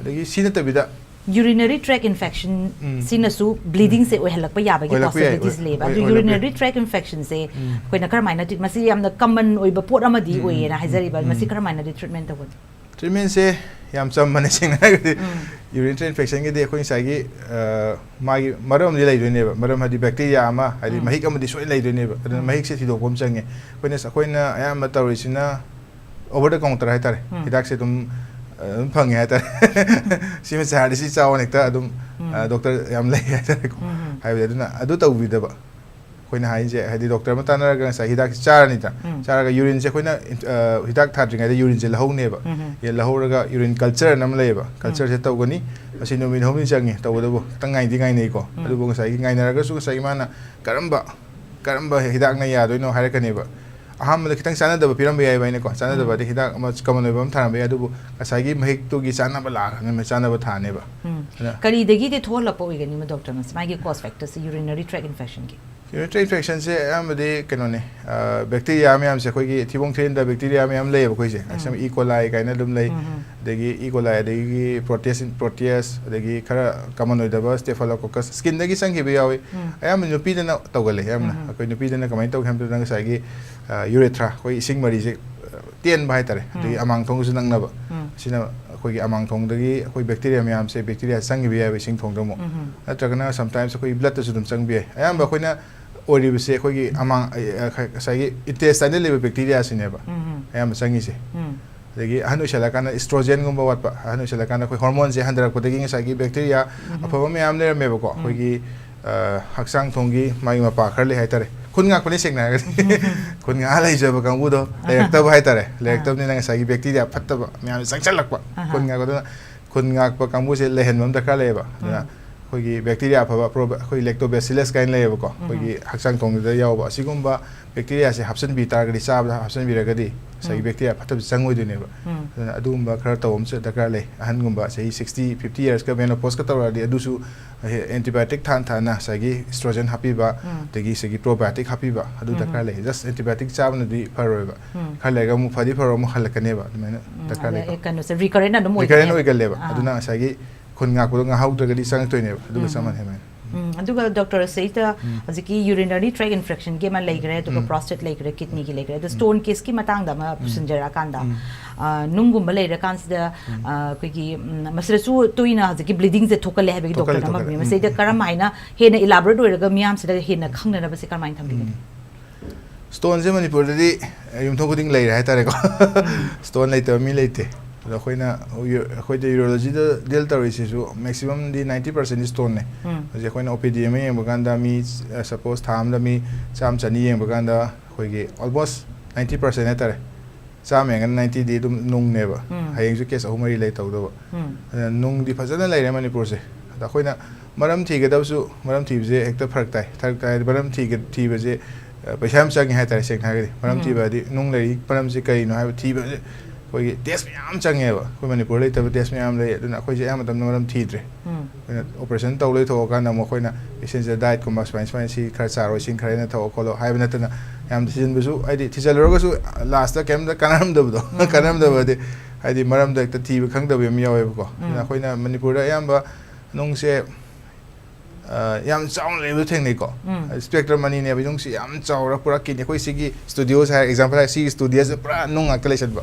ꯑꯗꯒꯤ ꯁꯤ ꯅꯠꯇꯕꯤꯗ ꯌꯨꯔꯤꯅꯔꯤ ꯇ꯭ꯔꯦꯛ ꯏꯟꯐꯦꯛꯁꯟ ꯁꯤꯅꯁꯨ ꯕ꯭ꯂꯤꯗꯤꯡꯁꯦ ꯑꯣꯏꯍꯜꯂꯛꯄ ꯌꯥꯕꯒꯤ ꯑꯣꯏꯍꯜꯂꯛꯄ ꯌꯥꯏ, ꯄꯣꯁꯤꯕꯤꯂꯤꯇꯤꯁ ꯑꯣꯏ-, ꯂꯩꯌꯦꯕ꯫ ꯑꯣꯏ-, ꯑꯗꯨ ꯑꯣꯏꯍꯜꯂꯛꯄ ꯌꯨꯔꯤꯅꯔꯤ ꯌꯥꯏ꯫ ꯇ꯭ꯔꯦꯛ ꯏꯟꯐꯦꯛꯁꯟꯁꯦ ꯑꯩꯈꯣꯏꯅ ꯀꯔꯝꯍꯥꯏꯅ ꯇ꯭ꯔꯤꯠ, ꯃꯁꯤ ꯌꯥꯝꯅ ꯀꯃꯟ ꯑꯣꯏꯕ ꯄꯣꯠ ꯑꯃꯗꯤ ꯑꯣꯏꯌꯦꯅ ꯍꯥꯏꯖꯔꯤꯕ, ꯃꯁꯤ ꯀꯔꯝꯍꯥꯏꯅꯗꯤ ꯇ꯭ꯔꯤꯠꯃꯦꯟ ꯇꯧꯒꯅꯤ? ꯇ꯭ꯔꯤꯠꯃꯦꯟꯁꯦ ꯌꯥꯝ ꯆꯝꯕꯅꯦ, ꯁꯦꯡꯅ ꯍꯥꯏꯔꯒꯗꯤ꯫ ꯌꯨꯔꯤꯅꯔꯤ ꯏꯟꯐꯦꯛꯁꯟꯒꯤꯗꯤ ꯑꯩꯈꯣꯏ ꯉꯁꯥꯏꯒꯤ, ꯑ, ꯃꯥꯒꯤ ꯃꯔꯝ ꯑꯃꯗꯤ ꯂꯩꯗꯣꯏꯅꯦꯕ, ꯃꯔꯝ ꯍꯥꯏꯗꯤ ꯕꯦꯛꯇꯤꯔꯤꯌꯥ ꯑꯃ, ꯍꯥꯏꯗꯤ ꯃꯍꯤꯛ ꯑꯃꯗꯤ ꯁꯣꯏꯅ ꯂꯩꯗꯣꯏꯅꯦꯕ꯫ ꯑꯗꯨꯅ ꯃꯍꯤꯛꯁꯦ ꯊꯤꯗꯣꯛꯄ ꯑꯃ ꯆꯪꯉꯦ꯫ ꯑꯩꯈꯣꯏꯅ, ꯑꯩꯈꯣꯏꯅ ꯑꯌꯥꯝꯕ ꯇꯧꯔꯤꯁꯤꯅ ꯑꯣꯚꯔ ꯗ ꯀꯥꯎꯟꯇꯔ ꯍꯥꯏꯇꯥꯔꯦ, ꯍꯤꯗꯥꯛꯁꯦ ꯑꯗꯨꯝ, ꯑ, ꯑꯗꯨꯝ ꯐꯪꯉꯦ ꯍꯥꯏꯇꯥꯔꯦ꯫ ꯁꯤꯃ ꯆꯥꯔꯗꯤ ꯁꯤ ꯆꯥꯎꯑꯅ ꯍꯦꯛꯇ ꯑꯗꯨꯝ, ꯑ, ꯗꯣꯛꯇꯔ ꯌꯥꯝ ꯂꯩ ꯍꯥꯏꯇꯥꯔꯦꯀꯣ꯫ ꯍꯥꯏꯕꯗꯤ ꯑꯗꯨꯅ ꯑꯗꯨ ꯇꯧꯕꯤꯗꯕ꯫ ꯑꯩꯈꯣꯏꯅ ꯍꯥꯏꯁꯦ, ꯍꯥꯏꯗꯤ ꯗꯣꯛꯇꯔ ꯑꯃ ꯇꯥꯟꯅꯔꯒ ꯉꯁꯥꯏ ꯍꯤꯗꯥꯛꯁꯦ ꯆꯥꯔꯅꯤꯗꯅ, ꯆꯥꯔꯒ ꯌꯨꯔꯤꯟꯁꯦ ꯑꯩꯈꯣꯏꯅ, ꯑ, ꯍꯤꯗꯥꯛ ꯊꯥꯗ꯭ꯔꯤꯉꯩꯗ ꯌꯨꯔꯤꯟꯁꯦ ꯂꯧꯍꯧꯅꯦꯕ꯫ ꯌꯦ-, ꯂꯧꯍꯧꯔꯒ ꯌꯨꯔꯤꯟ ꯀꯜꯆꯔ ꯑꯃ ꯂꯩꯌꯦꯕ, ꯀꯜꯆꯔꯁꯦ ꯇꯧꯒꯅꯤ꯫ ꯃꯁꯤ ꯅꯨꯃꯤꯠ ꯑꯍꯨꯝꯅꯤ ꯆꯪꯉꯤ, ꯇꯧꯕꯇꯕꯨ ꯈꯤꯇꯪ ꯉꯥꯏꯗꯤ ꯉꯥꯏꯅꯩꯀꯣ꯫ ꯑꯗꯨꯕꯨ ꯉꯁꯥꯏꯒꯤ ꯉꯥꯏꯅꯔꯒꯁꯨ ꯉꯁꯥꯏꯒꯤ ꯃꯥꯅ ꯀꯔꯝꯕ, ꯀꯔꯝꯕ ꯍꯤꯗꯥꯛꯅ ꯌꯥꯗꯣꯏꯅꯣ ꯍꯥꯏꯔꯛꯀꯅꯦꯕ꯫ ꯑꯍꯥꯟꯕꯗ ꯈꯤꯇꯪ ꯆꯥꯟꯅꯗꯕ ꯄꯤꯔꯝꯕ ꯌꯥꯏꯕ ꯑꯩꯅꯀꯣ, ꯆꯥꯟꯅꯗꯕ ꯍꯥꯏꯗꯤ ꯍꯤꯗꯥꯛ ꯑꯃ ꯀꯃꯟ ꯑꯣꯏꯕ ꯑꯃ ꯊꯥꯔꯝꯕ ꯌꯥꯏ, ꯑꯗꯨꯕꯨ ꯉꯁꯥꯏꯒꯤ ꯃꯍꯤꯛꯇꯨꯒꯤ ꯆꯥꯟꯅꯕ ꯂꯥꯛꯑꯀꯥꯟꯗ ꯆꯥꯟꯅꯕ ꯊꯥꯅꯦꯕ꯫ ꯑꯗꯨꯅ ꯀꯔꯤꯗꯒꯤꯗꯤ ꯊꯣꯛꯍꯜꯂꯛꯄ ꯑꯣꯏꯒꯅꯤ ꯃꯗꯣ, ꯗꯣꯛꯇꯔ, ꯃꯁꯤ ꯃꯥꯒꯤ ꯀꯣꯁ ꯐꯦꯛꯇꯔꯁꯤ ꯌꯨꯔꯤꯅꯔꯤ ꯇ꯭ꯔꯦꯛ ꯏꯟꯐꯦꯛꯁꯟꯒꯤ? ꯌꯨꯔꯤꯅꯔꯤ ꯏꯟꯐꯦꯛꯁꯟꯁꯦ ꯑꯌꯥꯝꯕꯗꯤ ꯀꯩꯅꯣꯅꯦ, ꯑ, ꯕꯦꯛꯇꯤꯔꯤꯌꯥ ꯃꯌꯥꯝꯁꯦ, ꯑꯩꯈꯣꯏꯒꯤ ꯊꯤꯕꯣꯡ ꯊꯤꯔꯤꯟꯗ ꯕꯦꯛꯇꯤꯔꯤꯌꯥ ꯃꯌꯥꯝ ꯂꯩꯌꯦꯕ ꯑꯩꯈꯣꯏꯁꯦ꯫ ꯑꯁꯝ ꯏ ꯀꯣꯂꯥꯏ ꯀꯥꯏꯅ ꯑꯗꯨꯝ ꯂꯩ, ꯑꯗꯒꯤ ꯏ ꯀꯣꯂꯥꯏ, ꯑꯗꯒꯤ ꯄ꯭ꯔꯣꯇꯦꯁ, ꯄ꯭ꯔꯣꯇꯤꯌꯁ, ꯑꯗꯒꯤ ꯈꯔ ꯀꯃꯟ ꯑꯣꯏꯗꯕ ꯁ꯭ꯇꯦꯐꯥꯏꯂꯣꯀꯣꯀꯁ, ꯁ꯭ꯀꯤꯟꯗꯒꯤ ꯆꯪꯈꯤꯕ ꯌꯥꯎꯏ꯫ ꯑꯌꯥꯝꯕ ꯅꯨꯄꯤꯗꯅ ꯇꯧꯒꯜꯂꯦ꯫ ꯑꯌꯥꯝꯕꯅ ꯑꯩꯈꯣꯏ ꯅꯨꯄꯤꯗꯅ ꯀꯃꯥꯏꯅ ꯇꯧꯒꯦ ꯍꯥꯏꯕꯗ, ꯉꯁꯥꯏꯒꯤ, ꯑ, ꯌꯨꯔꯦꯊ꯭ꯔꯥ, ꯑꯩꯈꯣꯏ ꯏꯁꯤꯡ ꯃꯔꯤꯁꯦ, ꯑ, ꯇꯦꯟꯕ ꯍꯥꯏꯇꯥꯔꯦ, ꯑꯗꯒꯤ ꯑꯃꯥꯡꯊꯣꯡꯒꯁꯨ ꯅꯛꯅꯕ, ꯑꯁꯤꯅ ꯑꯩꯈꯣꯏꯒꯤ ꯑꯃꯥꯡꯊꯣꯡꯗꯒꯤ ꯑꯩꯈꯣꯏ ꯕꯦꯛꯇꯤꯔꯤꯌꯥ ꯃꯌꯥꯝꯁꯦ, ꯕꯦꯛꯇꯤꯔꯤꯌꯥ ꯆꯪꯈꯤꯕ ꯌꯥꯏꯕ ꯏꯁꯤꯡ ꯊꯣꯡꯗ ꯑꯃꯨꯛ꯫ ꯅꯠꯇ꯭ꯔꯒꯅ ꯁꯝꯇꯥꯏꯝꯁ ꯑꯩꯈꯣꯏꯒꯤ ꯕ꯭ꯂꯠꯇꯁꯨ ꯑꯗꯨꯝ ꯆꯪꯕ ꯌꯥꯏ꯫ ꯑꯌꯥꯝꯕ ꯑꯩꯈꯣꯏꯅ ꯑꯣꯏꯔꯤꯕꯁꯦ ꯑꯩꯈꯣꯏꯒꯤ ꯑꯃꯥꯡ-, ꯑ, ꯑ, ꯉꯁꯥꯏꯒꯤ ꯏꯟꯇꯦꯁꯇꯥꯏꯟꯗ ꯂꯩꯕ ꯕꯦꯛꯇꯤꯔꯤꯌꯥꯁꯤꯅꯦꯕ ꯑꯌꯥꯝꯕ ꯆꯪꯉꯤꯁꯦ꯫ ꯑꯗꯒꯤ ꯑꯍꯟ ꯑꯣꯏꯁꯜꯂꯀꯥꯟꯗ ꯏꯁꯇ꯭ꯔꯣꯖꯦꯟꯒꯨꯝꯕ ꯋꯥꯠꯄ, ꯑꯍꯟ ꯑꯣꯏꯁꯜꯂꯀꯥꯟꯗ ꯑꯩꯈꯣꯏ ꯍꯣꯔꯃꯣꯟꯁꯦ ꯍꯟꯊꯔꯛꯄꯗꯒꯤ ꯉꯁꯥꯏꯒꯤ ꯕꯦꯛꯇꯤꯔꯤꯌꯥ ꯑꯐꯕ ꯃꯌꯥꯝ ꯂꯩꯔꯝꯃꯦꯕꯀꯣ꯫ ꯑꯩꯈꯣꯏꯒꯤ ꯑ, ꯍꯛꯆꯥꯡ ꯊꯣꯡꯒꯤ ꯃꯥꯒꯤ ꯃꯄꯥ ꯈꯔ ꯂꯩ ꯍꯥꯏꯇꯥꯔꯦ꯫ ꯈꯨꯟ ꯉꯥꯛꯄꯅꯦ ꯁꯦꯡꯅ ꯍꯥꯏꯔꯒꯗꯤ꯫ ꯈꯨꯟ ꯉꯥꯛꯑ ꯂꯩꯖꯕ ꯀꯥꯡꯕꯨꯗꯣ ꯂꯩꯔꯛꯇꯕ ꯍꯥꯏꯇꯥꯔꯦ꯫ ꯂꯩꯔꯛꯇꯕꯅꯤꯅ ꯉꯁꯥꯏꯒꯤ ꯕꯦꯛꯇꯤꯔꯤꯌꯥ ꯐꯠꯇꯕ ꯃꯌꯥꯝꯁꯦ ꯆꯪꯁꯜꯂꯛꯄ꯫ ꯑꯍꯥ꯫ ꯈꯨꯟ ꯉꯥꯛꯄꯗꯨꯅ ꯈꯨꯟ ꯉꯥꯛꯄ ꯀꯥꯡꯕꯨꯁꯦ ꯂꯩꯍꯟꯕ ꯑꯃ ꯗꯔꯀꯥꯔ ꯂꯩꯌꯦꯕ꯫ ꯑꯗꯨꯅ ꯎꯝ꯫ ꯑꯩꯈꯣꯏꯒꯤ ꯕꯦꯛꯇꯤꯔꯤꯌꯥ ꯑꯐꯕ ꯄ꯭ꯔꯣ-, ꯑꯩꯈꯣꯏ ꯂꯦꯛꯇꯣꯕꯦꯁꯤꯂꯁ ꯀꯥꯏꯅ ꯂꯩꯌꯦꯕꯀꯣ꯫ ꯎꯝ꯫ ꯑꯩꯈꯣꯏꯒꯤ ꯍꯛꯆꯥꯡ ꯊꯣꯡꯗꯨꯗ ꯌꯥꯎꯕ ꯑꯁꯤꯒꯨꯝꯕ ꯕꯦꯛꯇꯤꯔꯤꯌꯥꯁꯦ ꯍꯥꯞꯆꯤꯟꯕꯤ ꯇꯥꯔꯒꯗꯤ, ꯆꯥꯕꯗ ꯍꯥꯞꯆꯤꯟꯕꯤꯔꯒꯗꯤ ꯉꯁꯥꯏꯒꯤ ꯎꯝ꯫ ꯕꯦꯛꯇꯤꯔꯤꯌꯥ ꯐꯠꯇꯕꯁꯦ ꯆꯪꯉꯣꯏꯗꯣꯏꯅꯦꯕ꯫ ꯎꯝ꯫ ꯑꯗꯨꯅ ꯑꯗꯨꯒꯨꯝꯕ ꯈꯔ ꯇꯧꯕ ꯑꯃꯁꯨ ꯗꯔꯀꯥꯔ ꯂꯩ꯫ ꯑꯍꯟꯒꯨꯝꯕ ꯆꯍꯤ ꯁꯤꯛꯁꯇꯤ, ꯐꯤꯐꯇꯤ ꯌꯔꯁꯀ ꯃꯦꯅꯣꯄꯣꯁꯀ ꯇꯧꯔꯛꯑꯗꯤ ꯑꯗꯨꯁꯨ ꯑꯦꯟꯇꯤꯕꯥꯌꯣꯇꯤꯛ ꯊꯥꯅ ꯊꯥꯅ ꯉꯁꯥꯏꯒꯤ ꯏꯁꯇ꯭ꯔꯣꯖꯦꯟ ꯍꯥꯞꯄꯤꯕ, ꯎꯝ꯫ ꯑꯗꯒꯤ ꯁꯤꯒꯤ ꯄ꯭ꯔꯣꯕꯥꯌꯣꯇꯤꯛ ꯍꯥꯞꯄꯤꯕ ꯑꯗꯨ ꯎꯝ꯫ ꯗꯔꯀꯥꯔ ꯂꯩ꯫ ꯖꯁ ꯑꯦꯟꯇꯤꯕꯥꯌꯣꯇꯤꯛ ꯆꯥꯕꯅꯗꯤ ꯐꯔꯣꯏꯕ꯫ ꯎꯝ꯫ ꯈꯔ ꯂꯩꯔꯒ ꯑꯃꯨꯛ ꯐꯗꯤ ꯐꯔꯣꯏ, ꯑꯃꯨꯛ ꯍꯜꯂꯛꯀꯅꯦꯕ꯫ ꯑꯗꯨꯃꯥꯏꯅ ꯎꯝ, ꯗꯔꯀꯥꯔ ꯑꯗ, ꯂꯩꯀꯣ꯫ ꯑꯦ, ꯀꯩꯅꯣꯁꯦ ꯔꯤꯀꯔꯦꯟ ꯑꯗꯨꯝ ꯔꯤꯀꯔꯦꯟ ꯑꯣꯏꯒꯅꯦꯕ꯫ ꯑꯣꯏꯒꯜꯂꯦꯕ꯫ ꯑꯥ꯫ ꯑꯗꯨꯅ ꯉꯁꯥꯏꯒꯤ ꯈꯨꯟ ꯉꯥꯛꯄꯗꯣ ꯉꯥꯍꯧꯗ꯭ꯔꯒꯗꯤ ꯆꯪꯉꯛꯇꯣꯏꯅꯦꯕ꯫ ꯑꯗꯨꯒ ꯎꯝ, ꯆꯞ ꯎꯝ꯫ ꯃꯥꯟꯅꯩ ꯑꯗꯨꯃꯥꯏꯅ꯫ ꯎꯝ, ꯑꯗꯨꯒ ꯗꯣꯛꯇꯔ ꯁꯤꯗ ꯎꯝ꯫ ꯍꯧꯖꯤꯛꯀꯤ ꯌꯨꯔꯤꯅꯔꯤ ꯇ꯭ꯔꯦꯛ ꯏꯟꯐꯦꯛꯁꯟꯒꯤ ꯑꯃ ꯂꯩꯈ꯭ꯔꯦ, ꯑꯗꯨꯒ ꯎꯝ꯫ ꯄ꯭ꯔꯣꯁꯇꯦꯠ ꯂꯩꯈ꯭ꯔꯦ, ꯀꯤꯗꯅꯤꯒꯤ ꯂꯩꯈ꯭ꯔꯦ, ꯑꯗꯣ ꯎꯝ꯫ ꯁ꯭ꯇꯣꯟ ꯀꯦꯁꯀꯤ ꯃꯇꯥꯡꯗ ꯑꯃ ꯎꯝ꯫ ꯄꯨꯁꯤꯟꯖꯔꯛꯑꯀꯥꯟꯗ, ꯎꯝ꯫ ꯑ, ꯅꯨꯡꯒꯨꯝꯕ ꯂꯩꯔꯀꯥꯟꯁꯤꯗ, ꯎꯝ꯫ ꯑ, ꯑꯩꯈꯣꯏꯒꯤ, ꯎꯝ, ꯃꯁꯤꯗꯁꯨ ꯇꯣꯏꯅ ꯍꯧꯖꯤꯛꯀꯤ ꯕ꯭ꯂꯤꯗꯤꯡꯁꯦ ꯊꯣꯛꯀꯜꯂꯦ ꯍꯥꯏꯕꯒꯤ ꯊꯣꯛꯀꯜꯂꯦ, ꯗꯣꯛꯇꯔꯅ ꯑꯃ ꯊꯣꯛꯀꯜꯂꯦ꯫ ꯄꯤꯕꯤ꯫ ꯎꯝ꯫ ꯃꯁꯤꯗ ꯀꯔꯝ ꯍꯥꯏꯅ ꯍꯦꯟꯅ ꯏꯂꯥꯕꯣꯔꯦꯠ ꯑꯣꯏꯔꯒ ꯃꯤꯌꯥꯝꯁꯤꯗ ꯍꯦꯟꯅ ꯈꯪꯅꯅꯕꯁꯦ ꯀꯔꯝꯍꯥꯏꯅ ꯊꯝꯕꯤꯒꯅꯤ? ꯎꯝ꯫ ꯁ꯭ꯇꯣꯟꯁꯦ ꯃꯅꯤꯄꯨꯔꯗꯗꯤ ꯌꯨꯝꯊꯣꯡ ꯈꯨꯗꯤꯡ ꯂꯩꯔꯦ ꯍꯥꯏꯇꯥꯔꯦꯀꯣ꯫ ꯎꯝ꯫ ꯁ꯭ꯇꯣꯟ ꯂꯩꯇꯕ ꯃꯤ ꯂꯩꯇꯦ꯫ ꯑꯗꯣ ꯑꯩꯈꯣꯏꯅ ꯌꯨ-, ꯑꯩꯈꯣꯏꯗ ꯌꯨꯔꯣꯂꯣꯖꯤꯗ ꯗꯤꯜ ꯇꯧꯔꯤꯁꯤꯁꯨ ꯃꯦꯛꯁꯤꯃꯝꯗꯤ ꯅꯥꯏꯟꯇꯤ ꯄꯥꯔꯁꯦꯟꯗꯤ ꯁ꯭ꯇꯣꯟꯅꯦ꯫ ꯎꯝ꯫ ꯍꯧꯖꯤꯛ ꯑꯩꯈꯣꯏꯅ ꯑꯣ ꯄꯤ ꯗꯤ ꯑꯃ ꯌꯦꯡꯕ ꯀꯥꯟꯗ ꯃꯤ, ꯑ, ꯁꯄꯣꯁ ꯊꯥ ꯑꯃꯗ ꯃꯤ ꯆꯥꯝꯃ ꯆꯅꯤ ꯌꯦꯡꯕ ꯀꯥꯟꯗ ꯑꯩꯈꯣꯏꯒꯤ ꯑꯣꯜꯃꯣꯁ ꯅꯥꯏꯟꯇꯤ ꯄꯥꯔꯁꯦꯟ ꯍꯥꯏꯇꯥꯔꯦ, ꯆꯥꯝꯃ ꯌꯦꯡꯉꯒꯅ ꯅꯥꯏꯟꯇꯤꯗꯤ ꯑꯗꯨꯝ ꯅꯨꯡꯅꯦꯕ꯫ ꯎꯝ꯫ ꯍꯌꯦꯡꯁꯨ ꯀꯦꯁ ꯑꯍꯨꯝ ꯃꯔꯤ ꯂꯩ ꯇꯧꯗꯧꯕ꯫ ꯎꯝ꯫ ꯑꯗꯨꯅ ꯅꯨꯡꯗꯤ ꯐꯖꯅ ꯂꯩꯔꯦ ꯃꯅꯤꯄꯨꯔꯁꯦ꯫ ꯑꯗ ꯑꯩꯈꯣꯏꯅ ꯃꯔꯝ ꯊꯤꯒꯗꯕꯁꯨ, ꯃꯔꯝ ꯊꯤꯕꯁꯦ ꯍꯦꯛꯇ ꯐꯔꯛ ꯇꯥꯏ꯫ ꯐꯔꯛ ꯇꯥꯏ ꯍꯥꯏꯗꯤ ꯃꯔꯝ ꯊꯤꯒ-, ꯊꯤꯕꯁꯦ, ꯑ, ꯄꯩꯁꯥ ꯌꯥꯝ ꯆꯪꯉꯦ ꯍꯥꯏꯇꯥꯔꯦ, ꯁꯦꯡꯅ ꯍꯥꯏꯔꯒꯗꯤ꯫ ꯃꯔꯝ ꯎꯝ꯫ ꯊꯤꯕ ꯍꯥꯏꯗꯤ ꯅꯨꯡ ꯂꯩꯔꯤ ꯃꯔꯝꯁꯤ ꯀꯔꯤꯅꯣ ꯍꯥꯏꯕ ꯊꯤꯕꯁꯦ ꯑꯩꯈꯣꯏꯒꯤ ꯇꯦꯁ ꯃꯌꯥꯝ ꯆꯪꯉꯦꯕ꯫ ꯑꯩꯈꯣꯏ ꯃꯅꯤꯄꯨꯔ ꯂꯩꯇꯕ ꯇꯦꯁ ꯃꯌꯥꯝ ꯂꯩ꯫ ꯑꯗꯨꯅ ꯑꯩꯈꯣꯏꯁꯦ ꯑꯌꯥꯝꯕ ꯃꯇꯝꯗ ꯃꯔꯝ ꯊꯤꯗ꯭ꯔꯦ꯫ ꯎꯝ꯫ ꯑꯩꯈꯣꯏꯅ ꯑꯣꯄꯔꯦꯁꯟ ꯇꯧ ꯂꯣꯏꯊꯣꯛꯑꯀꯥꯟꯗ ꯑꯃꯨꯛ ꯑꯩꯈꯣꯏꯅ ꯄꯦꯁꯦꯟꯁꯤꯗ ꯗꯥꯏꯠꯀꯨꯝꯕ ꯁꯨꯃꯥꯏ ꯁꯨꯃꯥꯏꯅ ꯁꯤ ꯈꯔ ꯆꯥꯔꯣ, ꯏꯁꯤꯡ ꯈꯔ ꯍꯦꯟꯅ ꯊꯛꯑꯣ ꯈꯣꯠꯂꯣ ꯍꯥꯏꯕ ꯅꯠꯇꯅ ꯌꯥꯝ ꯊꯤꯖꯤꯟꯕꯁꯨ, ꯍꯥꯏꯗꯤ ꯊꯤꯖꯤꯜꯂꯨꯔꯒꯁꯨ ꯂꯥꯁꯇ ꯀꯩꯝꯇ ꯀꯥꯟꯅꯔꯝꯗꯕꯗꯣ꯫ ꯎꯝ꯫ ꯀꯥꯟꯅꯔꯝꯗꯕꯗꯤ ꯍꯥꯏꯗꯤ ꯃꯔꯝꯗꯣ ꯍꯦꯛꯇ ꯊꯤꯕ ꯈꯪꯗꯕ ꯑꯃ ꯌꯥꯎꯋꯦꯕꯀꯣ꯫ ꯑꯗꯨꯅ ꯎꯝ꯫ ꯑꯩꯈꯣꯏꯅ ꯃꯅꯤꯄꯨꯔꯗ ꯑꯌꯥꯝꯕ ꯅꯨꯡꯁꯦ, ꯑ, ꯌꯥꯝ ꯆꯥꯎꯅ ꯂꯩꯕꯗꯣ ꯊꯦꯡꯅꯩꯀꯣ꯫ ꯎꯝ꯫ ꯁ꯭ꯄꯦꯛꯇ꯭ꯔꯝ ꯑꯅꯤꯅꯦꯕ, ꯅꯨꯡꯁꯤ ꯌꯥꯝ ꯆꯥꯎꯔ ꯄꯨꯔꯥ ꯀꯤꯗꯅꯤ꯫ ꯑꯩꯈꯣꯏ ꯁꯤꯒꯤ ꯁ꯭ꯇꯨꯗꯤꯑꯣꯁꯦ ꯍꯥꯏꯔ, ꯑꯦꯛꯖꯥꯝꯄꯜ ꯍꯥꯏꯔ, ꯁꯤꯒꯤ ꯁ꯭ꯇꯨꯗꯤꯑꯣꯁꯦ ꯄꯨꯔꯥ ꯅꯨꯡ ꯉꯥꯛꯇ ꯂꯩꯁꯟꯕ꯫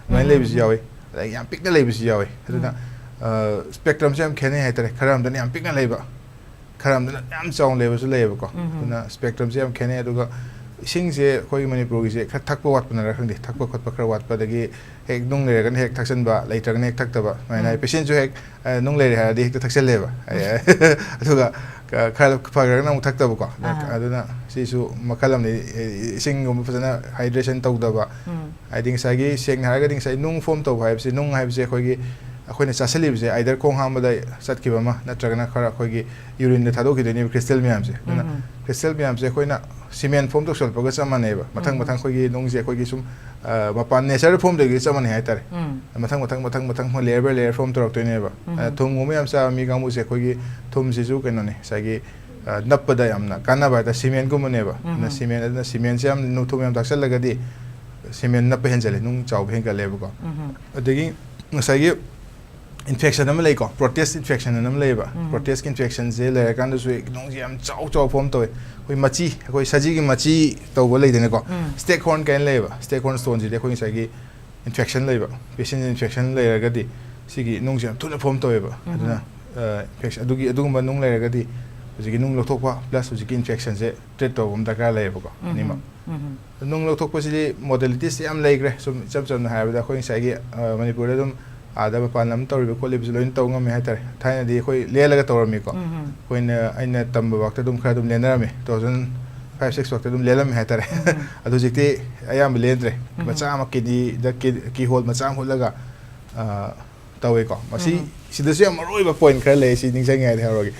ꯑꯗꯨꯃꯥꯏꯅ ꯎꯝ, ꯂꯩꯕꯁꯨ ꯎꯝ꯫ ꯌꯥꯎꯋꯤ꯫ ꯑꯗꯒꯤ ꯌꯥꯝ ꯄꯤꯛꯅ ꯂꯩꯕꯁꯨ ꯌꯥꯎꯋꯤ꯫ ꯑꯗꯨꯅ, ꯎꯝ꯫ ꯑ, ꯁ꯭ꯄꯦꯛꯇ꯭ꯔꯝꯁꯦ ꯌꯥꯝ ꯈꯦꯠꯅꯩ ꯍꯥꯏꯇꯥꯔꯦ꯫ ꯈꯔ ꯑꯃꯗꯅ ꯌꯥꯝ ꯄꯤꯛꯅ ꯂꯩꯕ, ꯈꯔ ꯑꯃꯗꯅ ꯌꯥꯝ ꯆꯥꯎꯅ ꯂꯩꯕꯁꯨ ꯂꯩꯌꯦꯕꯀꯣ꯫ ꯎꯝ, ꯎꯝ꯫ ꯑꯗꯨꯅ ꯁ꯭ꯄꯦꯛꯇ꯭ꯔꯝꯁꯦ ꯌꯥꯝ ꯈꯦꯠꯅꯩ꯫ ꯑꯗꯨꯒ ꯏꯁꯤꯡꯁꯦ ꯑꯩꯈꯣꯏ ꯃꯅꯤꯄꯨꯔꯒꯤꯁꯦ ꯈꯔ ꯊꯛꯄ ꯋꯥꯠꯄꯅꯔ ꯈꯪꯗꯦ, ꯊꯛꯄ ꯈꯣꯠꯄ ꯈꯔ ꯋꯥꯠꯄ, ꯑꯗꯒꯤ ꯍꯦꯛ ꯅꯨꯡ ꯂꯩꯔꯒꯅ ꯍꯦꯛ ꯊꯛꯆꯟꯕ, ꯂꯩꯇ꯭ꯔꯒꯅ ꯍꯦꯛ ꯊꯛꯇꯕ, ꯑꯗꯨꯃꯥꯏꯅ ꯍꯥꯏ꯫ ꯎꯝ꯫ ꯄꯦꯁꯦꯟꯁꯨ ꯍꯦꯛ, ꯑ, ꯅꯨꯡ ꯂꯩꯔꯦ ꯍꯥꯏꯔꯗꯤ ꯍꯦꯛꯇ ꯊꯛꯆꯜꯂꯦꯕ꯫ ꯑꯗꯨꯒ ꯈꯔ ꯐꯈ꯭ꯔꯒꯅ ꯑꯃꯨꯛ ꯊꯛꯇꯕꯀꯣ꯫ ꯑꯗꯨꯅ ꯁꯤꯁꯨ ꯃꯈꯜ ꯑꯃꯅꯤ꯫ ꯏꯁꯤꯡꯒꯨꯝꯕ ꯐꯖꯅ ꯍꯥꯏꯗ꯭ꯔꯦꯁꯟ ꯇꯧꯗꯕ꯫ ꯎꯝ꯫ ꯍꯥꯏꯗꯤ ꯉꯁꯥꯏꯒꯤ, ꯁꯦꯡꯅ ꯍꯥꯏꯔꯒꯗꯤ, ꯉꯁꯥꯏ ꯅꯨꯡ ꯐꯣꯝ ꯇꯧꯕ ꯍꯥꯏꯕꯁꯦ, ꯅꯨꯡ ꯍꯥꯏꯕꯁꯦ ꯑꯩꯈꯣꯏꯒꯤ, ꯑꯩꯈꯣꯏꯅ ꯆꯥꯁꯤꯜꯂꯤꯕꯁꯦ ꯑꯥꯏꯗꯔ ꯈꯣꯡ ꯍꯥꯝꯕꯗ ꯆꯠꯈꯤꯕ ꯑꯃ, ꯅꯠꯇ꯭ꯔꯒꯅ ꯈꯔ ꯑꯩꯈꯣꯏꯒꯤ ꯌꯨꯔꯤꯟꯗ ꯊꯥꯗꯣꯛꯈꯤꯗꯣꯏꯅꯦꯕ, ꯀ꯭ꯔꯤꯁꯇꯦꯜ ꯃꯌꯥꯝꯁꯦ꯫ ꯑꯗꯨꯅ ꯎꯝ꯫ ꯀ꯭ꯔꯤꯁꯇꯦꯜ ꯃꯌꯥꯝꯁꯦ ꯑꯩꯈꯣꯏꯅ ꯁꯤꯃꯦꯟ ꯐꯣꯝ ꯇꯧꯁꯜꯂꯛꯄꯒ ꯆꯞ ꯃꯥꯟꯅꯩꯕ꯫ ꯃꯊꯪ ꯎꯝ꯫ ꯃꯊꯪ ꯑꯩꯈꯣꯏꯒꯤ ꯅꯨꯡꯁꯦ ꯑꯩꯈꯣꯏꯒꯤ ꯁꯨꯝ, ꯑ, ꯃꯄꯥꯟ ꯅꯦꯆꯔꯗ ꯐꯣꯝ ꯇꯧꯈꯤꯕꯒ ꯆꯞ ꯃꯥꯟꯅꯩ ꯍꯥꯏꯇꯥꯔꯦ꯫ ꯎꯝ꯫ ꯃꯊꯪ ꯃꯊꯪ ꯃꯊꯪ ꯃꯊꯪ ꯂꯦꯌꯔ ꯕꯥꯏ ꯂꯦꯌꯔ ꯐꯣꯝ ꯇꯧꯔꯛꯇꯣꯏꯅꯦꯕ꯫ ꯎꯝ꯫ ꯑ, ꯊꯨꯝꯒꯨꯝꯕ ꯌꯥꯝ ꯆꯥꯕ ꯃꯤ ꯀꯥꯡꯕꯨꯁꯦ ꯑꯩꯈꯣꯏꯒꯤ ꯊꯨꯝꯁꯤꯁꯨ ꯀꯩꯅꯣꯅꯦ, ꯉꯁꯥꯏꯒꯤ, ꯑ, ꯅꯞꯄꯗ ꯌꯥꯝꯅ ꯀꯥꯟꯅꯕ ꯍꯥꯏꯇꯥꯔꯦ, ꯁꯤꯃꯦꯟꯒꯨꯝꯕꯅꯦꯕ꯫ ꯎꯝ꯫ ꯑꯗꯨꯅ ꯁꯤꯃꯦꯟ, ꯑꯗꯨꯅ ꯁꯤꯃꯦꯟꯁꯦ ꯌꯥꯝ, ꯅꯨ-, ꯊꯨꯝ ꯌꯥꯝ ꯊꯥꯛꯆꯜꯂꯒꯗꯤ ꯁꯤꯃꯦꯟ ꯅꯞꯄ ꯍꯦꯟꯖꯜꯂꯦ, ꯅꯨꯡ ꯆꯥꯎꯕ ꯍꯦꯟꯒꯠꯂꯦꯕꯀꯣ꯫ ꯎꯝ꯫ ꯑꯗꯒꯤ ꯉꯁꯥꯏꯒꯤ ꯏꯟꯐꯦꯛꯁꯟ ꯑꯃ ꯂꯩꯀꯣ, ꯄ꯭ꯔꯣꯇꯦꯁ ꯏꯟꯐꯦꯛꯁꯟ ꯑꯅ ꯑꯃ ꯂꯩꯌꯦꯕ꯫ ꯎꯝ꯫ ꯄ꯭ꯔꯣꯇꯦꯁꯀꯤ ꯏꯟꯐꯦꯛꯁꯟꯁꯦ ꯂꯩꯔꯀꯥꯟꯗꯁꯨ ꯍꯦꯛ ꯅꯨꯡꯁꯦ ꯌꯥꯝ ꯆꯥꯎ ꯆꯥꯎ ꯐꯣꯝ ꯇꯧꯋꯦ꯫ ꯑꯩꯈꯣꯏ ꯃꯆꯤ, ꯑꯩꯈꯣꯏ ꯁꯖꯤꯒꯤ ꯃꯆꯤ ꯇꯧꯕ ꯂꯩꯗꯅꯀꯣ꯫ ꯎꯝ꯫ ꯁ꯭ꯇꯦꯛ ꯍꯣꯔꯟ ꯀꯥꯏꯅ ꯂꯩꯌꯦꯕ꯫ ꯁ꯭ꯇꯦꯛ ꯍꯣꯔꯟ ꯁ꯭ꯇꯣꯟꯁꯤꯗꯤ ꯑꯩꯈꯣꯏ ꯉꯁꯥꯏꯒꯤ ꯏꯟꯐꯦꯛꯁꯟ ꯂꯩꯕ, ꯄꯦꯁꯦꯟ ꯏꯟꯐꯦꯛꯁꯟ ꯂꯩꯔꯒꯗꯤ ꯁꯤꯒꯤ ꯅꯨꯡꯁꯦ ꯌꯥꯝ ꯊꯨꯅ ꯐꯣꯝ ꯇꯧꯋꯦꯕ꯫ ꯎꯝ꯫ ꯑꯗꯨꯅ, ꯑ, ꯏꯟꯐꯦꯛꯁꯟ, ꯑꯗꯨꯒꯤ, ꯑꯗꯨꯒꯨꯝꯕ ꯅꯨꯡ ꯂꯩꯔꯒꯗꯤ ꯍꯧꯖꯤꯛꯀꯤ ꯅꯨꯡ ꯂꯧꯊꯣꯛꯄ ꯄ꯭ꯂꯁ ꯍꯧꯖꯤꯛꯀꯤ ꯏꯟꯐꯦꯛꯁꯟꯁꯦ ꯇ꯭ꯔꯤꯠ ꯇꯧꯕ ꯑꯃ ꯗꯔꯀꯥꯔ ꯂꯩꯌꯦꯕꯀꯣ, ꯎꯝ꯫ ꯑꯅꯤꯃꯛ꯫ ꯎꯝ꯫ ꯅꯨꯡ ꯂꯧꯊꯣꯛꯄꯁꯤꯗꯤ ꯃꯣꯗꯦꯂꯤꯇꯤꯁ ꯌꯥꯝ ꯂꯩꯈ꯭ꯔꯦ꯫ ꯁꯨꯝ ꯏꯆꯝ ꯆꯝꯅ ꯍꯥꯏꯔꯕꯗ, ꯑꯩꯈꯣꯏ ꯉꯁꯥꯏꯒꯤ, ꯑ, ꯃꯅꯤꯄꯨꯔꯗ ꯑꯗꯨꯝ ꯑꯥꯗ ꯃꯄꯥꯟ ꯂꯝ ꯇꯧꯔꯤꯕ ꯈꯣꯠꯂꯤꯕꯁꯨ ꯂꯣꯏꯅ ꯇꯧ ꯉꯝꯃꯦ ꯍꯥꯏꯇꯥꯔꯦ꯫ ꯊꯥꯏꯅꯗꯤ ꯑꯩꯈꯣꯏ ꯂꯦꯜꯂꯒ ꯇꯧꯔꯝꯃꯤꯀꯣ꯫ ꯎꯝ꯫ ꯑꯩꯈꯣꯏꯅ, ꯑꯩꯅ ꯇꯝꯕ ꯋꯥꯛꯇ ꯑꯗꯨꯝ ꯈꯔ ꯑꯗꯨꯝ ꯂꯦꯟꯅꯔꯝꯃꯤ꯫ Two thousand five six ꯋꯥꯛꯇ ꯑꯗꯨꯝ ꯂꯦꯜꯂꯝꯃꯦ ꯍꯥꯏꯇꯥꯔꯦ꯫ ꯎꯝ꯫ ꯑꯗꯨ ꯍꯧꯖꯤꯛꯇꯤ ꯑꯌꯥꯝꯕ ꯂꯦꯟꯗ꯭ꯔꯦ꯫ ꯎꯝ꯫ ꯃꯆꯥ ꯑꯃ ꯀꯤꯗꯅꯤꯗ ꯀꯤ-, ꯀꯤꯍꯣꯜ ꯃꯆꯥ ꯑꯃ ꯍꯨꯠꯂꯒ, ꯑ, ꯇꯧꯋꯦꯀꯣ꯫ ꯃꯁꯤ, ꯎꯝ꯫ ꯁꯤꯗꯁꯨ ꯌꯥꯝ ꯃꯔꯨ ꯑꯣꯏꯕ ꯄꯣꯏꯟ ꯈꯔ ꯂꯩ, ꯁꯤ ꯅꯤꯡꯁꯤꯡꯉꯦ ꯍꯥꯏꯗꯤ ꯍꯥꯏꯔꯨꯔꯒꯦ꯫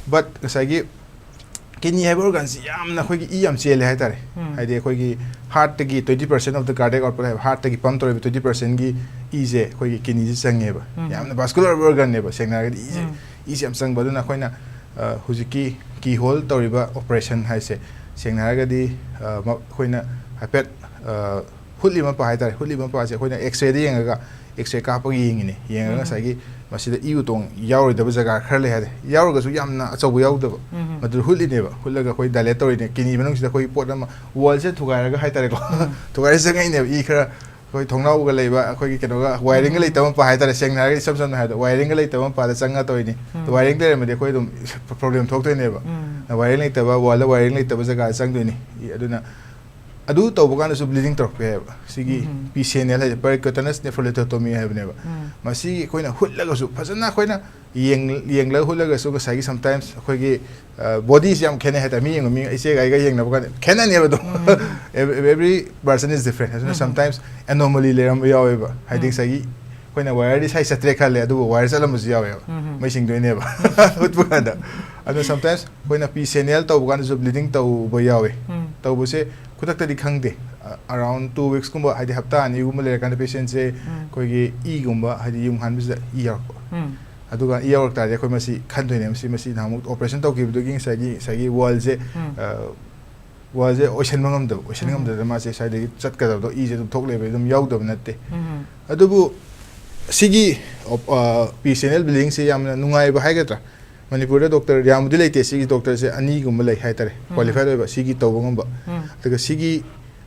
But ꯉꯁꯥꯏꯒꯤ ꯀꯤꯗꯅꯤ ꯍꯥꯏꯕ ꯑꯣꯔꯒꯥꯟꯁꯤ ꯌꯥꯝꯅ ꯑꯩꯈꯣꯏꯒꯤ ꯏ ꯌꯥꯝ ꯆꯦꯜꯂꯦ ꯍꯥꯏꯇꯥꯔꯦ꯫ ꯎꯝ꯫ ꯍꯥꯏꯗꯤ ꯑꯩꯈꯣꯏꯒꯤ ꯍꯥꯔꯠꯇꯒꯤ twenty percent of the cardiac output ꯍꯥꯏꯕ, ꯍꯥꯔꯠꯇꯒꯤ ꯄꯝ ꯇꯧꯔꯤꯕ twenty percentꯒꯤ ꯏꯁꯦ ꯑꯩꯈꯣꯏꯒꯤ ꯀꯤꯗꯅꯤꯁꯤ ꯆꯪꯉꯦꯕ꯫ ꯎꯝ꯫ ꯌꯥꯝꯅ ꯚꯥꯁꯀꯨꯂꯔ ꯑꯣꯏꯕ ꯑꯣꯔꯒꯥꯟꯅꯦꯕ, ꯁꯦꯡꯅ ꯍꯥꯏꯔꯒꯗꯤ ꯏꯁꯦ, ꯎꯝ꯫ ꯏꯁꯦ ꯌꯥꯝ ꯆꯪꯕ꯫ ꯑꯗꯨꯅ ꯑꯩꯈꯣꯏꯅ, ꯑ, ꯍꯧꯖꯤꯛꯀꯤ ꯀꯤꯍꯣꯜ ꯇꯧꯔꯤꯕ ꯑꯣꯄꯔꯦꯁꯟ ꯍꯥꯏꯁꯦ, ꯁꯦꯡꯅ ꯍꯥꯏꯔꯒꯗꯤ, ꯑ, ꯃ-, ꯑꯩꯈꯣꯏꯅ ꯍꯥꯏꯐꯦꯠ, ꯑ, ꯍꯨꯠꯂꯤꯕ ꯃꯄꯥ ꯍꯥꯏꯇꯥꯔꯦ, ꯍꯨꯠꯂꯤꯕ ꯃꯄꯥꯁꯦ ꯑꯩꯈꯣꯏꯅ X-rayꯗ ꯌꯦꯡꯉꯒ, X-ray ꯀꯥꯞꯄꯒ ꯌꯦꯡꯉꯤꯅꯦ꯫ ꯌꯦꯡꯉꯒ ꯎꯝ꯫ ꯉꯁꯥꯏꯒꯤ ꯃꯁꯤꯗ ꯏ ꯎꯇꯣꯡ ꯌꯥꯎꯔꯣꯏꯗꯕ ꯖꯒꯥ ꯈꯔ ꯂꯩ ꯍꯥꯏꯇꯥꯔꯦ꯫ ꯌꯥꯎꯔꯒꯁꯨ ꯌꯥꯝꯅ ꯑꯆꯧꯕ ꯌꯥꯎꯗꯕ꯫ ꯎꯝ꯫ ꯃꯗꯨ ꯍꯨꯠꯂꯤꯅꯦꯕ꯫ ꯍꯨꯠꯂꯒ ꯑꯩꯈꯣꯏ ꯗꯥꯏꯂꯦꯠ ꯇꯧꯔꯤꯅꯦ꯫ ꯀꯤꯗꯅꯤ ꯃꯅꯨꯡꯁꯤꯗ ꯑꯩꯈꯣꯏ ꯄꯣꯠ ꯑꯃ, ꯋꯥꯜꯁꯦ ꯊꯨꯒꯥꯏꯔꯒ ꯍꯥꯏꯇꯥꯔꯦꯀꯣ꯫ ꯎꯝ꯫ ꯊꯨꯒꯥꯏꯔ ꯆꯪꯉꯛꯏꯅꯦꯕ ꯏ ꯈꯔ꯫ ꯑꯩꯈꯣꯏ ꯊꯣꯡꯅꯥꯎꯒ ꯂꯩꯕ, ꯑꯩꯈꯣꯏꯒꯤ ꯀꯩꯅꯣꯒ, ꯋꯥꯏꯔꯤꯡꯒ ꯎꯝ꯫ ꯂꯩꯇꯕ ꯃꯄꯥ ꯍꯥꯏꯇꯥꯔꯦ, ꯁꯦꯡꯅ ꯍꯥꯏꯔꯒꯗꯤ ꯏꯁꯝ ꯁꯝꯅ ꯍꯥꯏꯔꯕꯗ ꯋꯥꯏꯔꯤꯡꯒ ꯂꯩꯇꯕ ꯃꯄꯥꯗ ꯆꯪꯉ ꯇꯧꯔꯤꯅꯤ꯫ ꯎꯝ꯫ ꯋꯥꯏꯔꯤꯡ ꯂꯩꯔꯝꯃꯗꯤ ꯑꯩꯈꯣꯏ ꯑꯗꯨꯝ ꯄ꯭ꯔꯣꯕ꯭ꯂꯦꯝ ꯊꯣꯛꯇꯣꯏꯅꯦꯕ꯫ ꯎꯝ꯫ ꯋꯥꯏꯔꯤꯡ ꯂꯩꯇꯕ, ꯋꯥꯜꯗ ꯋꯥꯏꯔꯤꯡ ꯂꯩꯇꯕ ꯖꯒꯥꯗ ꯆꯪꯗꯣꯏꯅꯤ꯫ ꯏ-, ꯑꯗꯨꯅ ꯑꯗꯨ ꯇꯧꯕ ꯀꯥꯟꯗꯁꯨ ꯕ꯭ꯂꯤꯗꯤꯡ ꯇꯧꯔꯛꯄ ꯌꯥꯏꯑꯕ꯫ ꯁꯤꯒꯤ ꯎꯝ꯫ ꯄꯤ ꯁꯤ ꯑꯦꯟ ꯑꯦꯜ ꯍꯥꯏꯁꯦ, ꯄꯔꯤꯀꯣꯇꯅꯁ ꯅꯦꯐ꯭ꯔꯣꯂꯤꯊꯣꯇꯣꯃꯤ ꯍꯥꯏꯕꯅꯦꯕ꯫ ꯎꯝ꯫ ꯃꯁꯤꯒꯤ ꯑꯩꯈꯣꯏꯅ ꯍꯨꯠꯂꯒꯁꯨ ꯐꯖꯅ ꯑꯩꯈꯣꯏꯅ ꯌꯦꯡ-, ꯌꯦꯡꯂꯒ ꯍꯨꯠꯂꯒꯁꯨ ꯉꯁꯥꯏꯒꯤ sometimes ꯑꯩꯈꯣꯏꯒꯤ, ꯑ, ꯕꯣꯗꯤꯁꯦ ꯌꯥꯝ ꯈꯦꯠꯅꯩ ꯍꯥꯏꯇꯥꯔꯦ꯫ ꯃꯤ ꯌꯦꯡꯕ ꯃꯤ, ꯏꯆꯦꯒ ꯑꯩꯒ ꯌꯦꯡꯅꯕ ꯀꯥꯟꯗ ꯈꯦꯠꯅꯅꯦꯕ ꯑꯗꯨꯝ꯫ ꯎꯝ꯫ Every, every person is different꯫ ꯑꯗꯨꯅ ꯎꯝ꯫ Sometimes anomaly ꯂꯩꯔꯝꯕ ꯌꯥꯎꯋꯦꯕ꯫ ꯍꯥꯏꯗꯤ ꯎꯝ꯫ ꯉꯁꯥꯏꯒꯤ ꯑꯩꯈꯣꯏꯅ ꯋꯥꯌꯔꯗꯤ ꯁ꯭ꯋꯥꯏ ꯆꯠꯇ꯭ꯔꯦ ꯈꯜꯂꯦ, ꯑꯗꯨꯕꯨ ꯋꯥꯌꯔ ꯆꯠꯂꯝꯕꯁꯨ ꯌꯥꯎꯋꯦꯕ꯫ ꯎꯝ꯫ ꯃꯩ ꯆꯤꯡꯗꯣꯏꯅꯦꯕ ꯍꯨꯠꯄ ꯀꯥꯟꯗ꯫ ꯑꯗꯣ sometimes ꯑꯩꯈꯣꯏꯅ ꯄꯤ ꯁꯤ ꯑꯦꯟ ꯑꯦꯜ ꯇꯧꯕ ꯀꯥꯟꯗꯁꯨ ꯕ꯭ꯂꯤꯗꯤꯡ ꯇꯧꯕ ꯌꯥꯎꯋꯦ꯫ ꯎꯝ꯫ ꯇꯧꯕꯁꯦ ꯈꯨꯗꯛꯇꯗꯤ ꯈꯪꯗꯦ꯫ ꯑ-, around two weeks ꯀꯨꯝꯕ, ꯍꯥꯏꯗꯤ ꯍꯞꯇꯥ ꯑꯅꯤꯒꯨꯝꯕ ꯂꯩꯔꯀꯥꯟꯗ ꯄꯦꯁꯦꯟꯁꯦ ꯎꯝ꯫ ꯑꯩꯈꯣꯏꯒꯤ ꯏꯒꯨꯝꯕ, ꯍꯥꯏꯗꯤ ꯌꯨꯡ ꯍꯥꯟꯕꯁꯤꯗ ꯏ ꯌꯥꯎꯔꯛꯄ꯫ ꯎꯝ꯫ ꯑꯗꯨꯒ ꯏ ꯌꯥꯎꯔꯛ ꯇꯥꯔꯗꯤ ꯑꯩꯈꯣꯏ ꯃꯁꯤ ꯈꯟꯗꯣꯏꯅꯦ꯫ ꯃꯁꯤ, ꯃꯁꯤ ꯅꯍꯥꯟꯃꯨꯛ ꯑꯣꯄꯔꯦꯁꯟ ꯇꯧꯈꯤꯕꯗꯨꯒꯤ ꯉꯁꯥꯏꯒꯤ, ꯉꯁꯥꯏꯒꯤ ꯋꯥꯜꯁꯦ, ꯎꯝ꯫ ꯑ, ꯋꯥꯜꯁꯦ ꯑꯣꯏꯁꯟꯕ ꯉꯝꯗꯕ, ꯑꯣꯏꯁꯟ ꯎꯝ꯫ ꯉꯝꯗꯗꯅ ꯃꯥꯁꯦ ꯁ꯭ꯋꯥꯏꯗꯒꯤ ꯆꯠꯀꯗꯕꯗꯣ ꯏꯁꯦ ꯑꯗꯨꯝ ꯊꯣꯛ ꯂꯩꯕ, ꯑꯗꯨꯝ ꯌꯥꯎꯗꯕ ꯅꯠꯇꯦ꯫ ꯎꯝ꯫ ꯑꯗꯨꯕꯨ ꯁꯤꯒꯤ, ꯑ, ꯄꯤ ꯁꯤ ꯑꯦꯟ ꯑꯦꯜ ꯕ꯭ꯂꯤꯗꯤꯡꯁꯦ ꯌꯥꯝꯅ ꯅꯨꯡꯉꯥꯏꯕ ꯍꯥꯏꯒꯗ꯭ꯔꯥ? ꯃꯅꯤꯄꯨꯔꯗ ꯗꯣꯛꯇꯔ ꯌꯥꯝꯕꯨꯗꯤ ꯂꯩꯇꯦ, ꯁꯤꯒꯤ ꯗꯣꯛꯇꯔꯁꯦ ꯑꯅꯤꯒꯨꯝꯕ ꯂꯩ ꯍꯥꯏꯇꯥꯔꯦ, ꯎꯝ꯫ ꯀ꯭ꯋꯥꯂꯤꯐꯥꯏꯗ ꯑꯣꯏꯕ, ꯁꯤꯒꯤ ꯇꯧꯕ ꯉꯝꯕ꯫ ꯎꯝ꯫ ꯑꯗꯨꯒ ꯁꯤꯒꯤ,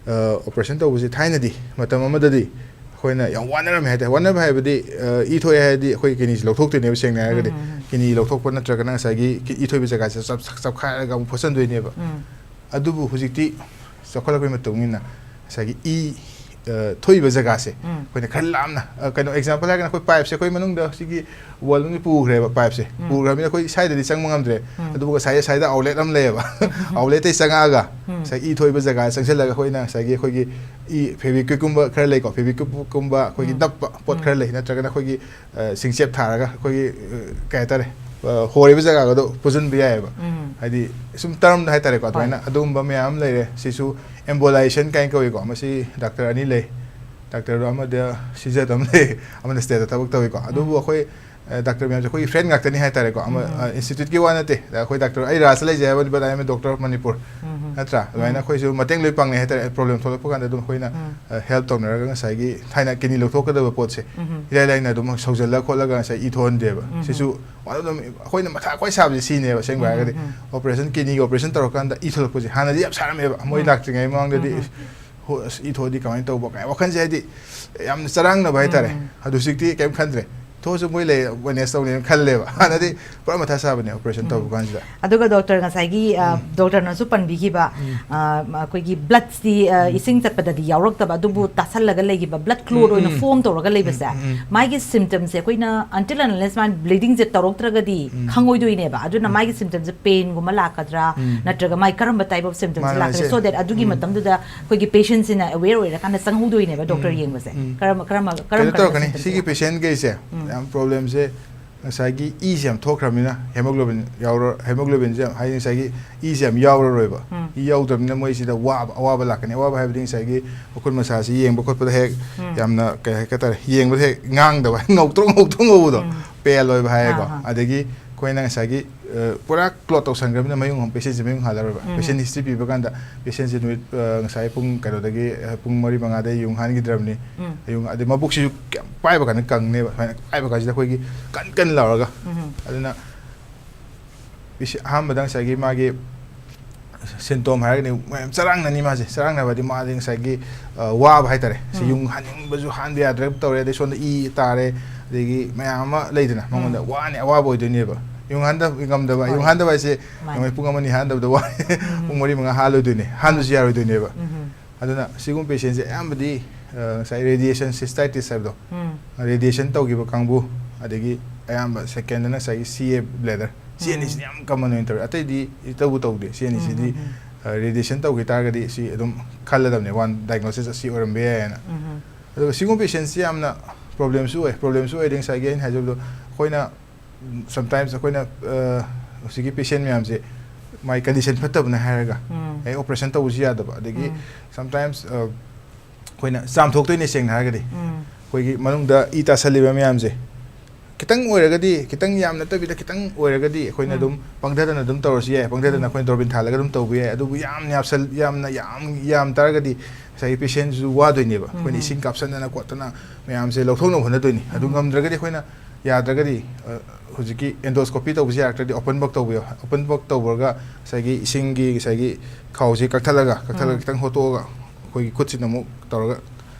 ꯑ, ꯑꯣꯄꯔꯦꯁꯟ ꯇꯧꯕꯁꯦ ꯊꯥꯏꯅꯗꯤ, ꯃꯇꯝ ꯑꯃꯗꯗꯤ ꯑꯩꯈꯣꯏꯅ ꯌꯥꯝ ꯋꯥꯅꯔꯝꯃꯦ ꯍꯥꯏꯇꯥꯔꯦ꯫ ꯋꯥꯅꯕ ꯍꯥꯏꯕꯗꯤ, ꯑ, ꯏ ꯊꯣꯛꯑꯦ ꯍꯥꯏꯔꯗꯤ ꯑꯩꯈꯣꯏ ꯀꯤꯗꯅꯤꯁꯦ ꯂꯧꯊꯣꯛꯇꯣꯏꯅꯦꯕ, ꯁꯦꯡꯅ ꯍꯥꯏꯔꯒꯗꯤ꯫ ꯎꯝ, ꯎꯝ, ꯎꯝ꯫ ꯀꯤꯗꯅꯤ ꯂꯧꯊꯣꯛꯄ ꯅꯠꯇ꯭ꯔꯒꯅ ꯉꯁꯥꯏꯒꯤ ꯀꯤ-, ꯏ ꯊꯣꯛꯏꯕ ꯖꯒꯥꯁꯦ ꯆꯞ-, ꯆꯞꯈꯥꯏꯔꯒ ꯑꯃꯨꯛ ꯐꯣꯠꯆꯟꯗꯣꯏꯅꯦꯕ꯫ ꯎꯝ꯫ ꯑꯗꯨꯕꯨ ꯍꯧꯖꯤꯛꯇꯤ ꯆꯥꯎꯈꯠꯂꯛꯄꯒꯤ ꯃꯇꯨꯡ ꯏꯟꯅ ꯉꯁꯥꯏꯒꯤ ꯏ, ꯑ, ꯊꯣꯛꯏꯕ ꯖꯒꯥꯁꯦ ꯎꯝ꯫ ꯑꯩꯈꯣꯏꯅ ꯈꯔ ꯂꯥꯞꯅ, ꯑ, ꯀꯩꯅꯣ, ꯑꯦꯛꯖꯥꯝꯄꯜ ꯍꯥꯏꯔꯒꯅ ꯑꯩꯈꯣꯏ ꯄꯥꯏꯞꯁꯦ ꯑꯩꯈꯣꯏ ꯃꯅꯨꯡꯗ ꯁꯤꯒꯤ ꯋꯥꯜ ꯃꯅꯨꯡꯗ ꯄꯨꯈ꯭ꯔꯦꯕ ꯄꯥꯏꯞꯁꯦ꯫ ꯎꯝ꯫ ꯄꯨꯈ꯭ꯔꯕꯅꯤꯅ ꯑꯩꯈꯣꯏ ꯁ꯭ꯋꯥꯏꯗꯗꯤ ꯆꯪꯕ ꯉꯝꯗ꯭ꯔꯦ꯫ ꯎꯝ꯫ ꯑꯗꯨꯕꯨ ꯉꯁꯥꯏ ꯁ꯭ꯋꯥꯏꯗ ꯑꯥꯎꯠꯂꯦꯠ ꯑꯃ ꯂꯩꯌꯦꯕ꯫ ꯎꯝ꯫ ꯑꯥꯎꯠꯂꯦꯠꯇꯩ ꯆꯪꯉꯛꯑꯒ ꯎꯝ꯫ ꯉꯁꯥꯏ ꯏ ꯊꯣꯛꯏꯕ ꯖꯒꯥꯗ ꯆꯪꯁꯤꯜꯂꯒ ꯑꯩꯈꯣꯏꯅ ꯉꯁꯥꯏꯒꯤ ꯑꯩꯈꯣꯏꯒꯤ ꯏ ꯐꯦꯕꯤꯀ꯭ꯋꯤꯛꯀꯨꯝꯕ ꯈꯔ ꯂꯩꯀꯣ, ꯐꯦꯕꯤꯀ꯭ꯋꯤꯛꯀꯨꯝꯕ ꯑꯩꯈꯣꯏꯒꯤ ꯎꯝ꯫ ꯅꯞꯄ ꯄꯣꯠ ꯎꯝ꯫ ꯈꯔ ꯂꯩ, ꯅꯠꯇ꯭ꯔꯒꯅ ꯑꯩꯈꯣꯏꯒꯤ, ꯑ, ꯁꯤꯡꯆꯦꯞ ꯊꯥꯔꯒ ꯑꯩꯈꯣꯏꯒꯤ, ꯑ, ꯀꯩ ꯍꯥꯏꯇꯥꯔꯦ, ꯑ, ꯍꯣꯔꯤꯕ ꯖꯒꯥꯒꯗꯣ ꯄꯨꯁꯤꯟꯕ ꯌꯥꯏꯑꯕ꯫ ꯎꯝ꯫ ꯍꯥꯏꯗꯤ ꯁꯨꯝ ꯇꯔꯝꯗ ꯍꯥꯏꯇꯥꯔꯦꯀꯣ, ꯍꯣꯏ꯫ ꯑꯗꯨꯃꯥꯏꯅ ꯑꯗꯨꯒꯨꯝꯕ ꯃꯌꯥꯝ ꯑꯃ ꯂꯩꯔꯦ꯫ ꯁꯤꯁꯨ ꯑꯦꯝꯕꯣꯂꯥꯏꯖꯦꯁꯟ ꯀꯥꯏꯅ ꯀꯧꯏꯀꯣ꯫ ꯃꯁꯤ ꯗꯥꯛꯇꯔ ꯑꯅꯤ ꯂꯩ꯫ ꯗꯥꯛꯇꯔ ꯑꯃꯗ ꯁꯤꯖꯦꯠ ꯑꯃ ꯂꯩ, ꯑꯃꯅ ꯁ꯭ꯇꯦꯠꯇ ꯊꯕꯛ ꯇꯧꯏꯀꯣ꯫ ꯑꯗꯨꯕꯨ ꯎꯝ꯫ ꯑꯩꯈꯣꯏ, ꯑ, ꯗꯥꯛꯇꯔ ꯃꯌꯥꯝꯁꯦ ꯑꯩꯈꯣꯏꯒꯤ ꯐ꯭ꯔꯦꯟ ꯉꯥꯛꯇꯅꯤ ꯍꯥꯏꯇꯥꯔꯦꯀꯣ꯫ ꯑꯃ, ꯎꯝ, ꯎꯝ꯫ ꯑ, ꯏꯟꯁꯇꯤꯇ꯭ꯌꯨꯠꯀꯤ ꯋꯥ ꯅꯠꯇꯦ꯫ ꯑꯩꯈꯣꯏ ꯗꯥꯛꯇꯔ, ꯑꯩ ꯔꯥꯖꯇ ꯂꯩꯖꯩ ꯍꯥꯏꯕꯅꯤ, but I am a doctor of Manipur꯫ ꯎꯝ, ꯎꯝ꯫ ꯅꯠꯇ꯭ꯔꯥ? ꯑꯗꯨꯃꯥꯏꯅ ꯎꯝ꯫ ꯑꯩꯈꯣꯏꯁꯨ ꯃꯇꯦꯡ ꯂꯣꯏ ꯄꯥꯡꯅꯩ ꯍꯥꯏꯇꯥꯔꯦ꯫ ꯄ꯭ꯔꯣꯕ꯭ꯂꯦꯝ ꯊꯣꯛꯂꯛꯄ ꯀꯥꯟꯗ ꯑꯗꯨꯝ ꯑꯩꯈꯣꯏꯅ, ꯎꯝ꯫ ꯑ, ꯍꯦꯜꯞ ꯇꯧꯅꯔꯒ ꯉꯁꯥꯏꯒꯤ ꯊꯥꯏꯅ ꯀꯤꯗꯅꯤ ꯂꯧꯊꯣꯛꯀꯗꯕ ꯄꯣꯠꯁꯦ ꯎꯝ, ꯎꯝ꯫ ꯏꯔꯥꯏ ꯂꯥꯏꯅ ꯑꯗꯨꯝ ꯁꯧꯖꯜꯂ ꯈꯣꯠꯂꯒ ꯉꯁꯥꯏ ꯏ ꯊꯣꯛꯍꯟꯗꯦꯕ꯫ ꯎꯝ, ꯎꯝ꯫ ꯁꯤꯁꯨ one of the, ꯑꯩꯈꯣꯏꯅ ꯃꯊꯥ ꯈ꯭ꯋꯥꯏ ꯁꯥꯕꯁꯦ ꯁꯤꯅꯦꯕ, ꯑꯁꯦꯡꯕ ꯎꯝ, ꯎꯝ, ꯍꯥꯏꯔꯒꯗꯤ꯫ ꯎꯝ꯫ ꯑꯣꯄꯔꯦꯁꯟ, ꯀꯤꯗꯅꯤꯒꯤ ꯑꯣꯄꯔꯦꯁꯟ ꯇꯧꯔꯀꯥꯟꯗ ꯏ ꯊꯣꯛꯂꯛꯄꯁꯦ ꯍꯥꯟꯅꯗꯤ ꯌꯥꯝ ꯁꯥꯔꯝꯃꯦꯕ, ꯃꯣꯏ ꯎꯝ꯫ ꯂꯥꯛꯇ꯭ꯔꯤꯉꯩ ꯃꯃꯥꯡꯗꯗꯤ꯫ ꯎꯝ, ꯎꯝ꯫ ꯍꯣ, ꯑꯁ, ꯏ ꯊꯣꯛꯑꯗꯤ ꯀꯃꯥꯏꯅ ꯇꯧꯕ ꯀꯥꯏ ꯋꯥꯈꯜꯁꯦ, ꯍꯥꯏꯗꯤ, ꯌꯥꯝꯅ ꯆꯔꯥꯡꯅꯕ ꯍꯥꯏꯇꯥꯔꯦ꯫ ꯑꯗꯨ ꯍꯧꯖꯤꯛꯇꯤ ꯀꯩꯝ ꯈꯟꯗ꯭ꯔꯦ꯫ ꯊꯣꯛꯑꯁꯨ ꯃꯣꯏ ꯂꯩ, ꯃꯦꯅꯦꯖ ꯇꯧꯅꯦꯅ ꯈꯜꯂꯦꯕ꯫ ꯍꯥꯟꯅꯗꯤ ꯄꯨꯔꯥ ꯃꯊꯥ ꯁꯥꯕꯅꯦ ꯑꯣꯄꯔꯦꯁꯟ ꯇꯧꯕ ꯀꯥꯟꯁꯤꯗ꯫ ꯑꯗꯨꯒ ꯗꯣꯛꯇꯔ, ꯉꯁꯥꯏꯒꯤ, ꯑ, ꯗꯣꯛꯇꯔꯅꯁꯨ ꯄꯟꯕꯤꯈꯤꯕ, ꯑ, ꯑꯩꯈꯣꯏꯒꯤ ꯕ꯭ꯂꯠꯁꯇꯤ, ꯑ, ꯏꯁꯤꯡ ꯆꯠꯄꯗꯗꯤ ꯌꯥꯎꯔꯛꯇꯕ, ꯑꯗꯨꯕꯨ ꯇꯥꯁꯜꯂꯒ ꯂꯩꯈꯤꯕ, ꯕ꯭ꯂꯠ ꯀ꯭ꯂꯣꯠ ꯑꯣꯏꯅ ꯐꯣꯝ ꯇꯧꯔꯒ ꯂꯩꯕꯁꯦ, ꯃꯥꯒꯤ ꯁꯤꯝꯇꯝꯁꯦ ꯑꯩꯈꯣꯏꯅ until and unless ꯃꯥꯒꯤ ꯕ꯭ꯂꯤꯗꯤꯡꯁꯦ ꯇꯧꯔꯛꯇ꯭ꯔꯒꯗꯤ ꯈꯪꯉꯣꯏꯗꯣꯏꯅꯦꯕ꯫ ꯑꯗꯨꯅ ꯃꯥꯒꯤ ꯁꯤꯝꯇꯝꯁꯦ ꯄꯦꯟꯒꯨꯝꯕ ꯂꯥꯛꯀꯗ꯭ꯔꯥ, ꯅꯠꯇ꯭ꯔꯒ ꯃꯥꯒꯤ ꯀꯔꯝꯕ ꯇꯥꯏꯞ ꯑꯣꯐ ꯁꯤꯝꯇꯝꯁꯦ ꯂꯥꯛꯀꯗ꯭ꯔꯥ, so that ꯑꯗꯨꯒꯤ ꯃꯇꯝꯗꯨꯗ ꯑꯩꯈꯣꯏꯒꯤ ꯄꯦꯁꯦꯟꯁꯤꯅ ꯑꯦꯋꯦꯌꯔ ꯑꯣꯏꯔꯀꯥꯟꯗ ꯆꯪꯍꯧꯗꯣꯏꯅꯦꯕ ꯗꯣꯛꯇꯔ ꯌꯦꯡꯕꯁꯦ꯫ ꯀꯔꯝꯕ, ꯀꯔꯝꯕ, ꯀꯔꯝ ꯀꯩꯅꯣ ꯀꯔꯝꯕ ꯇꯧꯔꯛꯀꯅꯤ, ꯁꯤꯝꯇꯝꯁꯦ ꯁꯤꯒꯤ ꯂꯥꯛꯀꯅꯤ? ꯄꯦꯁꯦꯟꯈꯩꯁꯦ ꯌꯥꯝ ꯄ꯭ꯔꯣꯕ꯭ꯂꯦꯝꯁꯦ ꯉꯁꯥꯏꯒꯤ ꯏꯁꯦ ꯌꯥꯝ ꯊꯣꯛꯈ꯭ꯔꯕꯅꯤꯅ, ꯍꯦꯃꯣꯒ꯭ꯂꯣꯕꯤꯟ ꯌꯥꯎꯔ-, ꯍꯦꯃꯣꯒ꯭ꯂꯣꯕꯤꯟꯁꯦ ꯌꯥꯝ, ꯍꯥꯏꯗꯤ, ꯉꯁꯥꯏꯒꯤ ꯏꯁꯦ ꯌꯥꯝ ꯌꯥꯎꯔꯔꯣꯏꯕ꯫ ꯏ ꯌꯥꯎꯗ꯭ꯔꯕꯅꯤꯅ ꯃꯣꯏꯁꯤꯗ ꯋꯥꯕ, ꯑꯋꯥꯕ ꯂꯥꯛꯀꯅꯤ꯫ ꯑꯋꯥꯕ ꯍꯥꯏꯕꯗꯤ ꯉꯁꯥꯏꯒꯤ ꯃꯈꯨꯠ ꯃꯁꯥꯁꯤ ꯌꯦꯡꯕ ꯈꯣꯠꯄꯗ ꯍꯦꯛ ꯌꯥꯝꯅ, ꯀꯩ ꯍꯥꯏꯇꯥꯔꯦ, ꯌꯦꯡꯕꯗ ꯍꯦꯛ ꯉꯥꯡꯗꯕ, ꯉꯧꯇ꯭ꯔꯣꯛ ꯉꯧꯇ꯭ꯔꯣꯛ ꯉꯧꯕꯗꯣ, ꯄꯦꯜ ꯑꯣꯏꯕ ꯍꯥꯏꯌꯦꯀꯣ꯫ ꯑꯗꯒꯤ ꯑꯩꯈꯣꯏꯅ ꯉꯁꯥꯏꯒꯤ, ꯑ, ꯄꯨꯔꯥ ꯀ꯭ꯂꯣꯠ ꯇꯧꯁꯟꯈ꯭ꯔꯕꯅꯤꯅ ꯃꯌꯨꯡ ꯍꯟ-, ꯄꯦꯁꯦꯟꯁꯦ ꯃꯌꯨꯡ ꯍꯜꯂꯔꯣꯏꯕ꯫ ꯄꯦꯁꯦꯟ ꯍꯤꯁꯇ꯭ꯔꯤ ꯄꯤꯕ ꯀꯥꯟꯗ ꯄꯦꯁꯦꯟꯁꯦ ꯅꯨꯃꯤꯠ, ꯑ, ꯉꯁꯥꯏ ꯄꯨꯡ ꯀꯩꯅꯣꯗꯒꯤ, ꯑ, ꯄꯨꯡ ꯃꯔꯤ ꯃꯉꯥꯗꯒꯤ ꯌꯨꯡ ꯍꯥꯟꯈꯤꯗ꯭ꯔꯕꯅꯤ꯫ ꯌꯨꯡ, ꯑꯗꯩ ꯃꯕꯨꯛꯁꯤꯁꯨ ꯀꯌꯥꯝ ꯄꯥꯏꯕ ꯀꯥꯟꯗ ꯀꯪꯅꯦꯕ꯫ ꯁꯨꯃꯥꯏꯅ ꯄꯥꯏꯕ ꯀꯥꯟꯁꯤꯗ ꯑꯩꯈꯣꯏꯒꯤ ꯀꯟ ꯀꯟ ꯂꯥꯎꯔꯒ꯫ ꯑꯗꯨꯅ ꯄꯤꯁꯤ-, ꯑꯍꯥꯟꯕꯗ ꯉꯁꯥꯏꯒꯤ ꯃꯥꯒꯤ ꯁꯤꯟꯇꯣꯝ ꯍꯥꯏꯔꯒꯗꯤ ꯃꯌꯥꯝ ꯆꯔꯥꯡꯅꯅꯤ ꯃꯥꯁꯦ꯫ ꯆꯔꯥꯡꯅꯕꯗꯤ ꯃꯥꯗꯤ ꯉꯁꯥꯏꯒꯤ, ꯑ, ꯋꯥꯕ ꯍꯥꯏꯇꯥꯔꯦ꯫ ꯁꯤ ꯌꯨꯡ ꯍꯥꯟꯅꯤꯡꯕꯁꯨ ꯍꯥꯟꯕ ꯌꯥꯗ꯭ꯔꯦ ꯇꯧꯔꯦ, ꯑꯗꯩ ꯁꯣꯝꯗ ꯏ ꯇꯥꯔꯦ, ꯑꯗꯒꯤ ꯃꯌꯥꯝ ꯑꯃ ꯂꯩꯗꯅ, ꯃꯉꯣꯟꯗ ꯋꯥꯅꯤ, ꯑꯋꯥꯕ ꯑꯣꯏꯗꯣꯏꯅꯦꯕ꯫ ꯌꯨꯡ ꯍꯥꯟꯗ-, ꯉꯝꯗꯕ, ꯌꯨꯡ ꯍꯥꯟꯗꯕ ꯍꯥꯏꯁꯦ ꯅꯣꯡꯃꯩ ꯄꯨꯡ ꯑꯃ ꯑꯅꯤ ꯍꯥꯟꯗꯕꯗ ꯋꯥ-, ꯄꯨꯡ ꯃꯔꯤ ꯃꯉꯥ ꯍꯥꯜꯂꯣꯏꯗꯣꯏꯅꯦ, ꯍꯥꯟꯕꯁꯨ ꯌꯥꯔꯣꯏꯗꯣꯏꯅꯦꯕ꯫ ꯑꯗꯨꯅ ꯁꯤꯒꯨꯝꯕ ꯄꯦꯁꯦꯟꯁꯦ ꯑꯌꯥꯝꯕꯗꯤ, ꯑ, ꯉꯁꯥꯏ ꯔꯦꯗꯤꯌꯦꯁꯟ ꯁꯤꯁꯇꯥꯏꯇꯤꯁ ꯍꯥꯏꯕꯗꯣ, ꯔꯦꯗꯤꯌꯦꯁꯟ ꯇꯧꯈꯤꯕ ꯀꯥꯡꯕꯨ, ꯑꯗꯒꯤ ꯑꯌꯥꯝꯕ ꯁꯦꯀꯦꯟꯗꯅ ꯉꯁꯥꯏꯒꯤ ꯁꯤ ꯑꯦ ꯕ꯭ꯂꯦꯗꯔ, ꯁꯤ ꯑꯅꯤꯁꯤꯅ ꯌꯥꯝ ꯀꯃꯟ ꯑꯣꯏꯅ ꯇꯧꯋꯦ꯫ ꯑꯇꯩꯗꯤ ꯇꯧꯕꯨ ꯇꯧꯗꯦ꯫ ꯁꯤ ꯑꯅꯤꯁꯤꯗꯤ, ꯑ, ꯔꯦꯗꯤꯌꯦꯁꯟ ꯇꯧꯈꯤ ꯇꯥꯔꯒꯗꯤ ꯁꯤ ꯑꯗꯨꯝ ꯈꯜꯂꯗꯕꯅꯦ, ꯋꯥꯟ ꯗꯥꯏꯒꯅꯣꯁꯤꯁ ꯑꯁꯤ ꯑꯣꯏꯔꯝꯕ ꯌꯥꯏ ꯍꯥꯏꯅ꯫ ꯑꯗꯨꯒ ꯁꯤꯒꯨꯝꯕ ꯄꯦꯁꯦꯟꯁꯤ ꯌꯥꯝꯅ ꯄ꯭ꯔꯣꯕ꯭ꯂꯦꯝꯁꯨ ꯑꯣꯏ꯫ ꯄ꯭ꯔꯣꯕ꯭ꯂꯦꯝꯁꯨ ꯑꯣꯏꯔꯗꯤ ꯉꯁꯥꯏꯒꯤ ꯑꯩꯅ ꯍꯥꯏꯖꯕꯗꯣ, ꯑꯩꯈꯣꯏꯅ sometimes ꯑꯩꯈꯣꯏꯅ, ꯑ, ꯍꯧꯖꯤꯛꯀꯤ ꯄꯦꯁꯦꯟ ꯃꯌꯥꯝꯁꯦ ꯃꯥꯏ ꯀꯟꯗꯤꯁꯟ ꯐꯠꯇꯕꯅ ꯍꯥꯏꯔꯒ ꯍꯦꯛ ꯑꯣꯄꯔꯦꯁꯟ ꯇꯧꯕꯁꯨ ꯌꯥꯗꯕ, ꯑꯗꯒꯤ sometimes, ꯑ, ꯑꯩꯈꯣꯏꯅ ꯆꯥꯝꯊꯣꯛꯇꯣꯏꯅꯦ, ꯁꯦꯡꯅ ꯍꯥꯏꯔꯒꯗꯤ꯫ ꯑꯩꯈꯣꯏꯒꯤ ꯃꯅꯨꯡꯗ ꯏ ꯇꯥꯁꯜꯂꯤꯕ ꯃꯌꯥꯝꯁꯦ ꯈꯤꯇꯪ ꯑꯣꯏꯔꯒꯗꯤ, ꯈꯤꯇꯪ ꯌꯥꯝ ꯅꯠꯇꯕꯤꯗ ꯈꯤꯇꯪ ꯑꯣꯏꯔꯒꯗꯤ ꯑꯩꯈꯣꯏꯅ ꯑꯗꯨꯝ ꯄꯪꯊꯗꯅ ꯑꯗꯨꯝ ꯇꯧꯔꯁꯨ ꯌꯥꯏ, ꯄꯪꯊꯗꯅ ꯑꯩꯈꯣꯏꯅ ꯗꯣꯔꯕꯤꯟ ꯊꯥꯜꯂꯒ ꯑꯗꯨꯝ ꯇꯧꯕ ꯌꯥꯏ꯫ ꯑꯗꯨꯕꯨ ꯌꯥꯝ ꯌꯥꯝꯁꯜ-, ꯌꯥꯝꯅ ꯌꯥꯝ ꯌꯥꯝ ꯇꯥꯔꯒꯗꯤ ꯉꯁꯥꯏꯒꯤ ꯄꯦꯁꯦꯟꯁꯤꯁꯨ ꯋꯥꯗꯣꯏꯅꯦꯕ꯫ ꯑꯩꯈꯣꯏꯅ ꯏꯁꯤꯡ ꯀꯥꯞꯁꯟꯗꯅ ꯈꯣꯠꯇꯅ ꯃꯌꯥꯝꯁꯦ ꯂꯧꯊꯣꯛꯅꯕ ꯍꯣꯠꯅꯗꯣꯏꯅꯤ꯫ ꯑꯗꯨ ꯉꯝꯗ꯭ꯔꯒꯗꯤ, ꯑꯩꯈꯣꯏꯅ ꯌꯥꯗ꯭ꯔꯒꯗꯤ, ꯑ, ꯍꯧꯖꯤꯛꯀꯤ ꯑꯦꯟꯗꯣꯁꯀꯣꯄꯤ ꯇꯧꯕꯁꯦ ꯌꯥꯔꯛꯇ꯭ꯔꯗꯤ ꯑꯣꯄꯟ ꯕꯛ ꯇꯧꯕ ꯌꯥꯎ-, ꯑꯣꯄꯟ ꯕꯛ ꯇꯧꯔꯒ ꯉꯁꯥꯏꯒꯤ ꯏꯁꯤꯡꯒꯤ ꯉꯁꯥꯏꯒꯤ ꯈꯥꯎꯁꯦ ꯀꯛꯊꯠꯂꯒ, ꯀꯛꯊꯠꯂꯒ ꯈꯤꯇꯪ ꯍꯣꯠꯇꯣꯛꯑꯒ ꯑꯩꯈꯣꯏꯒꯤ ꯈꯨꯠꯁꯤꯅ ꯑꯃꯨꯛ ꯇꯧꯔꯒ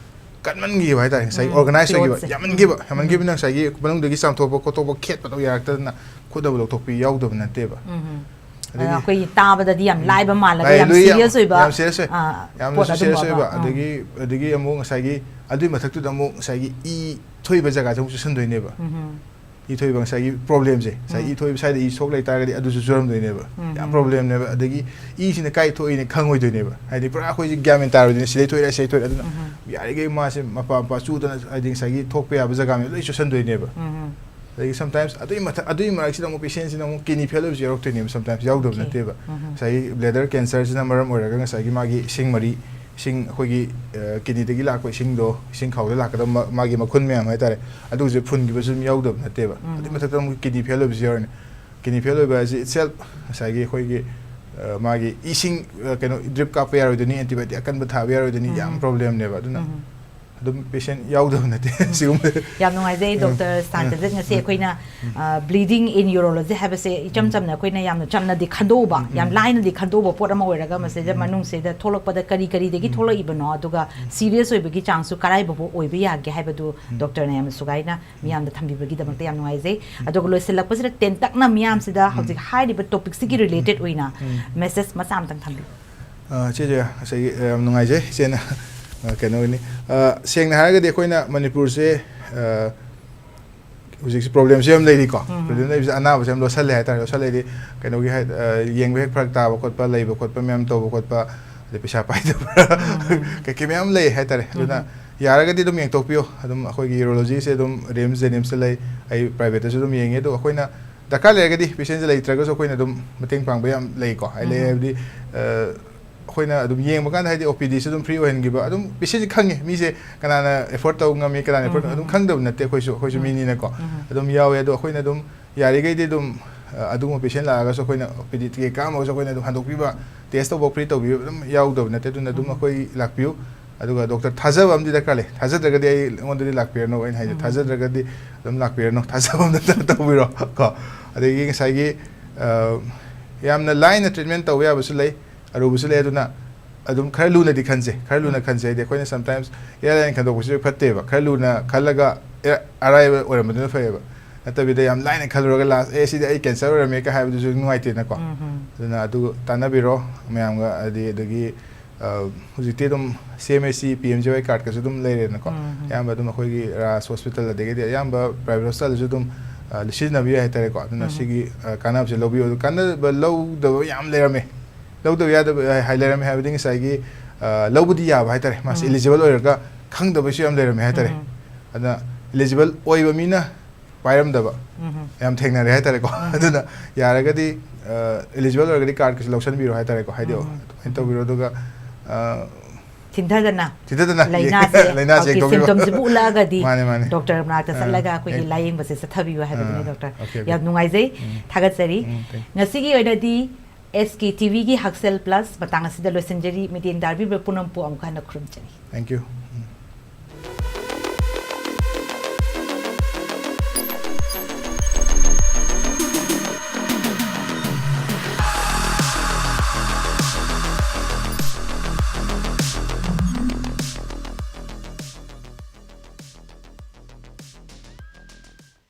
ꯀꯟꯃꯟꯈꯤꯕ ꯍꯥꯏꯇꯥꯔꯦ, ꯉꯁꯥꯏꯒꯤ ꯎꯝ, ꯑꯣꯔꯒꯅꯥꯏꯁ ꯑꯣꯏꯈꯤꯕ, ꯂꯣꯠꯁꯦ꯫ ꯌꯥꯝꯃꯟꯈꯤꯕ, ꯌꯥꯝꯃꯟꯈꯤꯕꯅ ꯉꯁꯥꯏꯒꯤ ꯃꯅꯨꯡꯗꯒꯤ ꯆꯥꯝꯊꯣꯛꯄ ꯈꯣꯠꯇꯣꯛꯄ ꯈꯦꯠꯄꯗꯣ ꯌꯥꯔꯛꯇꯗꯅ ꯈꯨꯠ ꯑꯃ ꯂꯧꯊꯣꯛꯄꯤ ꯌꯥꯎꯗꯕ ꯅꯠꯇꯦꯕ꯫ ꯎꯝ꯫ ꯑꯗꯒꯤ ꯑꯩꯈꯣꯏꯒꯤ ꯇꯥꯕꯗꯗꯤ ꯌꯥꯝ ꯎꯝ꯫ ꯂꯥꯏꯕ ꯃꯥꯜꯂꯒ ꯂꯥꯏ-, ꯌꯥꯝ ꯂꯨꯏ, ꯌꯥꯝ, ꯁꯤꯔꯤꯌꯁ ꯑꯣꯏꯕ, ꯌꯥꯝ ꯁꯤꯔꯤꯌꯁ ꯑꯣꯏ-, ꯑ, ꯌꯥꯝꯅꯁꯨ ꯄꯣꯠ ꯑꯗꯨꯝꯕ ꯁꯤꯔꯤꯌꯁ ꯑꯃ, ꯑꯣꯏꯕ꯫ ꯑꯥ꯫ ꯑꯗꯒꯤ, ꯑꯗꯒꯤ ꯑꯃꯨꯛ ꯉꯁꯥꯏꯒꯤ ꯑꯗꯨꯒꯤ ꯃꯊꯛꯇꯨꯗ ꯑꯃꯨꯛ ꯉꯁꯥꯏꯒꯤ ꯏ ꯊꯣꯛꯏꯕ ꯖꯒꯥꯁꯦ ꯑꯃꯨꯛ ꯆꯨꯁꯟꯗꯣꯏꯅꯦꯕ꯫ ꯎꯝ꯫ ꯏ ꯊꯣꯛꯏꯕ ꯉꯁꯥꯏꯒꯤ ꯄ꯭ꯔꯣꯕ꯭ꯂꯦꯝꯁꯦ, ꯉꯁꯥꯏ ꯎꯝ꯫ ꯏ ꯊꯣꯛꯏꯕ ꯁ꯭ꯋꯥꯏꯗ ꯏ ꯁꯣꯛ ꯂꯩꯇꯥꯔꯒꯗꯤ ꯑꯗꯨꯁꯨ ꯆꯨꯔꯝꯗꯣꯏꯅꯦꯕ꯫ ꯎꯝ, ꯌꯥꯝ ꯎꯝ꯫ ꯄ꯭ꯔꯣꯕ꯭ꯂꯦꯝꯅꯦꯕ꯫ ꯑꯗꯒꯤ ꯏꯁꯤꯅ ꯀꯥꯏ ꯊꯣꯛꯏꯅ ꯈꯪꯉꯣꯏꯗꯣꯏꯅꯦꯕ꯫ ꯍꯥꯏꯗꯤ ꯄꯨꯔꯥ ꯑꯩꯈꯣꯏꯁꯦ ꯒ꯭ꯌꯥꯟ ꯃꯦꯟ ꯇꯥꯔꯣꯏꯗꯣꯏꯅꯦ, ꯁꯤꯗꯩ ꯊꯣꯛꯏꯔꯥ ꯁꯤꯗꯩ ꯊꯣꯛꯏꯔꯥ꯫ ꯑꯗꯨꯅ ꯎꯝ꯫ ꯌꯥꯔꯤꯈꯩ ꯃꯥꯁꯦ ꯃꯄꯥ ꯃꯄꯥ ꯆꯨꯗꯅ, ꯍꯥꯏꯗꯤ ꯉꯁꯥꯏꯒꯤ ꯊꯣꯛꯄ ꯌꯥꯕ ꯖꯒꯥ ꯃꯌꯥꯝ ꯂꯣꯏ ꯆꯨꯁꯟꯗꯣꯏꯅꯦꯕ꯫ ꯎꯝ꯫ ꯑꯗꯒꯤ sometimes ꯑꯗꯨꯒꯤ ꯃꯊꯛ, ꯑꯗꯨꯒꯤ ꯃꯔꯛꯁꯤꯗ ꯑꯃꯨꯛ ꯄꯦꯁꯦꯟꯁꯤꯅ ꯑꯃꯨꯛ ꯀꯤꯗꯅꯤ ꯐꯦꯜ ꯑꯣꯏꯕꯁꯨ ꯌꯥꯎꯔꯛꯇꯣꯏꯅꯦꯕ, sometimes ꯌꯥꯎꯗꯕ ꯑꯣꯀꯦ꯫ ꯅꯠꯇꯦꯕ꯫ ꯎꯝ꯫ ꯉꯁꯥꯏꯒꯤ bladder cancer ꯁꯤꯅ ꯃꯔꯝ ꯑꯣꯏꯔꯒ ꯉꯁꯥꯏꯒꯤ ꯃꯥꯒꯤ ꯏꯁꯤꯡ ꯃꯔꯤ, ꯏꯁꯤꯡ ꯑꯩꯈꯣꯏꯒꯤ, ꯑ, ꯀꯤꯗꯅꯤꯗꯒꯤ ꯂꯥꯛꯄ ꯏꯁꯤꯡꯗꯣ, ꯏꯁꯤꯡ ꯈꯥꯎꯗ ꯂꯥꯛꯀꯗꯕ ꯃꯥ-, ꯃꯥꯒꯤ ꯃꯈꯨꯟ ꯃꯌꯥꯝ ꯍꯥꯏꯇꯥꯔꯦ, ꯑꯗꯨꯒꯤꯁꯨ ꯐꯨꯟꯈꯤꯕꯁꯨ ꯑꯗꯨꯝ ꯌꯥꯎꯗꯕ ꯅꯠꯇꯦꯕ꯫ ꯎꯝ꯫ ꯑꯗꯨꯒꯤ ꯃꯊꯛꯇ ꯑꯃꯨꯛ ꯀꯤꯗꯅꯤ ꯐꯦꯜ ꯑꯣꯏꯕꯁꯨ ꯌꯥꯎꯔꯤꯅꯦ꯫ ꯀꯤꯗꯅꯤ ꯐꯦꯜ ꯑꯣꯏꯕ ꯍꯥꯏꯁꯤ itself ꯉꯁꯥꯏꯒꯤ ꯑꯩꯈꯣꯏꯒꯤ, ꯑ, ꯃꯥꯒꯤ ꯏꯁꯤꯡ, ꯑ, ꯀꯩꯅꯣ, ꯗ꯭ꯔꯤꯞ ꯀꯥꯞꯄ ꯌꯥꯔꯣꯏꯗꯣꯏꯅꯤ, ꯑꯦꯟꯇꯤꯕꯥꯌꯣꯇꯤꯛ ꯑꯀꯟꯕ ꯊꯥꯕ ꯌꯥꯔꯣꯏꯗꯣꯏꯅꯤ, ꯌꯥꯝ ꯎꯝ꯫ ꯄ꯭ꯔꯣꯕ꯭ꯂꯦꯝꯅꯦꯕ꯫ ꯑꯗꯨꯅ ꯎꯝ꯫ ꯑꯗꯨꯝ ꯄꯦꯁꯦꯟ ꯌꯥꯎꯗꯕ ꯅꯠꯇꯦ ꯁꯤꯒꯨꯝꯕ꯫ ꯌꯥꯝ ꯅꯨꯡꯉꯥꯏꯖꯩ, ꯎꯝ꯫ ꯗꯣꯛꯇꯔ ꯎꯝ꯫ ꯁꯥꯟꯇꯖꯤꯠ꯫ ꯉꯁꯤ ꯎꯝ꯫ ꯑꯩꯈꯣꯏꯅ, ꯎꯝ꯫ ꯑ, bleeding in urology ꯍꯥꯏꯕꯁꯦ ꯏꯆꯝ ꯎꯝ꯫ ꯆꯝꯅ ꯑꯩꯈꯣꯏꯅ ꯌꯥꯝꯅ ꯆꯝꯅꯗꯤ ꯈꯟꯗꯣꯛꯎꯕ, ꯎꯝ, ꯌꯥꯝ ꯎꯝ꯫ ꯂꯥꯏꯅꯗꯤ ꯈꯟꯗꯣꯛꯎꯕ ꯄꯣꯠ ꯑꯃ ꯑꯣꯏꯔꯒ ꯎꯝ, ꯃꯁꯤꯗ ꯎꯝ꯫ ꯃꯅꯨꯡꯁꯤꯗ ꯊꯣꯛꯂꯛꯄꯗ ꯀꯔꯤ ꯀꯔꯤꯗꯒꯤ ꯎꯝ꯫ ꯊꯣꯛꯂꯛꯏꯕꯅꯣ, ꯑꯗꯨꯒ ꯎꯝ꯫ ꯁꯤꯔꯤꯌꯁ ꯑꯣꯏꯕꯒꯤ ꯆꯥꯡꯁꯨ ꯀꯔꯥꯏ ꯐꯥꯎꯕ ꯑꯣꯏꯕ ꯌꯥꯒꯦ ꯍꯥꯏꯕꯗꯨ ꯎꯝ꯫ ꯗꯣꯛꯇꯔꯅ ꯌꯥꯝꯅ ꯁꯨꯒꯥꯏꯅ ꯃꯤꯌꯥꯝꯗ ꯊꯝꯕꯤꯕꯒꯤꯗꯃꯛꯇ ꯌꯥꯝ ꯅꯨꯡꯉꯥꯏꯖꯩ꯫ ꯎꯝ꯫ ꯑꯗꯨꯒ ꯂꯣꯏꯁꯤꯜꯂꯛꯄꯁꯤꯗ ꯇꯦꯟꯇꯛꯅ ꯃꯤꯌꯥꯝꯁꯤꯗ ꯎꯝ꯫ ꯍꯧꯖꯤꯛ ꯍꯥꯏꯔꯤꯕ ꯇꯣꯄꯤꯛꯁꯤꯒꯤ ꯔꯤꯂꯦꯇꯦꯠ ꯑꯣꯏꯅ ꯎꯝ꯫ ꯃꯦꯁꯦꯖ ꯃꯆꯥ ꯑꯃꯇꯪ ꯊꯝꯕꯤꯌꯨ꯫ ꯑ, ꯏꯆꯦꯁꯦ, ꯉꯁꯥꯏꯒꯤ, ꯑ, ꯌꯥꯝ ꯅꯨꯡꯉꯥꯏꯖꯩ ꯏꯆꯦꯅ, ꯑ, ꯀꯩꯅꯣꯒꯤꯅꯤ꯫ ꯑ, ꯁꯦꯡꯅ ꯍꯥꯏꯔꯒꯗꯤ ꯑꯩꯈꯣꯏꯅ ꯃꯅꯤꯄꯨꯔꯁꯦ, ꯑ, ꯍꯧꯖꯤꯛꯁꯦ ꯄ꯭ꯔꯣꯕ꯭ꯂꯦꯝꯁꯨ ꯌꯥꯝ ꯂꯩꯔꯤꯀꯣ꯫ ꯎꯝ꯫ ꯄ꯭ꯔꯣꯕ꯭ꯂꯦꯝ ꯂꯩꯕꯁꯦ ꯑꯅꯥꯕꯁꯦ ꯌꯥꯝ ꯂꯣꯠꯁꯜꯂꯦ ꯍꯥꯏꯇꯥꯔꯦ꯫ ꯂꯣꯠꯁꯜꯂꯦꯗꯤ ꯀꯩꯅꯣꯒꯤ ꯍꯥꯏ-, ꯑ, ꯌꯦꯡꯕ ꯍꯦꯛ ꯐꯔꯛ ꯇꯥꯕ ꯈꯣꯠꯄ, ꯂꯩꯕ ꯈꯣꯠꯄ ꯃꯌꯥꯝ ꯇꯧꯕ ꯈꯣꯠꯄ, ꯑꯗꯩ ꯄꯩꯁꯥ ꯄꯥꯏꯗꯕ, ꯎꯝ꯫ ꯀꯩꯀꯩ ꯃꯌꯥꯝ ꯂꯩ ꯍꯥꯏꯇꯥꯔꯦ꯫ ꯑꯗꯨꯅ ꯎꯝ꯫ ꯌꯥꯔꯒꯗꯤ ꯑꯗꯨꯝ ꯌꯦꯡꯊꯣꯛꯄꯤꯌꯣ꯫ ꯑꯗꯨꯝ ꯑꯩꯈꯣꯏꯒꯤ urology ꯁꯦ ꯑꯗꯨꯝ ꯔꯤꯝꯁ, ꯖꯦꯅꯤꯝꯁꯇ ꯂꯩ, ꯑꯩ ꯄ꯭ꯔꯥꯏꯚꯦꯠꯇꯁꯨ ꯑꯗꯨꯝ ꯌꯦꯡꯉꯦ꯫ ꯑꯗꯣ ꯑꯩꯈꯣꯏꯅ ꯗꯔꯀꯥꯔ ꯂꯩꯔꯒꯗꯤ ꯄꯦꯁꯦꯟꯁꯦ ꯂꯩꯇ꯭ꯔꯒꯁꯨ ꯑꯩꯈꯣꯏꯅ ꯑꯗꯨꯝ ꯃꯇꯦꯡ ꯄꯥꯡꯕ ꯌꯥꯝ ꯂꯩꯀꯣ꯫ ꯍꯥꯏ ꯂꯩ ꯎꯝ꯫ ꯍꯥꯏꯕꯗꯤ, ꯑ, ꯑꯩꯈꯣꯏꯅ ꯑꯗꯨꯝ ꯌꯦꯡꯕ ꯀꯥꯟꯗ ꯍꯥꯏꯗꯤ ꯑꯣ ꯄꯤ ꯗꯤꯁꯨ ꯑꯗꯨꯝ ꯐ꯭ꯔꯤ ꯑꯣꯏꯍꯟꯈꯤꯕ, ꯑꯗꯨꯝ ꯄꯦꯁꯦꯟꯁꯦ ꯈꯪꯉꯦ, ꯃꯤꯁꯦ ꯀꯅꯥꯅ ꯑꯦꯐꯣꯔꯗ ꯇꯧꯕ ꯉꯝꯃꯤ, ꯀꯅꯥꯅ ꯑꯦꯐꯣꯔꯗ ꯎꯝ, ꯑꯗꯨꯝ ꯎꯝ, ꯈꯪꯗꯕ ꯅꯠꯇꯦ ꯑꯩꯈꯣꯏꯁꯨ, ꯑꯩꯈꯣꯏꯁꯨ ꯎꯝ꯫ ꯃꯤꯅꯤꯅꯀꯣ꯫ ꯎꯝ꯫ ꯑꯗꯨꯝ ꯌꯥꯎꯋꯦ꯫ ꯑꯗꯣ ꯑꯩꯈꯣꯏꯅ ꯑꯗꯨꯝ ꯌꯥꯔꯤꯈꯩꯗꯤ ꯑꯗꯨꯝ, ꯑ, ꯑꯗꯨꯒꯨꯝꯕ ꯄꯦꯁꯦꯟ ꯂꯥꯛꯑꯒꯁꯨ ꯑꯩꯈꯣꯏꯅ ꯑꯣ ꯄꯤ ꯗꯤ ꯇꯤꯀꯦꯠ ꯀꯛꯑꯝꯃꯒꯁꯨ ꯑꯩꯈꯣꯏꯅ ꯑꯗꯨꯝ ꯍꯟꯗꯣꯛꯄꯤꯕ, ꯇꯦꯁ ꯇꯧꯕ ꯐ꯭ꯔꯤ ꯇꯧꯕꯤꯕ ꯑꯗꯨꯝ ꯌꯥꯎꯗꯕ ꯅꯠꯇꯦ꯫ ꯑꯗꯨꯅ ꯑꯗꯨꯝ ꯎꯝ꯫ ꯑꯩꯈꯣꯏ ꯂꯥꯛꯄꯤꯌꯨ꯫ ꯑꯗꯨꯒ ꯗꯣꯛꯇꯔ ꯊꯥꯖꯕ ꯑꯃꯗꯤ ꯗꯔꯀꯥꯔ ꯂꯩ꯫ ꯊꯥꯖꯗ꯭ꯔꯒꯗꯤ ꯑꯩ, ꯑꯩꯉꯣꯟꯗꯗꯤ ꯂꯥꯛꯄꯤꯔꯅꯨ ꯑꯩꯅ ꯍꯥꯏꯁꯦ꯫ ꯎꯝ꯫ ꯊꯥꯖꯗ꯭ꯔꯒꯗꯤ ꯑꯗꯨꯝ ꯂꯥꯛꯄꯤꯔꯅꯨ꯫ ꯊꯥꯖꯕ ꯑꯃꯗ ꯇꯧꯕꯤꯔꯣ ꯀꯣ꯫ ꯑꯗꯒꯤ ꯉꯁꯥꯏꯒꯤ, ꯑ, ꯌꯥꯝꯅ ꯂꯥꯏꯅ ꯇ꯭ꯔꯤꯠꯃꯦꯟ ꯇꯧꯕ ꯌꯥꯕꯁꯨ ꯂꯩ, ꯑꯔꯨꯕꯁꯨ ꯂꯩ꯫ ꯑꯗꯨꯅ ꯑꯗꯨꯝ ꯈꯔ ꯂꯨꯅꯗꯤ ꯈꯟꯁꯦ, ꯈꯔ ꯂꯨꯅ ꯈꯟꯁꯦ ꯍꯥꯏꯗꯤ ꯑꯩꯈꯣꯏꯅ sometimes ꯏꯔꯥꯏ ꯂꯥꯏꯅ ꯈꯟꯗꯣꯛꯄꯁꯤꯁꯨ ꯐꯠꯇꯦꯕ꯫ ꯈꯔ ꯂꯨꯅ ꯈꯜꯂꯒ ꯑꯦ, ꯑꯔꯥꯏꯕ ꯑꯣꯏꯔꯝꯕꯗꯨꯅ ꯐꯩꯌꯦꯕ꯫ ꯅꯠꯇꯕꯤꯗ ꯌꯥꯝ ꯂꯥꯏꯅ ꯈꯜꯂꯨꯔꯒ last ꯑꯦ, ꯁꯤꯗꯤ ꯑꯩ cancer ꯑꯣꯏꯔꯝꯃꯦ ꯀ ꯍꯥꯏꯕꯗꯨꯁꯨ ꯅꯨꯡꯉꯥꯏꯇꯦꯅꯀꯣ꯫ ꯑꯗꯨꯅ ꯑꯗꯨ ꯇꯥꯟꯅꯕꯤꯔꯣ ꯃꯌꯥꯝꯒ꯫ ꯍꯥꯏꯗꯤ ꯑꯗꯒꯤ ꯑ, ꯍꯧꯖꯤꯛꯇꯤ ꯑꯗꯨꯝ C M H C P M J Y cardꯀꯁꯨ ꯑꯗꯨꯝ ꯂꯩꯔꯦꯅꯀꯣ꯫ ꯑꯌꯥꯝꯕ ꯑꯗꯨꯝ ꯑꯩꯈꯣꯏꯒꯤ ꯔꯥꯖ hospital ꯑꯗꯒꯤꯗꯤ ꯑꯌꯥꯝꯕ private hospitalꯗꯁꯨ ꯑꯗꯨꯝ ꯑ, ꯁꯤꯖꯤꯟꯅꯕ ꯌꯥꯏ ꯍꯥꯏꯇꯥꯔꯦꯀꯣ꯫ ꯑꯗꯨꯅ ꯁꯤꯒꯤ ꯑ, ꯀꯥꯟꯅꯕꯁꯦ ꯂꯧꯕꯤꯌꯨ꯫ ꯑꯗꯨ ꯀꯥꯟꯅꯕ ꯂꯧꯗꯕ ꯌꯥꯝ ꯂꯩꯔꯝꯃꯦ꯫ ꯂꯧꯗꯕ ꯌꯥꯗꯕ ꯍꯥꯏ ꯂꯩꯔꯝꯃꯦ ꯍꯥꯏꯕꯗꯤ ꯉꯁꯥꯏꯒꯤ ꯑ, ꯂꯧꯕꯗꯤ ꯌꯥꯕ ꯍꯥꯏꯇꯥꯔꯦ꯫ ꯃꯥꯁꯤ eligible ꯑꯣꯏꯔꯒ ꯈꯪꯗꯕꯁꯨ ꯌꯥꯝ ꯂꯩꯔꯝꯃꯦ ꯍꯥꯏꯇꯥꯔꯦ꯫ ꯑꯗꯨꯅ eligible ꯑꯣꯏꯕ ꯃꯤꯅ ꯄꯥꯏꯔꯝꯗꯕ ꯌꯥꯝ ꯊꯦꯡꯅꯔꯦ ꯍꯥꯏꯇꯥꯔꯦꯀꯣ꯫ ꯑꯗꯨꯅ ꯌꯥꯔꯒꯗꯤ ꯑ, eligible ꯑꯣꯏꯔꯒꯗꯤ cardꯀꯁꯨ ꯂꯧꯁꯟꯕꯤꯔꯣ ꯍꯥꯏꯇꯥꯔꯦꯀꯣ꯫ ꯍꯥꯏꯗꯤ ꯑꯗꯨꯃꯥꯏꯅ ꯇꯧꯕꯤꯔꯣ꯫ ꯑꯗꯨꯒ ꯑ, ꯊꯤꯟꯊꯗꯅ ꯊꯤꯟꯊꯗꯅ ꯂꯥꯏꯅꯥꯁꯦ ꯂꯥꯏꯅꯥꯁꯦ ꯍꯧꯖꯤꯛꯀꯤ ꯌꯦꯡꯊꯣꯛꯄꯤꯔꯣ꯫ Symptomꯁꯤꯕꯨ ꯎꯠꯂꯛꯑꯒꯗꯤ ꯃꯥꯅꯦ, ꯃꯥꯅꯦ꯫ Doctor ꯃꯅꯥꯛꯇ ꯑꯥ, ꯆꯠꯂꯒ ꯑꯩꯈꯣꯏꯒꯤ ꯑꯦ꯫ ꯂꯥꯏꯌꯦꯡꯕꯁꯦ ꯆꯠꯊꯕꯤꯌꯨ ꯍꯥꯏꯕꯗꯨꯅꯤ꯫ ꯑꯥ, Doctor꯫ Okay, okay꯫ ꯌꯥꯝ ꯅꯨꯡꯉꯥꯏꯖꯩ꯫ ꯎꯝ꯫ ꯊꯥꯒꯠꯆꯔꯤ꯫ ꯎꯝ, thank you꯫ ꯉꯁꯤꯒꯤ ꯑꯣꯏꯅꯗꯤ S K T Vꯒꯤ ꯍꯛꯁꯦꯜ Plus ꯃꯇꯥꯡ ꯑꯁꯤꯗ ꯂꯣꯏꯁꯤꯟꯖꯔꯤ꯫ ꯃꯤꯠꯌꯦꯡ ꯇꯥꯕꯤꯕ ꯄꯨꯝꯅꯃꯛꯄꯨ ꯑꯃꯨꯛ ꯍꯟꯅ ꯈꯨꯔꯨꯝꯖꯔꯤ꯫ Thank you꯫